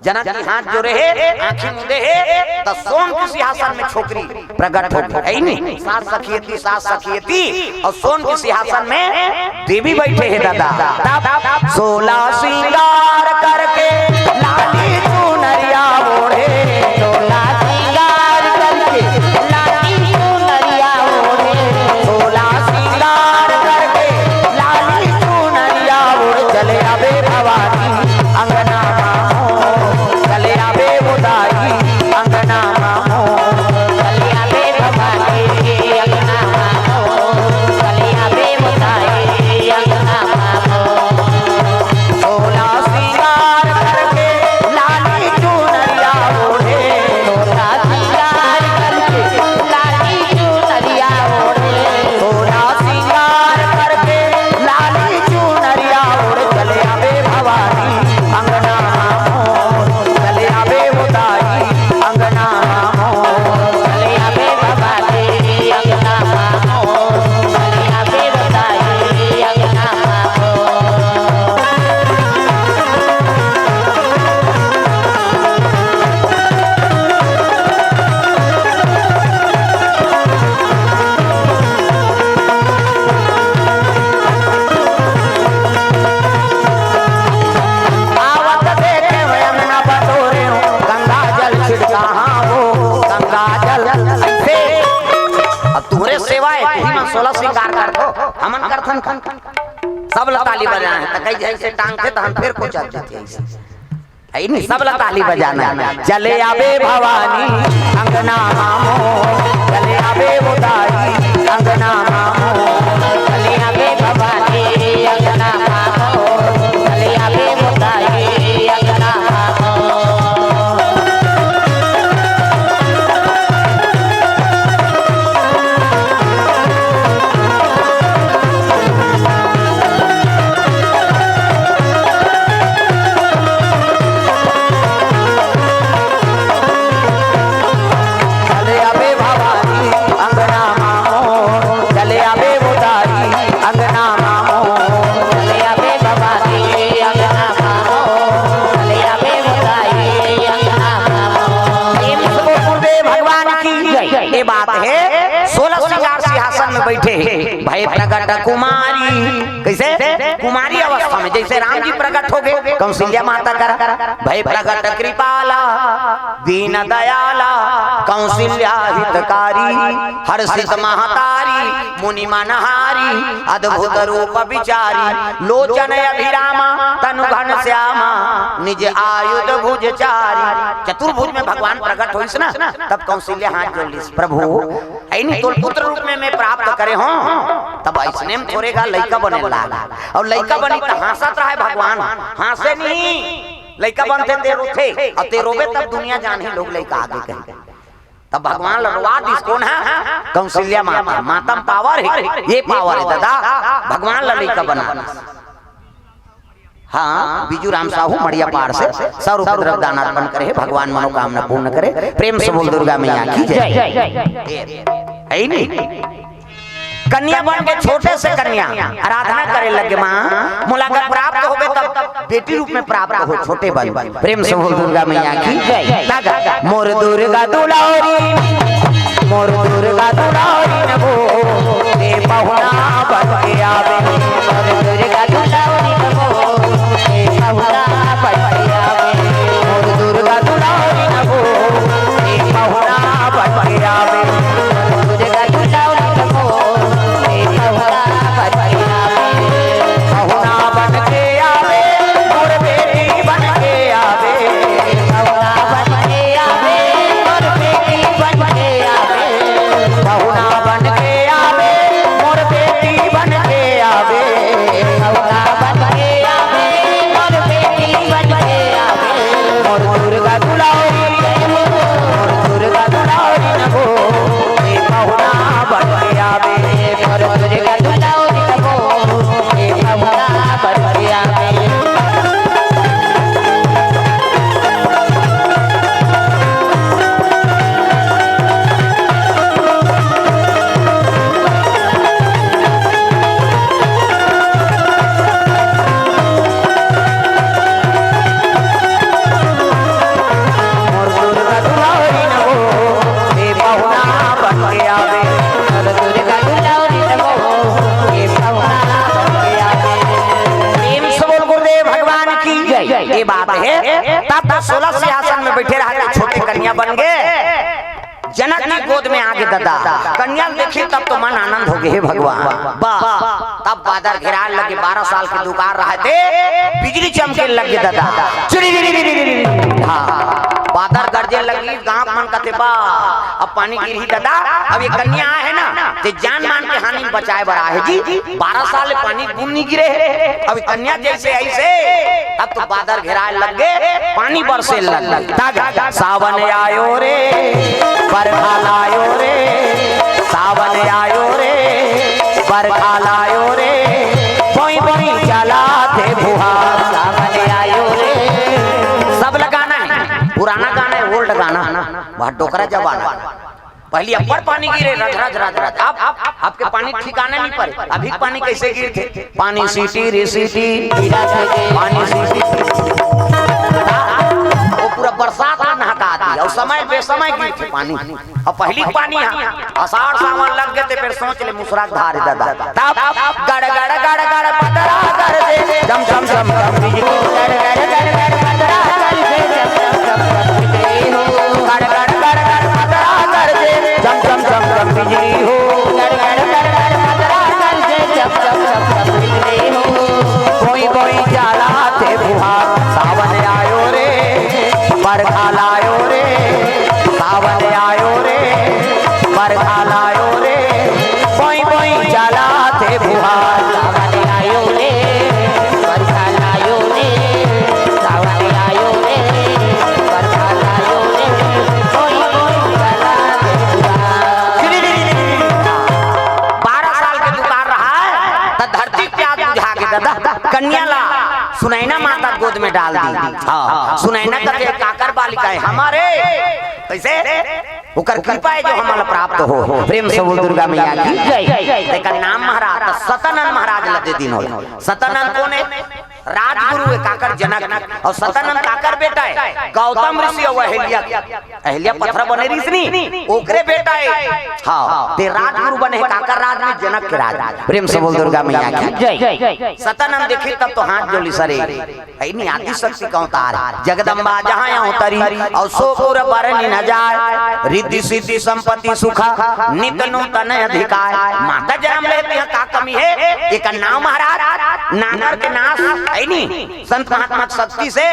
जनक जी हाथ जोड़े हे, आँखी मूंदे हे, त सोन के सिंहासन में छोकरी प्रगट हो गे, हइ नी? सात सखी एती, सात सखी एती, अउ सोन के सिंहासन में देवी बइठे हे ददा। तब सोलह श्रृंगार करके लाली चुनरिया ओढ़े, सोलह श्रृंगार करके लाली चुनरिया ओढ़े, सोलह श्रृंगार करके लाली चुनरिया ओढ़ चले आबे भवानी अंगना मामो, चले आबे उदाई अंगना मामो, चले आबे भवानी अंगना मामो, चले आबे उदाई अंगना मामो। सोलह श्रृंगार करके लाली चुनरिया ओढ़े, सोलह श्रृंगार करके लाली चुनरिया ओढ़े, सोलह श्रृंगार करके लाली चुनरिया ओढ़ चले आबे भवानी अंगना मोर, चले आबे उदाई अंगना मोर, चले आबे भवानी अंगना मोर, चले आबे उदाई अंगना मोर। आवत देखे हुए अंगना बटोरे हो, गंगा जल छिड़का, हाँ वो गंगा जल से। अब तोरे सेवा हे, तुही मन सोलह श्रृंगार करथो, हमन करथन का? सब ल ताली बजाए हे, त कई जइसे टांगथे, त हम फेर कोचर देथे। है नहीं, सब ला ताली बजाना। चले आबे भवानी अंगना मामो, चले आबे उदाई अंगना मामो, चले आबे भवानी अंगना मामो, चले आबे उदाई अंगना मामो। चले आबे भवानी अंगना मामो, चले आबे उदाई अंगना मामो, चले आबे भवानी अंगना मामो, चले आबे उदाई अंगना मामो। प्रेम से बोल गुरुदेव भगवान की जय। ये बात है, सोलह श्रृंगार सिंहासन में बैठे हैं, भय प्रगट कुमारी। कैसे? कुमारी अवस्था में जैसे राम जी प्रकट हो गए कौशल्या माता करा, भय प्रगट कृपाला, दीन दयाला, कौशल्या हितकारी, हर्षित महतारी, मुनि मनहारी, अद्भुत रूप विचारी, लोचन अभिरामा, तनु घन श्यामा, निज आयुध भुज चारी। चतुर्भुज में भगवान प्रकट होइस ना, तब कौशल्या हाथ जोड़ लिस, प्रभु, ऐनी तोर पुत्र रूप में मैं प्राप्त करे हों, तब ऐसने में थोरे गा लइका बने लाग। और लइका बनी त हाँसत रहे भगवान, हाँसे नहीं। लइका बनथे ते रोथे, और ते रोबे तब दुनिया जानही लोग लइका आगे कही। तब भगवान ल रोवा दिस कोन हा? कौशल्या माता। माता में पावर है, ये पावर है दादा। भगवान ल लइका बना दिस। हाँ, बिजू राम साहू मड़िया पार से सौ रुपये द्रव्य दान अर्पण करे, भगवान मनोकामना पूर्ण करे। प्रेम से बोल दुर्गा मैया की जय। है नहीं? कन्या बन के छोटे से कन्या आराधना करे लगे, माँ मोला अगर प्राप्त होबे तब बेटी रूप में प्राप्त हो, छोटे बन। प्रेम से बोल दुर्गा मैया की जय। तागा, मोर दुर्गा दुलारी, मोर दुर्गा दुलारी नगो, ते पहुना बन के आवे। मोर दुर्गा दुलारी नगो, ते पहुना बन के आवे। मोर दुर्गा दुलारी नगो, ते पहुना बन के आवे। मोर दुर्गा दुलारी नगो, ते पहुना बन के आवे। पहुना बन के आवे, मोर बेटी बन के आवे। पहुना बन के आवे, मोर बेटी बन के आवे। पहुना बन के आवे, मोर बेटी बन के आवे। पहुना बन के आवे, मोर बेटी बन के आवे। मोर दुर्गा दुलारी, मोर दुर्गा दुलारी नगो, ए पहुना बन के आवे। मोर दुर्गा दुलारी नगो, ए पहुना बन के आवे। मोर दुर्गा दुलारी नगो, ए पहुना बन के आवे। मोर दुर्गा दुलारी नगो, ए पहुना बन के आवे। प्रेम से बोल गुरुदेव भगवान की जय। ये बात है, तब तो सोलह सिंहासन में बैठे रहा के छोटे कन्या बन गए। जनक जी गोद में आगे दादा, कन्या ल देखी तब तो मन आनंद हो गए, हे भगवान। बा, तब बादर घेराए लगे, बारह साल के दुकार रहे ते, बिजली चमके लगे दादा। चिड़ी, हाँ, बादर गरजे लगी, गांव मन कथे बा, अब पानी गिरही दादा। अब ये कन्या आहे ना, ते जान मान के हानि बचाए बर आहे जी। बारह साल ले पानी बूंद नहीं गिरे हे। अब कन्या जैसे ऐसे, तब तो बादर घेराए लग गे, पानी बरसे लग गे। तागा, सावन आयो रे, बरखा लायो रे, सावन आयो रे, बरखा लायो रे, बोई बोई चलाथे फुहार। सावन आयो रे। सब ला गाना है, पुराना गाना है, ओल्ड गाना, वह डोकरा जमाना। पहली अब्बड़ पानी गिरे, रज, रज, रज, रज। अब, अब, अब के पानी ठिकाना नहीं पड़े। अभी पानी कैसे गिरथे? पानी सीटी रे सीटी, पानी सीटी। वो पूरा बरसात में नहका दी। और समय बेसमय गिरथे पानी। और पहली पानी हा, आषाढ़ सावन लग गए थे, फिर सोच ले मुसराधार दादा। तब गड़ गड़ गड़ गड़ बदरा गरजे, झम झम झम झम बिजली। गड़ गड़ गड़ गड़ बदरा गरजे, झम झम झम झम बिजली हो। गड़ गड़ गड़ गड़ बदरा गरजे, झम झम झम झम बिजली हो। गड़ गड़ गड़ गड़ बदरा गरजे, झम झम झम झम बिजली हो। बोई बोई चलाथे फुहार, सावन आयो रे, दादा, कन्या ला सुनैना माता गोद में डाल दी। हाँ, सुनैना कथे काकर बालिका हे हमर, कइसे? ओकर कृपा हे जो हमन ला प्राप्त हो। प्रेम से बोल दुर्गा मैया की जय। तेकर नाम महाराज, त सतानंद महाराज ला दे दिन हो। सतानंद कोन हे? राजगुरु हे काकर, जनक। अउ सतानंद काकर बेटा हे? गौतम ऋषि अउ अहिल्या, अहिल्या पथरा बने रिहिस नी, ओकरे बेटा हे। हाँ, ते राजगुरु बने हे काकर राज में? जनक के राज। प्रेम से बोल दुर्गा मैया की जय। सतानंद देखिस तब तो हाथ जोड़िस, अरे, हे नी आदि शक्ति के अवतार हे। जगदम्बा जहाँ अवतरी, अउ सो पुर बरनि न जाय। रिद्धि सिद्धि संपत्ति सुख, नित नूतन अधिकार। माता जनम ले हे, तेमा का कमी हे? एकर नाम महाराज नागर के नाश, हे नी? संत महात्मा के शक्ति से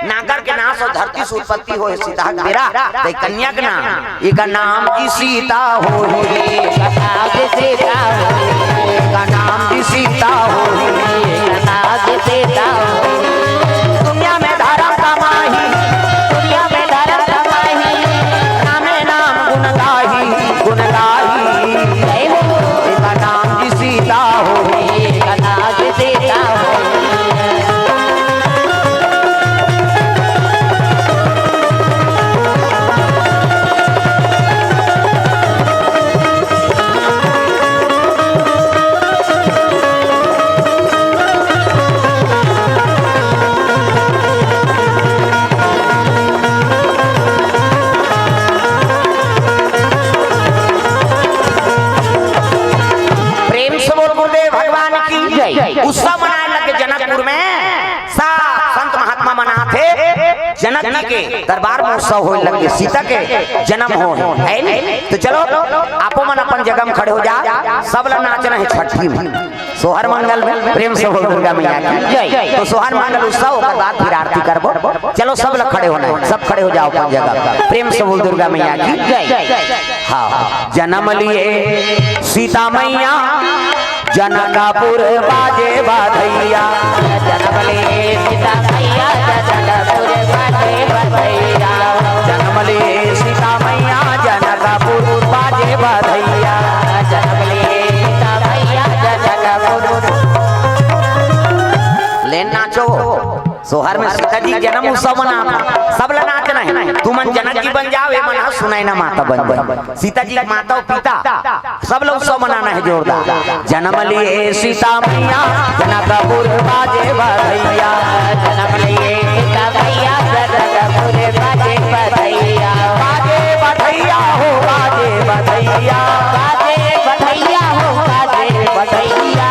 नागर के नाश अउ धरती से उत्पत्ति होय हे सीता के बेरा, त कन्या के नाम, एकर नाम जी सीता होही। एकर नाम जी सीता होही। एकर नाम जी सीता होही। एकर नाम जी सीता होही। दुनिया में धरम कमाही, दुनिया में धरम कमाही, रामे नाम गुन गाही, गुन गाही। जय हो। एकर नाम जी सीता होही। एकर नाम जी सीता होही। प्रेम से बोल गुरुदेव भगवान की जय। उत्सव मनाए लगे जनकपुर में, सब संत महात्मा मनाथे जनक जी के दरबार में उत्सव होय लगे, सीता के जन्म होय हे, हे नी? त चलो, आपो मन अपन जगह में खड़े हो जा, सब ला नाचना हे छठी में। सोहर मंगल में प्रेम से बोल दुर्गा मैया की जय। त सोहर मंगल उत्सव, ओकर बाद फिर आरती करबो। चलो, सब ला खड़े होना हे, सब खड़े हो जाओ अपन जगह। प्रेम से बोल दुर्गा मैया की जय। हाँ, जनम लिये सीता मैया, जनकपुर बाजे बधइया। जनम लिये सीता मैया, जनकपुर बाजे बधइया। जनम लिये सीता मैया, जनकपुर बाजे बधइया। जनम लिये सीता मैया, जनकपुर। ले नाचो। सोहर में सीता जी के जन्म उत्सव मनात हे, सब ला नाचना हे। तुमन जनक जी बन जाओ, ए मन ह सुनैना माता बन जाओ। सीता जी के माता अउ पिता, सब ला उत्सव मनाना हे जोरदार। जनम लिये सीता मैया, जनकपुर बाजे बधइया। जनम लिये सीता मैया, जनकपुर बाजे बधइया। बाजे बधइया हो, बाजे बधइया। बाजे बधइया हो, बाजे बधइया।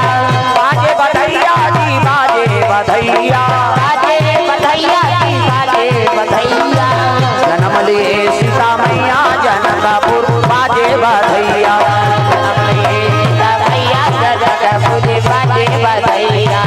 बाजे बधइया जी, बाजे बधइया। बाजे बधइया जी, बाजे बधइया। जनम लिये सीता मैया, जनकपुर बाजे बधइया। जनम लिये सीता मैया, जनकपुर बाजे बधइया।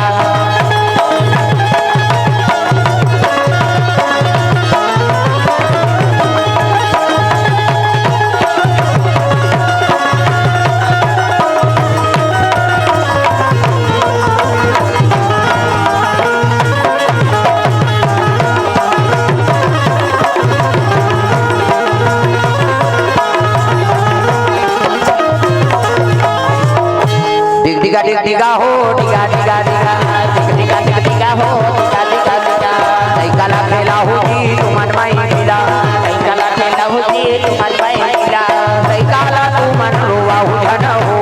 डिग डिगा डिग डिगा हो, डिगा डिगा डिगा, डिग डिगा डिग डिगा हो, डिगा डिगा डिगा। लइका ला खेलाहू जी तुमन माई मिला। लइका ला खेलाहू जी तुमन माई मिला। लइका ला तुमन रोवाहू झन हो।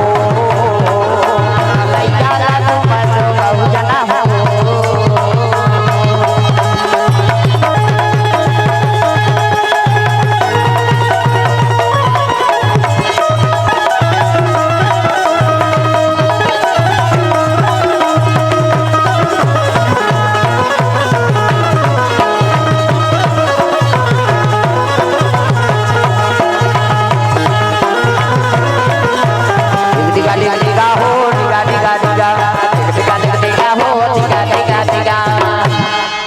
लइका ला तुमन रोवाहू झन हो।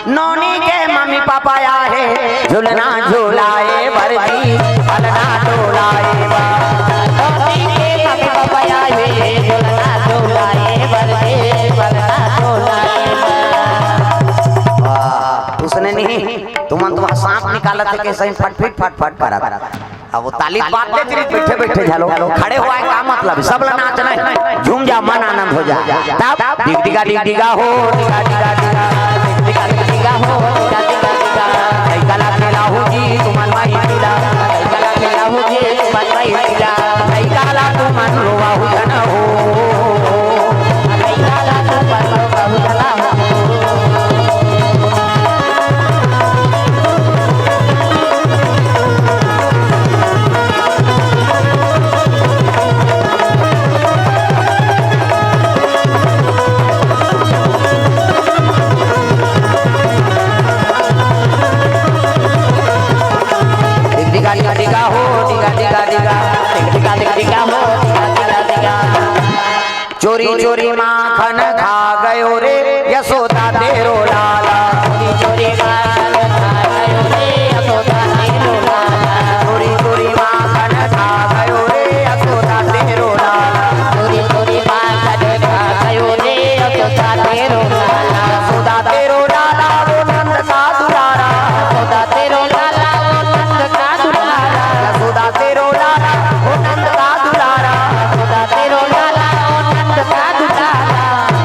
नोनी के मम्मी पापा आहे, झुलना झुलाए बर जी, फलना डोलाए बर। नोनी के मम्मी पापा आहे, झुलना झुलाए बर जी, फलना डोलाए बर। वाह, उसने नहीं, तुमन तुमन सांप निकालत हे, कइसे फट फट फट फट करत। अब वो ताली बात दे, तेरी बैठे बैठे झालो, खड़े हुआ है, का मतलब? सब ला नाच नहीं, झूम जा, मन आनंद हो जा। तब डिग डिगा, डिग डिगा हो, डिगा डिगा डिगा, डिग डिगा, डिग डिगा हो, डिगा डिगा डिगा। कई काला खेला हो जी, तुमन माई पीला। कई काला खेला हो जी, तुमन माई पीला। कई काला तुमन रोवा हो जन हो। कई काला तुमन रोवा हो जन हो। डिगा डिगा डिगा हो, डिगा डिगा डिगा, डिगा डिगा डिगा हो, डिगा डिगा डिगा। चोरी चोरी माखन खा गयो रे यशोदा तेरो लाला। चोरी चोरी माखन खा गयो रे यशोदा तेरो लाला। चोरी चोरी माखन खा गयो रे यशोदा तेरो लाला। चोरी चोरी माखन खा गयो रे यशोदा तेरो लाला। यशोदा तेरो लाला वो नंद का दुलारा। यशोदा तेरो लाला वो नंद का दुलारा। यशोदा तेरो लाला वो नंद का दुलारा। यशोदा तेरो लाला वो नंद का दुलारा।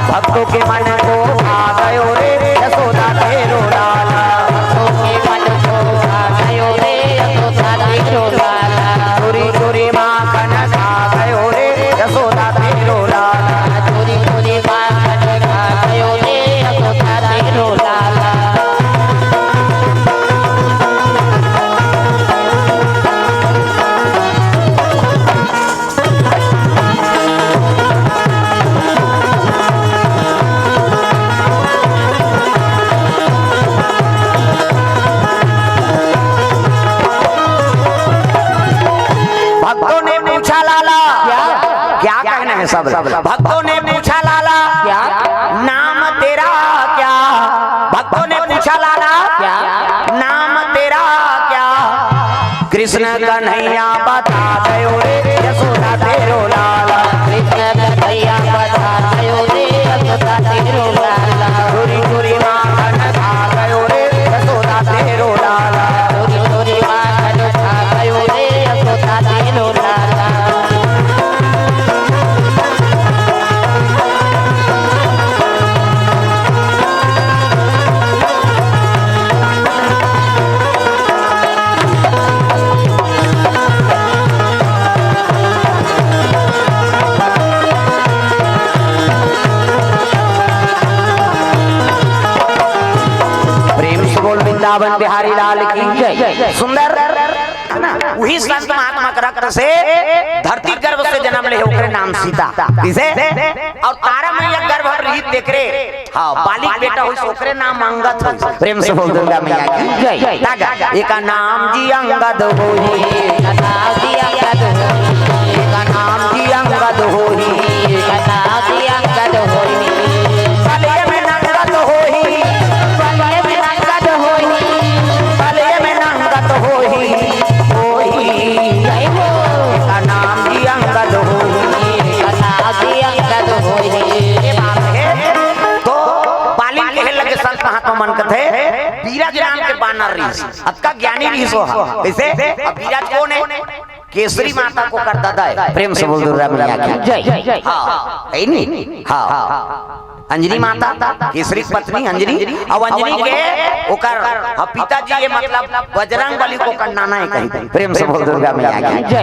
भक्तों के मन को भा गयो रे यशोदा तेरो लाला। भक्तों के मन को भा गयो रे यशोदा तेरो लाला। चोरी चोरी माखन खा गयो रे यशोदा तेरो लाला। चोरी चोरी माखन खा गयो रे यशोदा तेरो लाला। भक्तों ने पूछा लाला, क्या? क्या कहना है सब? भक्तों ने पूछा लाला, क्या? नाम तेरा क्या? भक्तों ने पूछा लाला, क्या? नाम तेरा क्या? कृष्ण कन्हैया बता गयो रे यशोदा तेरो लाला। कृष्ण कन्हैया बता गयो रे यशोदा तेरो लाला। चोरी चोरी माखन खा गयो रे यशोदा तेरो लाला। चोरी चोरी माखन खा गयो रे यशोदा तेरो लाला। प्रेम से बोल वृंदावन बिहारी लाल की जय। सुंदर, है ना? वही संत महात्मा के रक्त से धरती गर्भ से जन्म ले, ओकरे नाम सीता। किसे? और तारा मैया गर्भ में रहित तेकरे, हाँ, बाली के बेटा होइस, ओकरे नाम अंगद होइस। प्रेम से बोल दुर्गा मैया की जय। तागा, एका नाम जी अंगद होही। एका नाम जी अंगद होही। एका नाम जी अंगद होही। एका नाम जी अंगद होही। बलिये में नंगत होही। बलिये में नंगत होही। बलिये में नंगत होही। होही। जय हो। एका नाम जी अंगद होही। एका नाम जी अंगद होही। ये बात है। तो बाली कहे लगे संत महात्मा मन कथे, बीरज नाम के बानर रहिस, अतका ज्ञानी रहिस ओहा। कैसे? अब बीरज कोन है? केसरी माता के ओकर ददा है। प्रेम से बोल दुर्गा मैया की जय। हाँ, है नी? हाँ। अंजनी माता, केसरी के पत्नी अंजनी, अब अंजनी के ओकर, हाँ, पिताजी, ये मतलब बजरंग बली के ओकर नाना है कहीं। प्रेम से बोल दुर्गा मैया की जय।